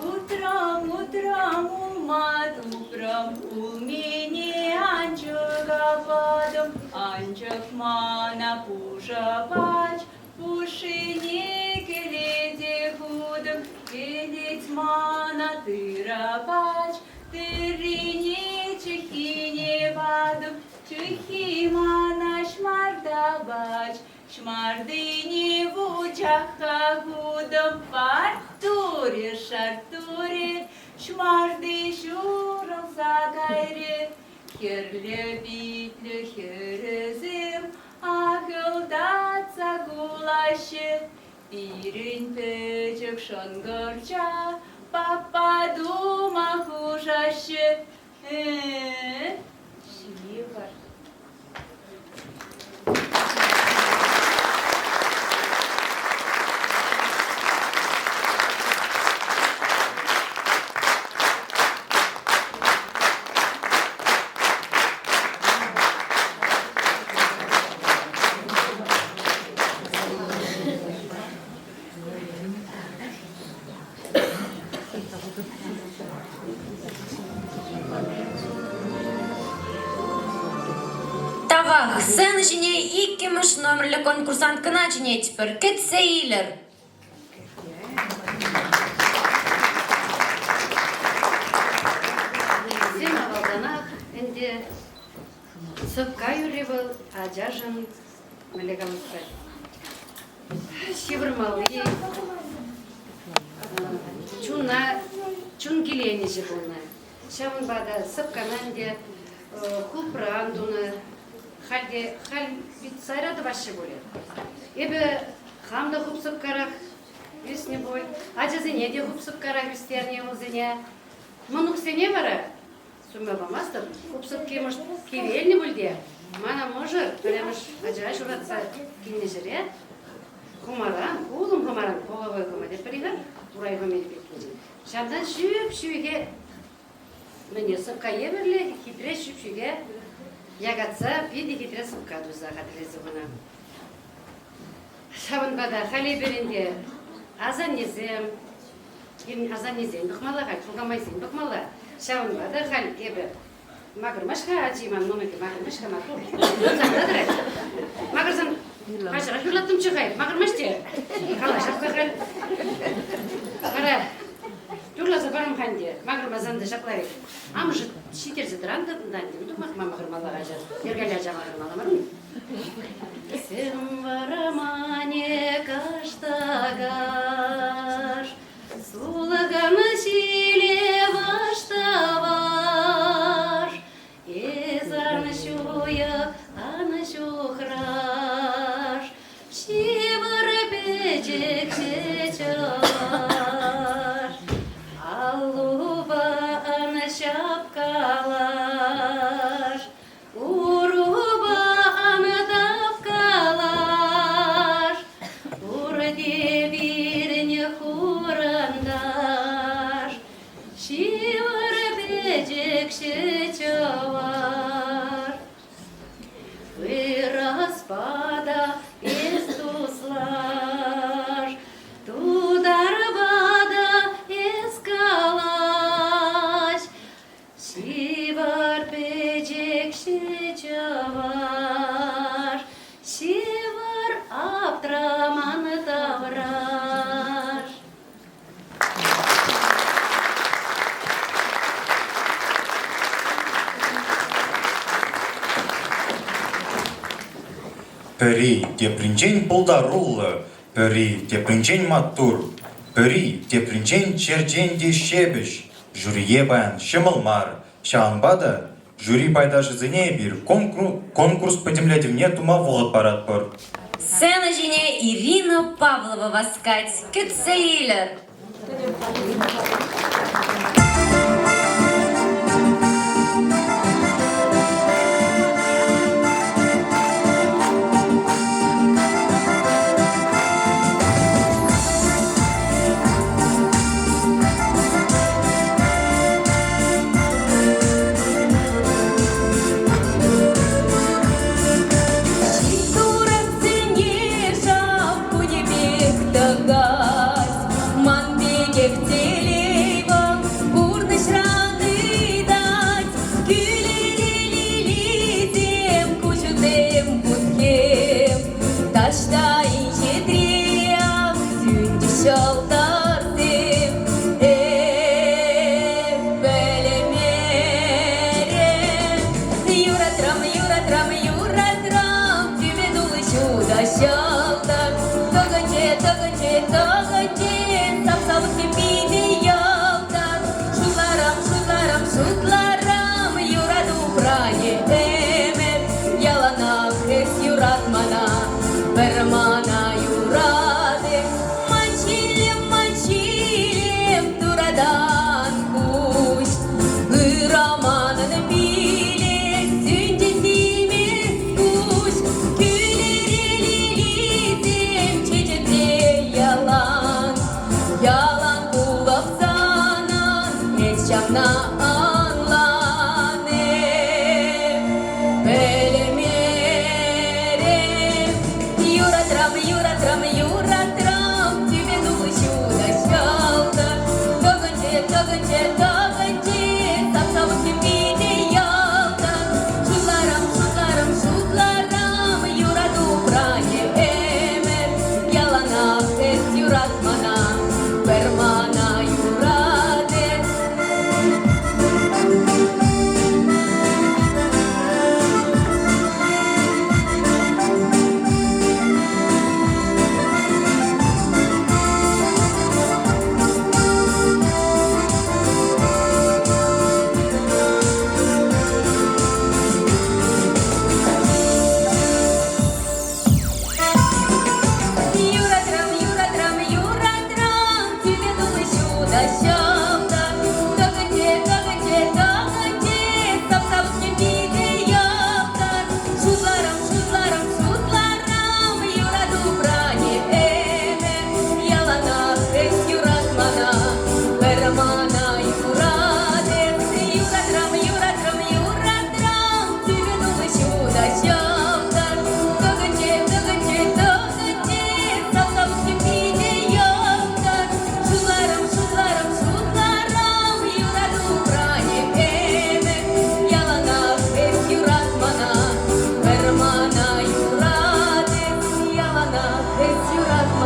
Утрам, утрам, улма тупрӑм, улмине анчӑка патӑм, анчӑк мана пушӑ пач, пушшине кӗлете хутӑм, кӗлет мана тырӑ пач, тыррине чӑххине патӑм, чӑххи мана ҫмарта пач, Ҫмартине вучаха хутӑм, парт турӗ, шарт турӗ, ҫмарти ҫурӑлса кайрӗ. Хӗрлӗ питлӗ хӗрӗсем ахӑлтатса кулаҫҫӗ. Пирӗн пӗчӗк шӑнкӑрча папа тума хушаҫҫӗ. Э-э, ҫывӑр. Тавах, сцена ҫине иккӗмӗш номерлӗ конкурсанткӑна чӗнетпӗр. Кӗтсе илӗр. Вӗсем авалтанах ӗнтӗ сӑпка юрри вӑл ачашӑн мӗнле калас ҫывӑрмалли чуна чун киленӗҫӗ пулнӑ. Ҫавӑнпа та сӑпкана ӗнтӗ хупран тунӑ. Халь те халь пит сайра тӑваҫҫӗ пулӗ. Эпӗ хам та хуп сӑпкарах ӳснӗ пуль. Ачасене те хуп сӑпкарах ӳстернӗ ывӑлсене. Мӑнуксене вара Сума памастӑп. Хуп сӑпки кивелнӗ пуль те. Мана мӑшӑр пӗрремӗш ача ҫуратса килнӗ ҫӗре. Хӑмаран, улӑм хӑмаран, половой хӑма тетпӗр-и-ха, урай хӑми пеккинчен. Ҫавтан ҫӳп-ҫӳхе мӗне сӑпка евӗрлӗ хитре ҫӳп-ҫӳхе якатса питӗ хитре сӑпка туса хатӗрлесе хунӑ. Ҫавӑнпа та халь эпир ӗнтӗ асаннесем, пирӗн асаннесен пӑхмалла халь, кукамайсен пӑхмалла. Ҫавӑнпа та халь эпӗ макӑрмасть-ха ачи ман мӑнукӗ, макӑрмасть-ха маттур. Савӑнса тӑрать. Макӑрсан паҫӑрах юрлаттӑмччӗ халь, макӑрмасть те. Калаҫать-ха халь. Вара юрласа парам-ха ӗнтӗ, макӑрмасан та ҫапла вӗт. Амӑшӗ ҫитерсе тӑрантӑр унта ӗнтӗ, ну тухмах ма макӑрмалла ача, йӗркеллӗ ача макӑрмалла мар ун. Сӗм вӑрманӗ каштакаш, Сулӑкӑн ҫиле ваштаваш. Эс ан ҫуйӑ, ан ҫухраш, Ҫывӑр пӗчӗкҫӗ чӑваш. Аллупа ан ҫапкалаш, Урупа ан тапкалаш, Пурте пирӗн хурӑнташ. Ҫывӑр пӗчӗкҫӗ чӑваш. Вырӑспа та эс туслаш, Тутарпа та эс калаҫ. Ҫывӑр пӗчӗкҫӗ чӑваш, Ҫывӑр аптраман тавраш. Пӗри тепринчен пултаруллӑ, пӗри тепринчен маттур, пӗри тепринчен черчен те ҫепӗҫ. Жюрие паян ҫӑмӑл мар, ҫавӑнпа та жюри пайташӗсене эпир конкурс пӗтӗмлетӗвне тума вӑхӑт паратпӑр. Сцена ҫине Ирина Павлова васкать. Кӗтсе илӗр! Туратсене шав кунӗпех тӑкать, Ман пекех телей.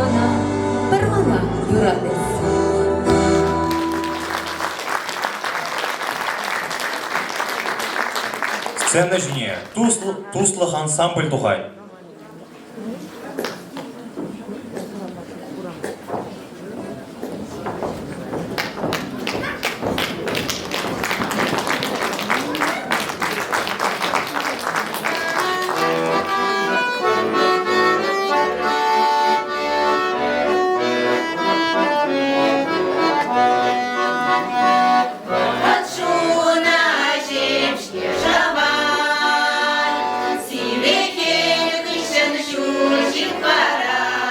мана, пӗр мана юрат эс. Сцена ҫине туслӑх ансамбль тухать. Вӑхӑт ҫемҫке шӑвать, сивӗ хӗл хыҫҫӑн ҫур ҫывхарать.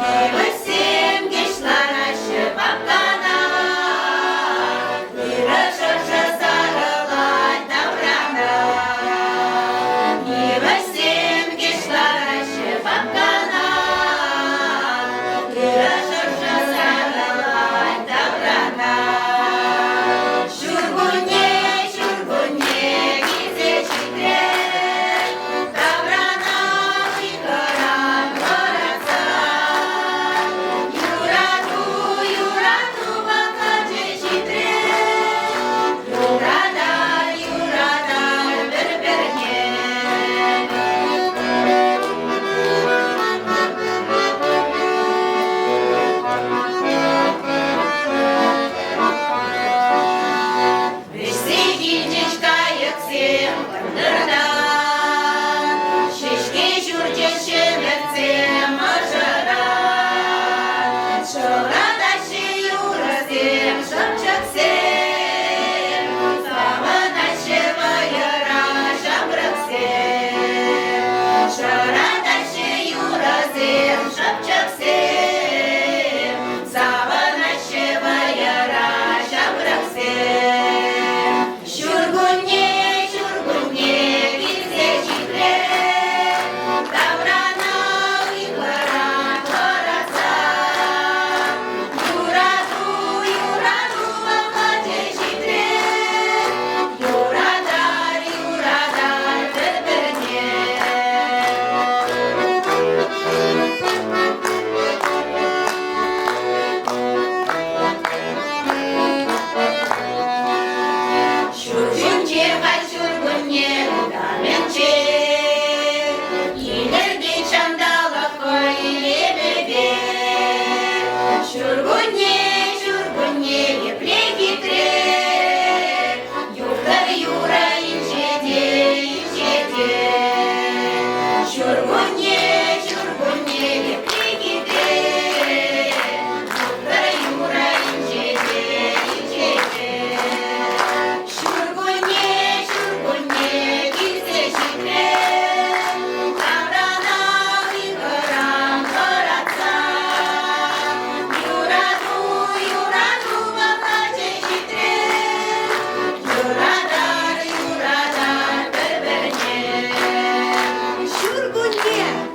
Йывӑҫсем кӗҫ лараҫҫӗ папкана, ырӑ шӑршӑ сарӑлать таврана. Йывӑҫсем кӗҫ лараҫҫӗ папкана, ырӑ шӑршӑ сарӑлать таврана. Ҫуркунне, ҫуркунне килсе ҫитрӗ, таврана ыйхӑран вӑратса. Юрату, юрату вӑхӑчӗ ҫитрӗ, юратар, юратар пӗр-пӗрне. Вӗҫсе килчӗҫ кайӑксем кӑнтӑртан, Ҫеҫке ҫурчӗ ҫӗмӗртсем мӑшӑран. Шӑратаҫҫӗ юрӑсем, шӑпчӑксем, Савӑнаҫҫӗ вӑйӑра ҫамрӑксем. Шӑратаҫҫӗ юрӑсем, шӑпчӑксем, Савӑнаҫҫӗ вӑйӑра ҫамрӑксем. Ҫуркунне, ҫуркунне килсе ҫитрӗ, таврана ыйхӑран вӑратса. Юрату, юрату вӑхӑчӗ ҫитрӗ, юратар, юратар пӗр-пӗрне. Ҫур ҫинче халь ҫуркунне ытамӗнче, Илӗртет ҫанталӑк хӑй илемӗпе. Ҫуркунне, ҫуркунне епле хитре, Юхтӑр юрӑ инҫете, инҫете. Ҫуркунне, ҫуркунне епле хитре, Юхтӑр юрӑ инҫете, инҫете. Ҫуркунне, ҫуркунне килсе ҫитрӗ, таврана ыйхӑран хӑратса. Юрату, юрату вӑхӑчӗ ҫитрӗ, юратар, юратар пӗр-пӗрне. Ҫуркунне!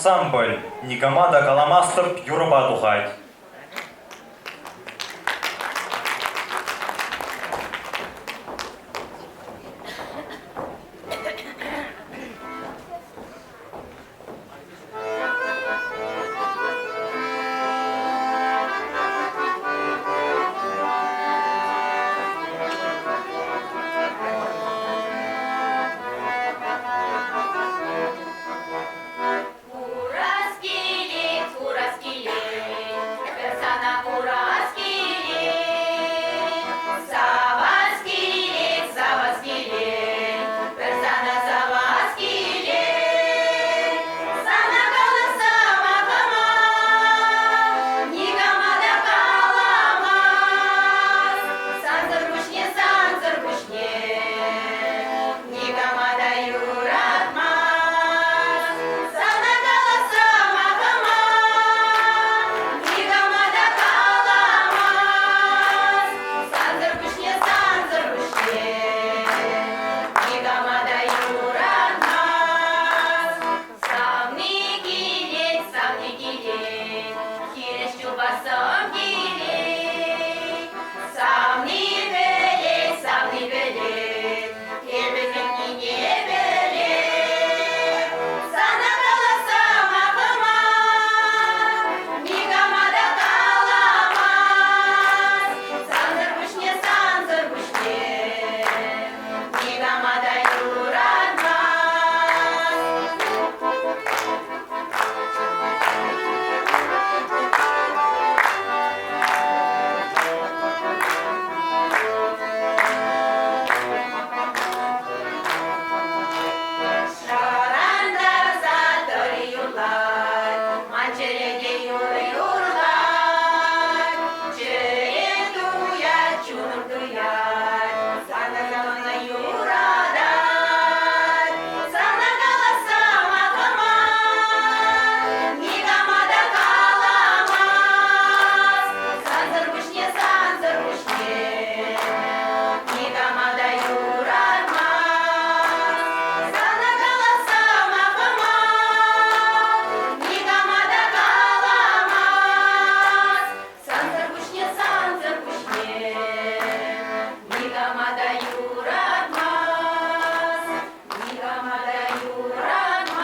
ансамбль «Никама та каламастӑп» юрӑпа тухать. Курас килет, курас килет, пӗр сана курас килет. Савас килет, савас килет, пӗр сана савас килет. Сана каласа махама, никама та каламас. Сансӑр пуҫне, сансӑр пуҫне, никама та юратмас. Сана каласа махама, никама та каламас. Сансӑр пуҫне, сансӑр пуҫне, никама та юратмас. Савни килет, савни килет, хирӗҫ чупассӑм килет. Савни пӗлет, савни пӗлет, эпӗ кӗтнине пӗлет. Сана каласа махӑма, никама та каламас. Сансӑр пуҫне, сансӑр пуҫне, никама та юратмас. Шӑрантарса тӑри юрлать, ман чӗре те юрӑ юрлать. Чӗре туять, чунӑм туять, сана сана юратать. Сана каласа махама, никама та каламас. Сансӑр пуҫне, сансӑр пуҫне, никама та юратмас. Сана каласа махама, никама та каламас. Сансӑр пуҫне, сансӑр пуҫне, никама та юратмас. Никама та юратмас.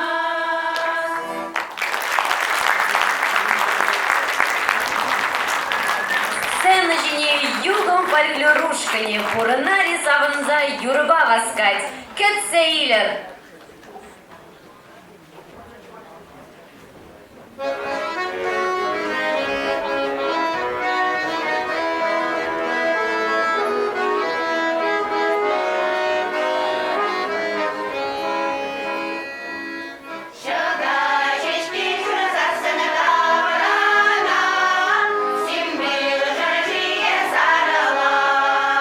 Сцена ҫине юхӑм фольклор ушкӑнӗ пурӑнар-и савӑнса юрӑпа васкать. Кӗтсе илӗр! Ҫӑка ҫеҫки шырасассӑн таврана симпыл шӑршийӗ сарӑлать.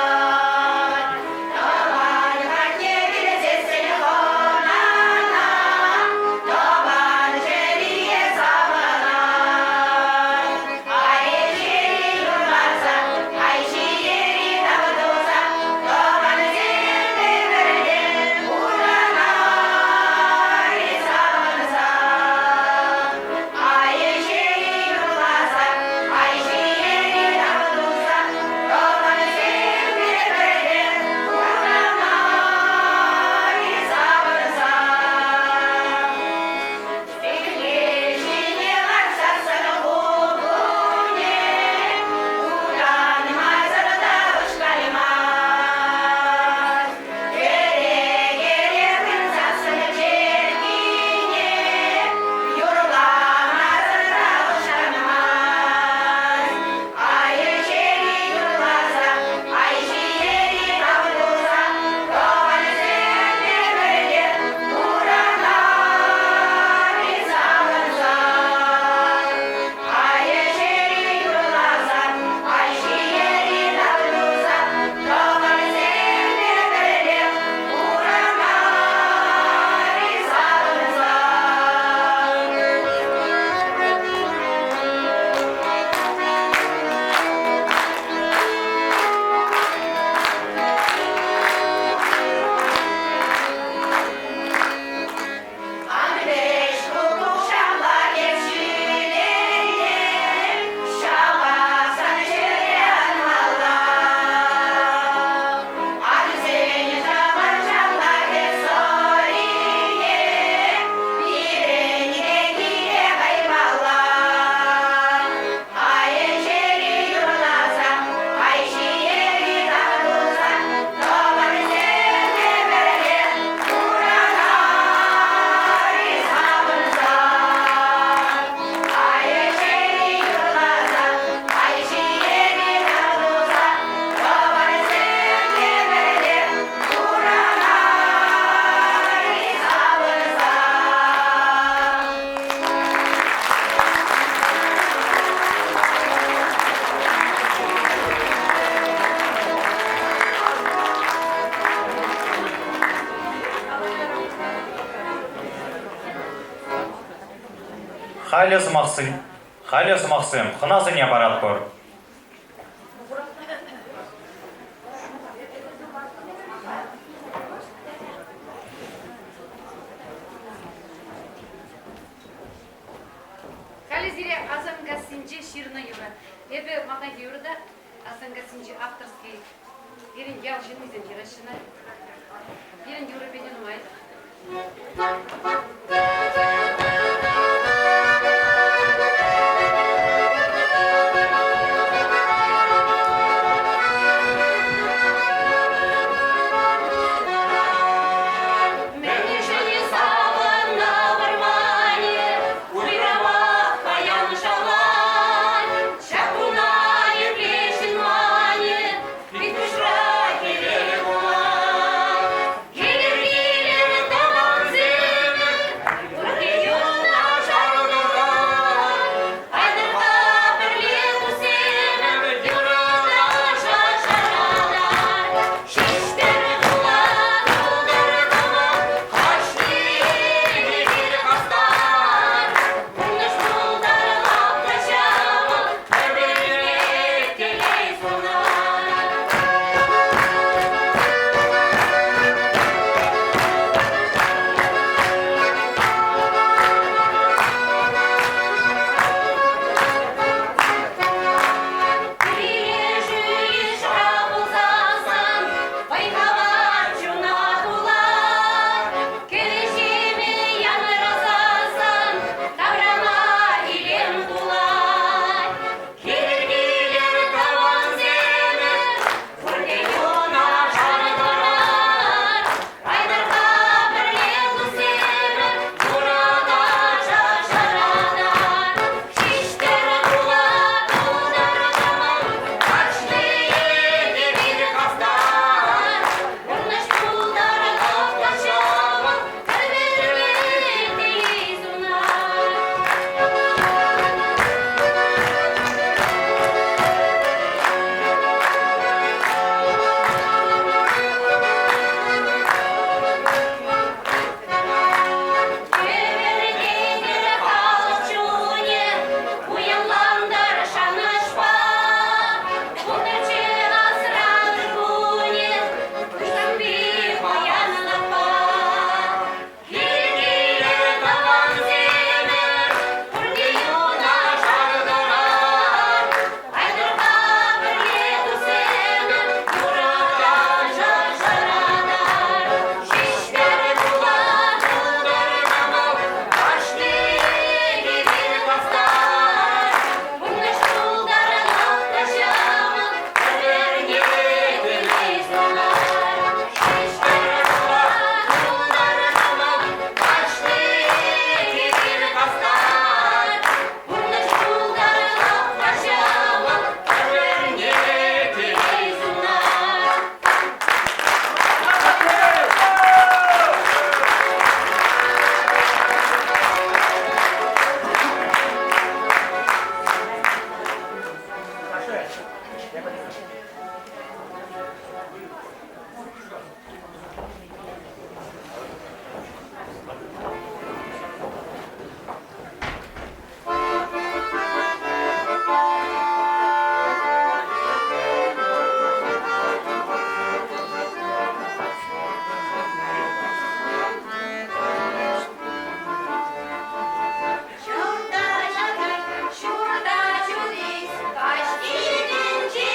Тӑван хатне килсессӗн хӑнана тӑван чӗрие савӑнать. Халӗ сӑмахсем, халӗ сӑмахсем хӑнасене паратпӑр. Халӗ сире Асанкассинче ҫырнӑ юрӑ. Эпӗ малтанхи юрӑ та Асанкассинчи авторский пирӗн ял ҫыннисем ҫыраҫҫӗ ӑна. Пирӗн юрӑ питӗ нумай. Мӗншӗн савӑннӑ вӑрманӗ, уйрӑмах паян шавлать. Ҫак куна епле ҫынманӗ, пит-куҫра хӗвел кулать. Килӗр, килӗр, тӑвансем, пурте юнашар тӑрар. Айтӑр-ха пӗрле туссем, юрӑ-ташӑ шӑранар. Ҫиҫтӗр тула, тултӑр тӑван, кашни эпир хастар. Пурнӑҫ пултӑр лапка ҫамӑл, пӗр-пӗрне телей сунар. Килӗшӳ йышра пулсассӑн, вӑй-хӑват чуна тулать. Кӗвӗ-ҫемӗ янрасассӑн, таврана илем тулать. Килӗр, килӗр, тӑвансем, пурте юнашар тӑрар. Айтӑр-ха пӗрле туссем, юрӑ-ташӑ шӑранар. Ҫиҫтӗр тула, тултӑр тӑман, кашни эпир хастар. Пурнӑҫ пултӑр лӑпкӑ ҫӑмӑл, пӗр-пӗрне телей сунар. Кӗпӗртетӗр халӑх чунӗ, пуянлантӑр шанӑҫпа. Пултӑрччӗ асра ыр кунӗ, пуҫтарни паянлӑхпа. Кил-киле тӑвансемӗр, пурте юнашар тӑрар. Айтӑр-ха пӗрле туссемӗр, юрӑ-ташӑ шӑранар. Ҫиҫтӗр тула, тултӑр тӑмӑл, кашни эпир хастар. Пурнӑҫ пултӑр лӑпкӑ ҫӑмӑл, пӗр-пӗрне телей сунар. Ҫиҫтӗр тула, тултӑр тӑмӑл, кашни эпир хастар. Пурнӑҫ пултӑр лӑпкӑ ҫӑмӑл, пӗр-пӗрне телей сунар. Ҫурта ҫакать, ҫурта ҫути, каҫхи тӗнче.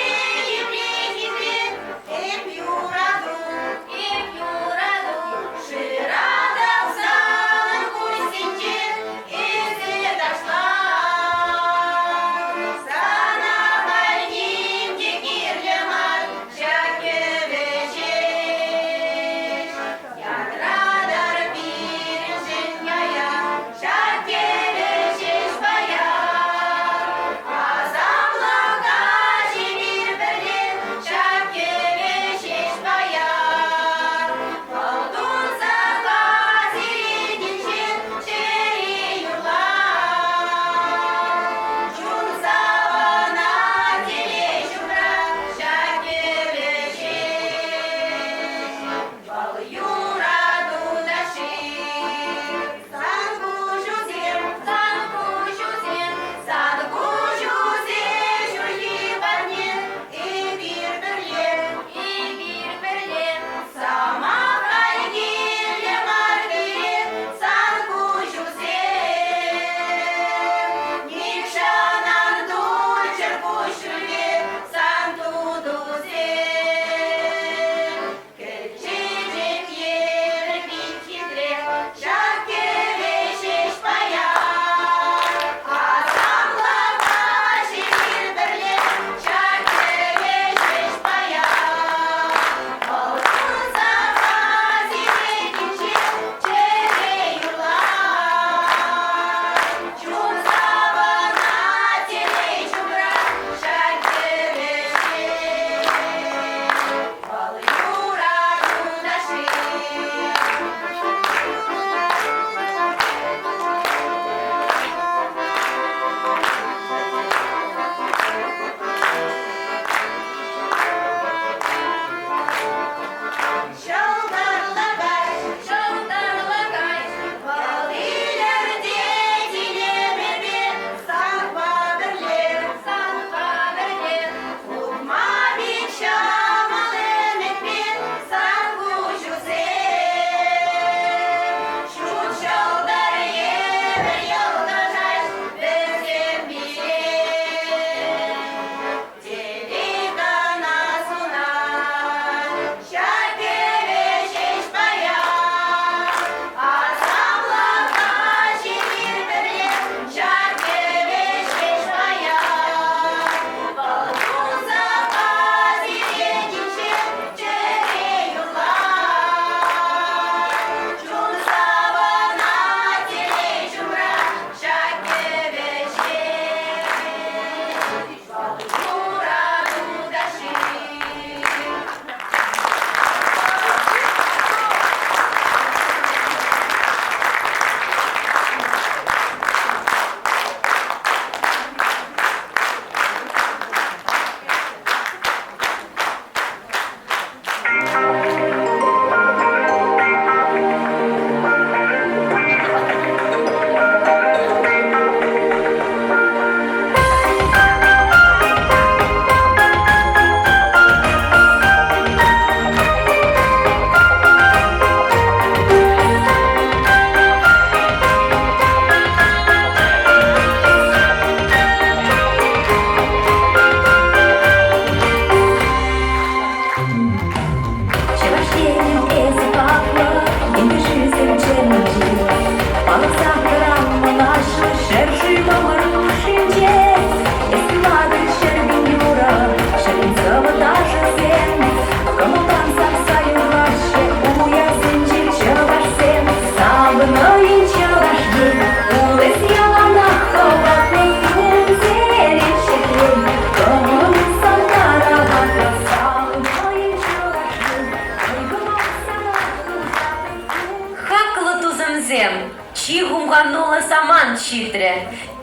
ҫитрӗ.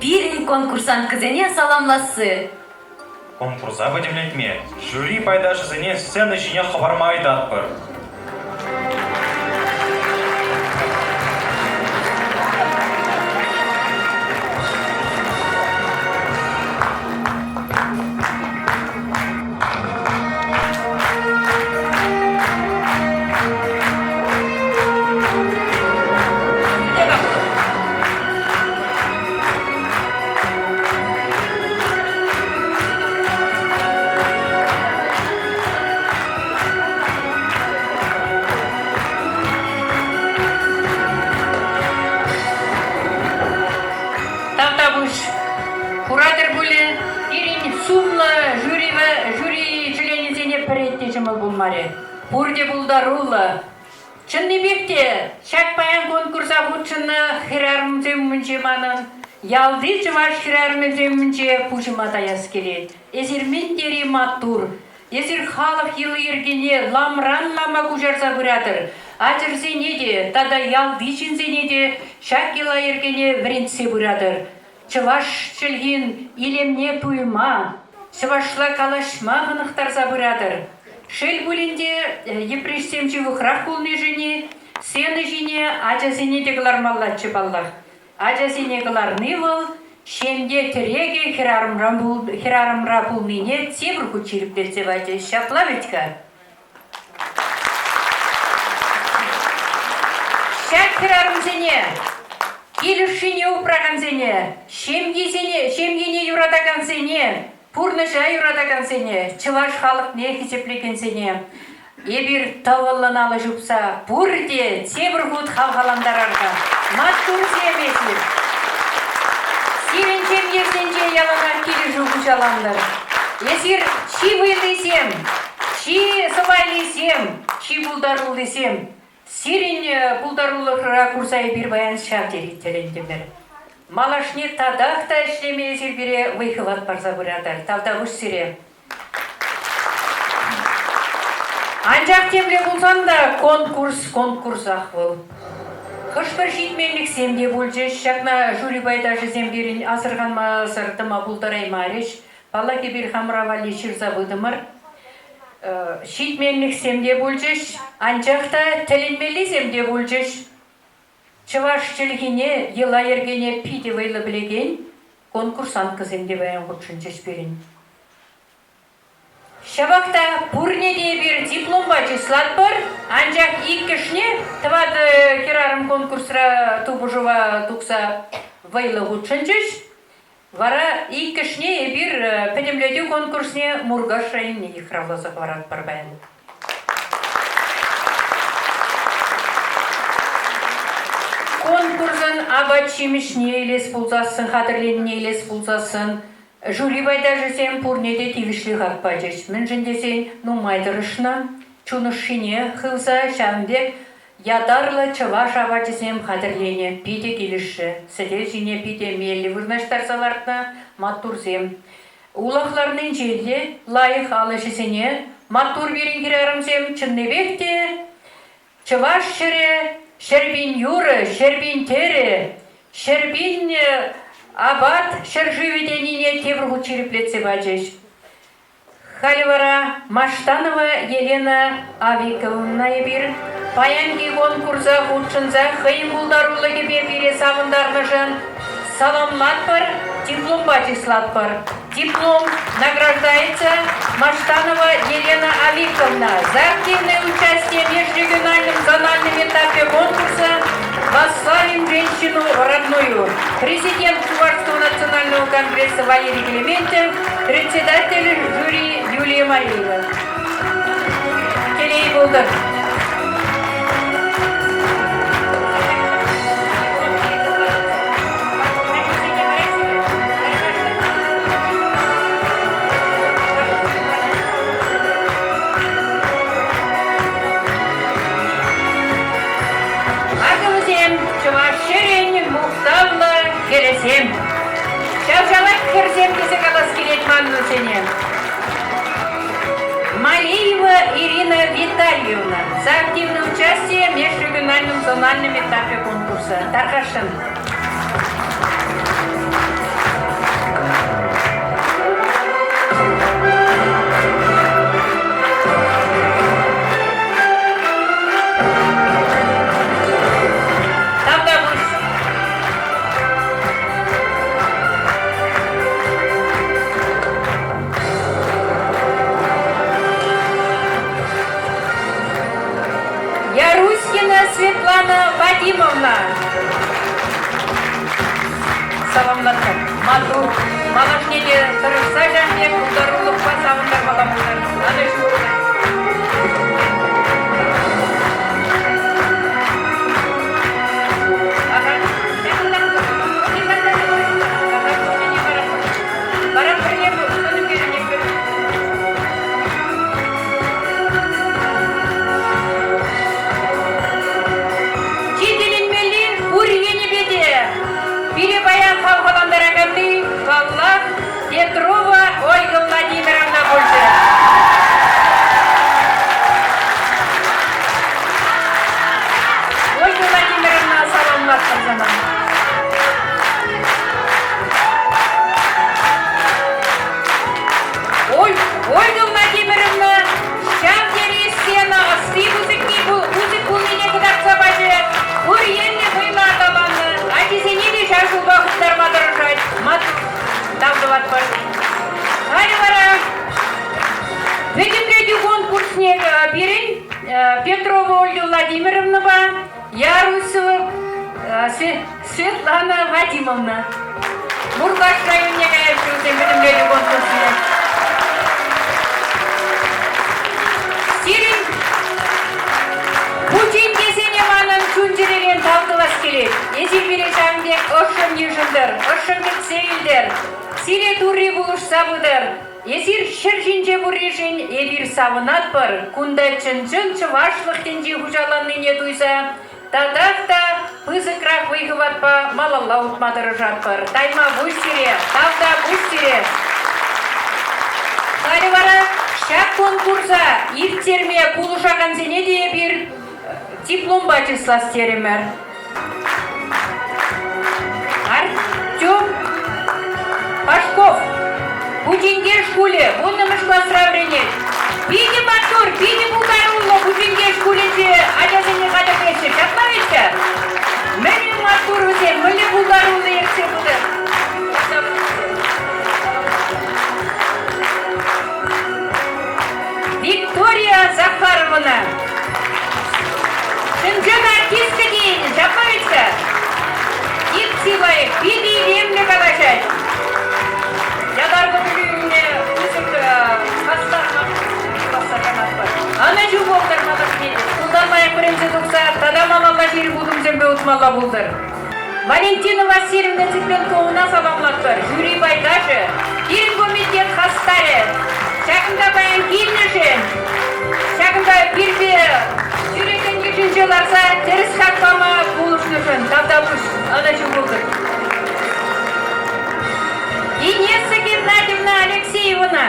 Пирӗн конкурсанткӑсене саламласси. Конкурса пӗтӗмлетме жюри пайташӗсене сцена ҫине хӑпарма ыйтатпӑр. Тавтапуҫ. Куратӑр пулӗ, пирӗн сумлӑ жюри, жюри членӗсене пӗрре те ҫӑмӑл пулмарӗ. Пурте пултаруллӑ. Чӑннипех те ҫак паян конкурса хутшӑннӑ хӗрарӑмсем умӗнче манӑн ялти чӑваш хӗрарӑмӗсем умӗнче пуҫӑма таяс килет. Эсир мӗн тери маттур! Эсир халӑх йӑли-йӗркине ламран лама куҫарса пыратӑр. Ачӑрсене те тата ялти ҫынсене те ҫак йӑла-йӗркене вӗрентсе пыратӑр. Чӑваш чӗлхин илемне туйма, чӑвашла калаҫма хӑнӑхтарса пыратӑр. Шел пулин те, йӗпреҫсем ҫывӑхрах пулнишӗн-и, сцена ҫине ачасене те кӑлармаллаччӗ паллах. Ачасене кӑларни вӑл ҫемье тӗрекӗ хӗрарӑмра пулнине тепӗр хут ҫирӗплетсе пачӗ. Ҫапла вӗт-ха? Ҫак хӗрарӑмсене, кил ӑшшине упракансене, ҫемйисене, ҫемьене юратакансене, пурнӑҫа юратакансене, чӑваш халӑхне хисеплекенсене эпир тӑвӑллӑн алӑ ҫупса пурте тепӗр хут хавхалантарар-ха. Маттурсем эсир! Сирӗн ҫемьесенче яланах килӗшӳ хуҫалантӑр. Эсир чи вӑйлисем, чи сӑпайлисем, чи пултаруллисем. Сирӗн пултарулӑхӑра курса эпир паян ҫав тери тӗлӗнтӗмӗр. Малашне татах та ӗҫлеме эсир пире вӑй-хӑват парса пыратӑр. Тавтапуҫ сире. Анчах темле пулсан та конкурс конкурсах вӑл. Хӑш-пӗр ҫитменлӗхсем те пулчӗҫ. Ҫакна жюри пайташӗсем пирӗн асӑрханмасӑр тӑма пултараймарӗҫ. Паллах, эпир хамӑра валли ҫырса пытӑмӑр. Ҫитменлӗхсем те пулчӗҫ, анчах та тӗлӗнмеллисем те пулчӗҫ. Чӑваш чӗлхине, йӑла-йӗркене питӗ вӑйлӑ пӗлекен конкурсанткӑсем те паян хутшӑнчӗҫ пирӗн. Ҫапах та пурне те эпир дипломпа чыслатпӑр, анчах иккӗшне тӑватӑ хӗрарӑм конкурсра тупӑшӑва тухса вӑйлӑ хутшӑнчӗҫ. Вара иккӗшне эпир пӗтӗмлетӳ конкурсне Муркаш районне йыхравласа хӑваратпӑр паян. Конкурсӑн апат-ҫимӗҫне илес пулсассӑн, хатӗрленнине илес пулсассӑн, жюри пайташӗсем пурне те тивӗҫлӗ хак пачӗҫ. Мӗншӗн тесен нумай тӑрӑшнӑ, чун ӑшшине хывса ҫавӑн пек ятарлӑ чӑваш апачӗсем хатӗрленӗ. Питӗ килӗшрӗ. Сӗтел ҫине питӗ меллӗ вырнаҫтарса лартнӑ маттурсем. Улах ларнинче те лайӑх ал ӗҫӗсене маттур пирӗн хӗрарӑмсем чӑннипех те чӑваш ҫӗрӗ, 100 000 юрӑ, 100 000 тӗрӗ, 100 000 апат ҫӗршывӗ тенине тепӗр хут ҫирӗплетсе пачӗҫ. Халӗ вара Маштанова Елена Авиковна эпир паянхи конкурса хутшӑнса хӑйӗн пултарулӑхӗпе пире савӑнтарнӑшӑн саламлатпӑр, дипломпа чыслатпӑр. Диплом награждается Маштанова Елена Аликовна за активное участие в межрегиональном зональном этапе конкурса «Восславим женщину родную». Президент Чувашского национального конгресса Валерий Клементьев, председатель жюри Юлия Мариева. Телей пултӑр! Акӑ вӗсем Чӑваш ҫӗрӗн мухтавлӑ хӗрӗсем. Ҫав-ҫавах хӗрсем тесе калас килет манӑн вӗсене. Малиева Ирина Витальевна за активное участие в межрегиональном зональном этапе конкурса. Тархасшӑн. Саламлатпӑр. Маттур. Малашне те тӑрӑшса ҫав пек пултарулӑхпа савӑнтармалла пултӑр. Ӑнӑҫу пултӑр. Вара пӗрле сӑн ӳкерӗнетпӗр. Чи тӗлӗнмелли пур енӗпе те пире паян хавхалантараканни, паллах, Петрова Ольга Владимировна пулчӗ. Ольга Владимировна саламлатпӑр сана. Ольга Владимировна ҫав тери сцена ӑсти пысӑкки пысӑк пулнине кӑтартса пачӗ. Пур енлӗ вӑйлӑ аталаннӑ. Ачисене те ҫав ҫулпа хуптарма тӑрӑшать. Маттур. Тав тӑватпӑр. Халӗ вара пӗтӗмлетӳ конкурсне пирӗн Петрова Ольга Владимировнӑпа Ярусова Светлана Вадимовна. Муркаш районне каяҫҫӗ вӗсем пӗтӗмлетӳ конкурсне. Сирӗн пучинкесене манӑн чун-чӗререн тав тӑвас килет. Эсир пире ҫавӑн пек ӑшшӑн йышӑнтӑр, ӑшшӑн кӗтсе илтӗр. Сире Турри пулӑшса пытӑр. Эсир ҫӗр ҫинче пурришӗн эпир савӑнатпӑр. Кунта чӑн-чӑн чӑвашлӑх тӗнчи хуҫаланнине туйса татах та пысӑкрах вӑй-хӑватпа малалла утма тӑрӑшатпӑр. Тайма пуҫ сире, тавтапуҫ сире. Халӗ вара ҫак конкурса ирттерме пулӑшакансене те эпир дипломпа чыслас терӗмӗр. Артем Пашков Пучинке шкулӗ вуннӑмӗш класра вӗренет. Питӗ маттур, питӗ пултаруллӑ Пучинке шкулӗнче ачасене хатӗрлеҫҫӗ. Ҫапла вӗт-ха? Мӗнле маттур вӗсем, мӗнле пултаруллӑ ертсе пытӑр. Виктория Захаровна. Чӑн-чӑн артистка тейӗн, ҫапла вӗт-ха? Дикци лайӑх, питӗ илемлӗ калаҫать. Ятарлӑ пӗлӳ илнӗ пысӑк хастар пуласса шанатпӑр. Ӑнӑҫу пултӑр малашне. Шкултан лайӑх вӗренсе тухса тата малалла ҫирӗп утӑмсемпе утмалла пултӑр. Валентина Васильевна Цыпленковӑна саламлатпӑр. Жюри пайташӗ, пирӗн комитет хастарӗ. Ҫакӑнта паян килнӗшӗн, ҫакӑнта пирте ҫӳрекен йышӗнче ларса тӗрӗс хак пама пулӑшнӑшӑн тавтапуҫ, ӑнӑҫу пултӑр. Инесса Геннадьевна Алексеевӑна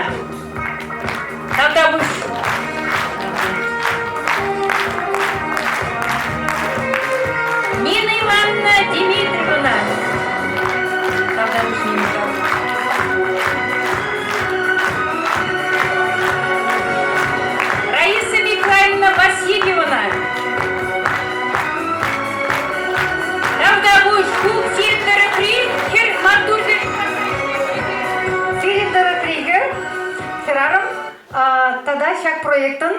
тавтапуҫ. Нина Ивановна Дмитриевна. Тавтапуҫ, Нина Ивановна. Раиса Михайловна Васильевна. Тавтапуҫ, ку тӑрӑхри хӗр маттур хӗр. Сирӗн тӑрӑхри хӗр, хӗрарӑм тата ҫак проектӑн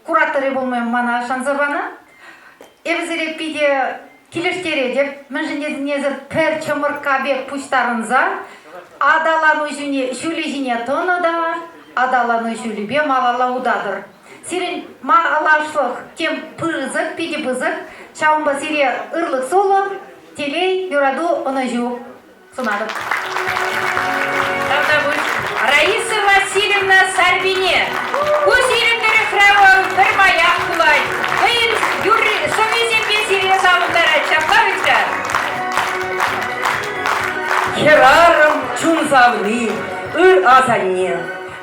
кураторӗ пулма мана шанса панӑ. Эпӗ сире питӗ килӗштеретӗп, мӗншӗн тесен эсӗр пӗр чӑмӑркка пек пуҫтарӑнса аталану ҫулӗ ҫине тӑнӑ та аталану ҫулӗпе малалла утатӑр. Сирӗн малашлӑх тем пысӑк, питӗ пысӑк. Ҫавӑнпа сире ырлӑх-сывлӑх, телей, юрату, ӑнӑҫу сунатӑп. Тавтапуҫ. Раиса Васильевна Сарпине. Ку сирӗн тӑрӑхра вӑл пӗрмаях пулать. Хӑйӗн юрри сӑввисемпе сире савӑнтарать. Ҫапла вӗт-ха? Хӗрарӑм чун савни, ыр асанне,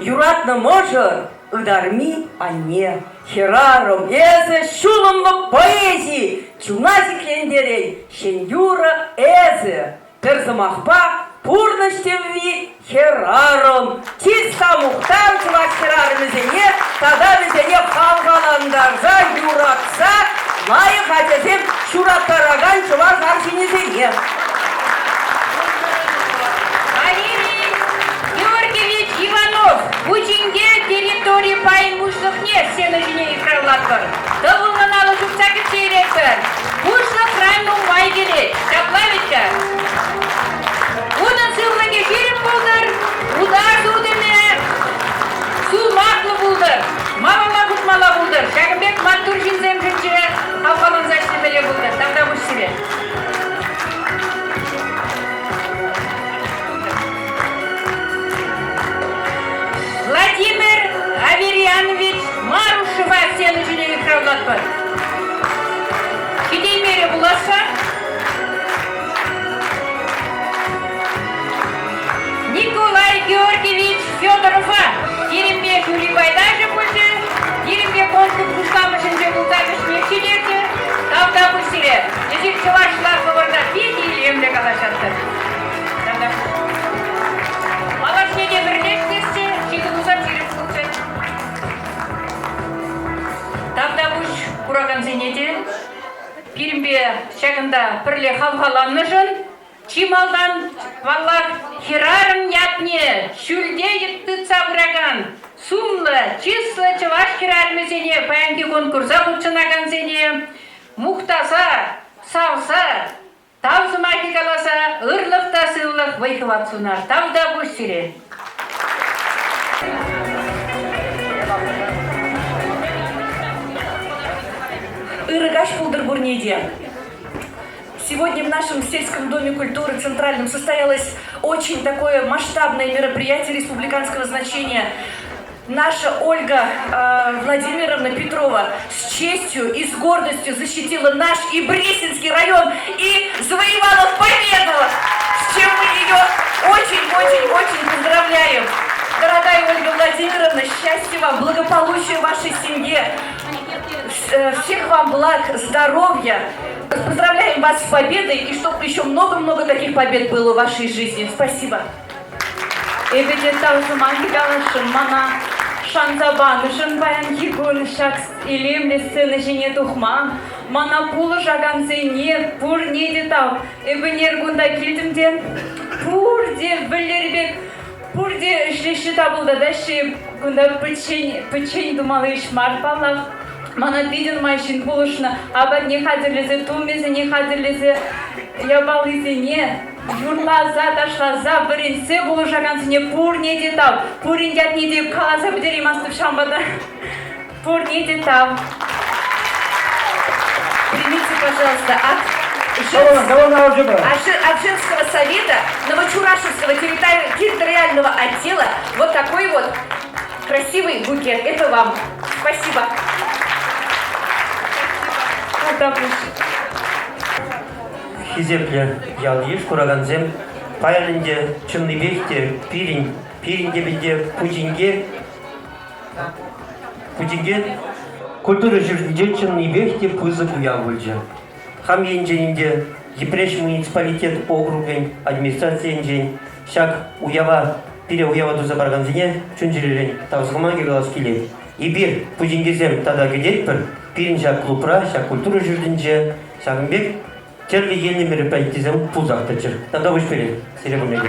юратнӑ мӑшӑр, ытарми анне. Хӗрарӑм, эсӗ ҫулӑмлӑ поэзи, чуна сиклентерен ҫӗн юрӑ эсӗ. Пӗр сӑмахпа, пурнӑҫ тӗвви хӗрарӑм. Чыс та мухтав чӑваш хӗрарӑмӗсене тата вӗсене хавхалантарса, юратса лайӑх ачасем ҫураттаракан чӑваш арҫынӗсене. Валерий Георгиевич Иванов Пучинке территори пайӗн пуҫлӑхне сцена ҫине йыхравлатпӑр. Тӑвӑллӑн алӑ ҫупса кӗтсе илетпӗр. Пуҫлӑхран нумай килет. Ҫапла вӗт-ха? куракансене те пирӗнпе ҫакӑнта пӗрле хавхаланнӑшӑн. Чи малтан, паллах, хӗрарӑм ятне ҫӳлте тытса пыракан сумлӑ, чыслӑ чӑваш хӗрарӑмӗсене паянхи конкурса хутшӑнакансене мухтаса, савса, тав сӑмахӗ каласа ырлӑх та сывлӑх, вӑй-хӑват сунар. Тавтапуҫ сире! Ырӑ каҫ пултӑр пурне те. Сегодня в нашем сельском доме культуры центральном состоялось очень такое масштабное мероприятие республиканского значения. Наша Ольга э, Владимировна Петрова с честью и с гордостью защитила наш Ибресинский район и завоевала победу, с чем мы ее очень-очень-очень поздравляем. Дорогая Ольга Владимировна, счастья вам, благополучия вашей семье, э, всех вам благ, здоровья. Поздравляем вас с победой и чтобы еще много-много таких побед было в вашей жизни. Спасибо. Эпӗ те тав сӑмахӗ каласшӑн мана шанса панӑшӑн паянхи кун ҫак илемлӗ сцена ҫине тухма, мана пулӑшакансене пурне те тав. Эпӗ ӗнер кунта килтӗм те пурте вӗллери пек пурте ӗҫлеҫҫӗ тапӑлтатаҫҫӗ. Кунта пӗччен, пӗччен тумалли ӗҫ мар паллах. Мана питӗ нумай ҫын пулӑшнӑ. Апатне хатӗрлесе, тумӗсене хатӗрлесе, япалисене юрласа, ташласа, вӗрентсе пулӑшакансене пурне те тав. Пурин ятне те каласа пӗтереймастӑп ҫавӑнпа та. Пурне те тав. Примите, пожалуйста, от, от женского совета Новочурашевского территориального отдела вот такой вот красивый букет. Это вам. Спасибо. Хисеплӗ ял-йыш куракансем, паян ӗнтӗ чӑннипех те пирӗн, пирӗн те пӗлте Путинке Путинке культура ҫуртӗнче чӑннипех те пысӑк уяв пулчӗ. Хам енчен ӗнтӗ Йӗпреҫ муниципалитет округӗн администрацийӗнчен ҫак уява пире уява туса паракансене чун-чӗререн тав сӑмахӗ калас килет. Эпир, путинкесем, тата кӗтетпӗр, пирӗн ҫак клубра, ҫак культура ҫуртӗнче ҫакӑн пек тӗрлӗ енлӗ мероприятисем пулсах тӑччӑр. Тата пуҫ пире, сире пурне те.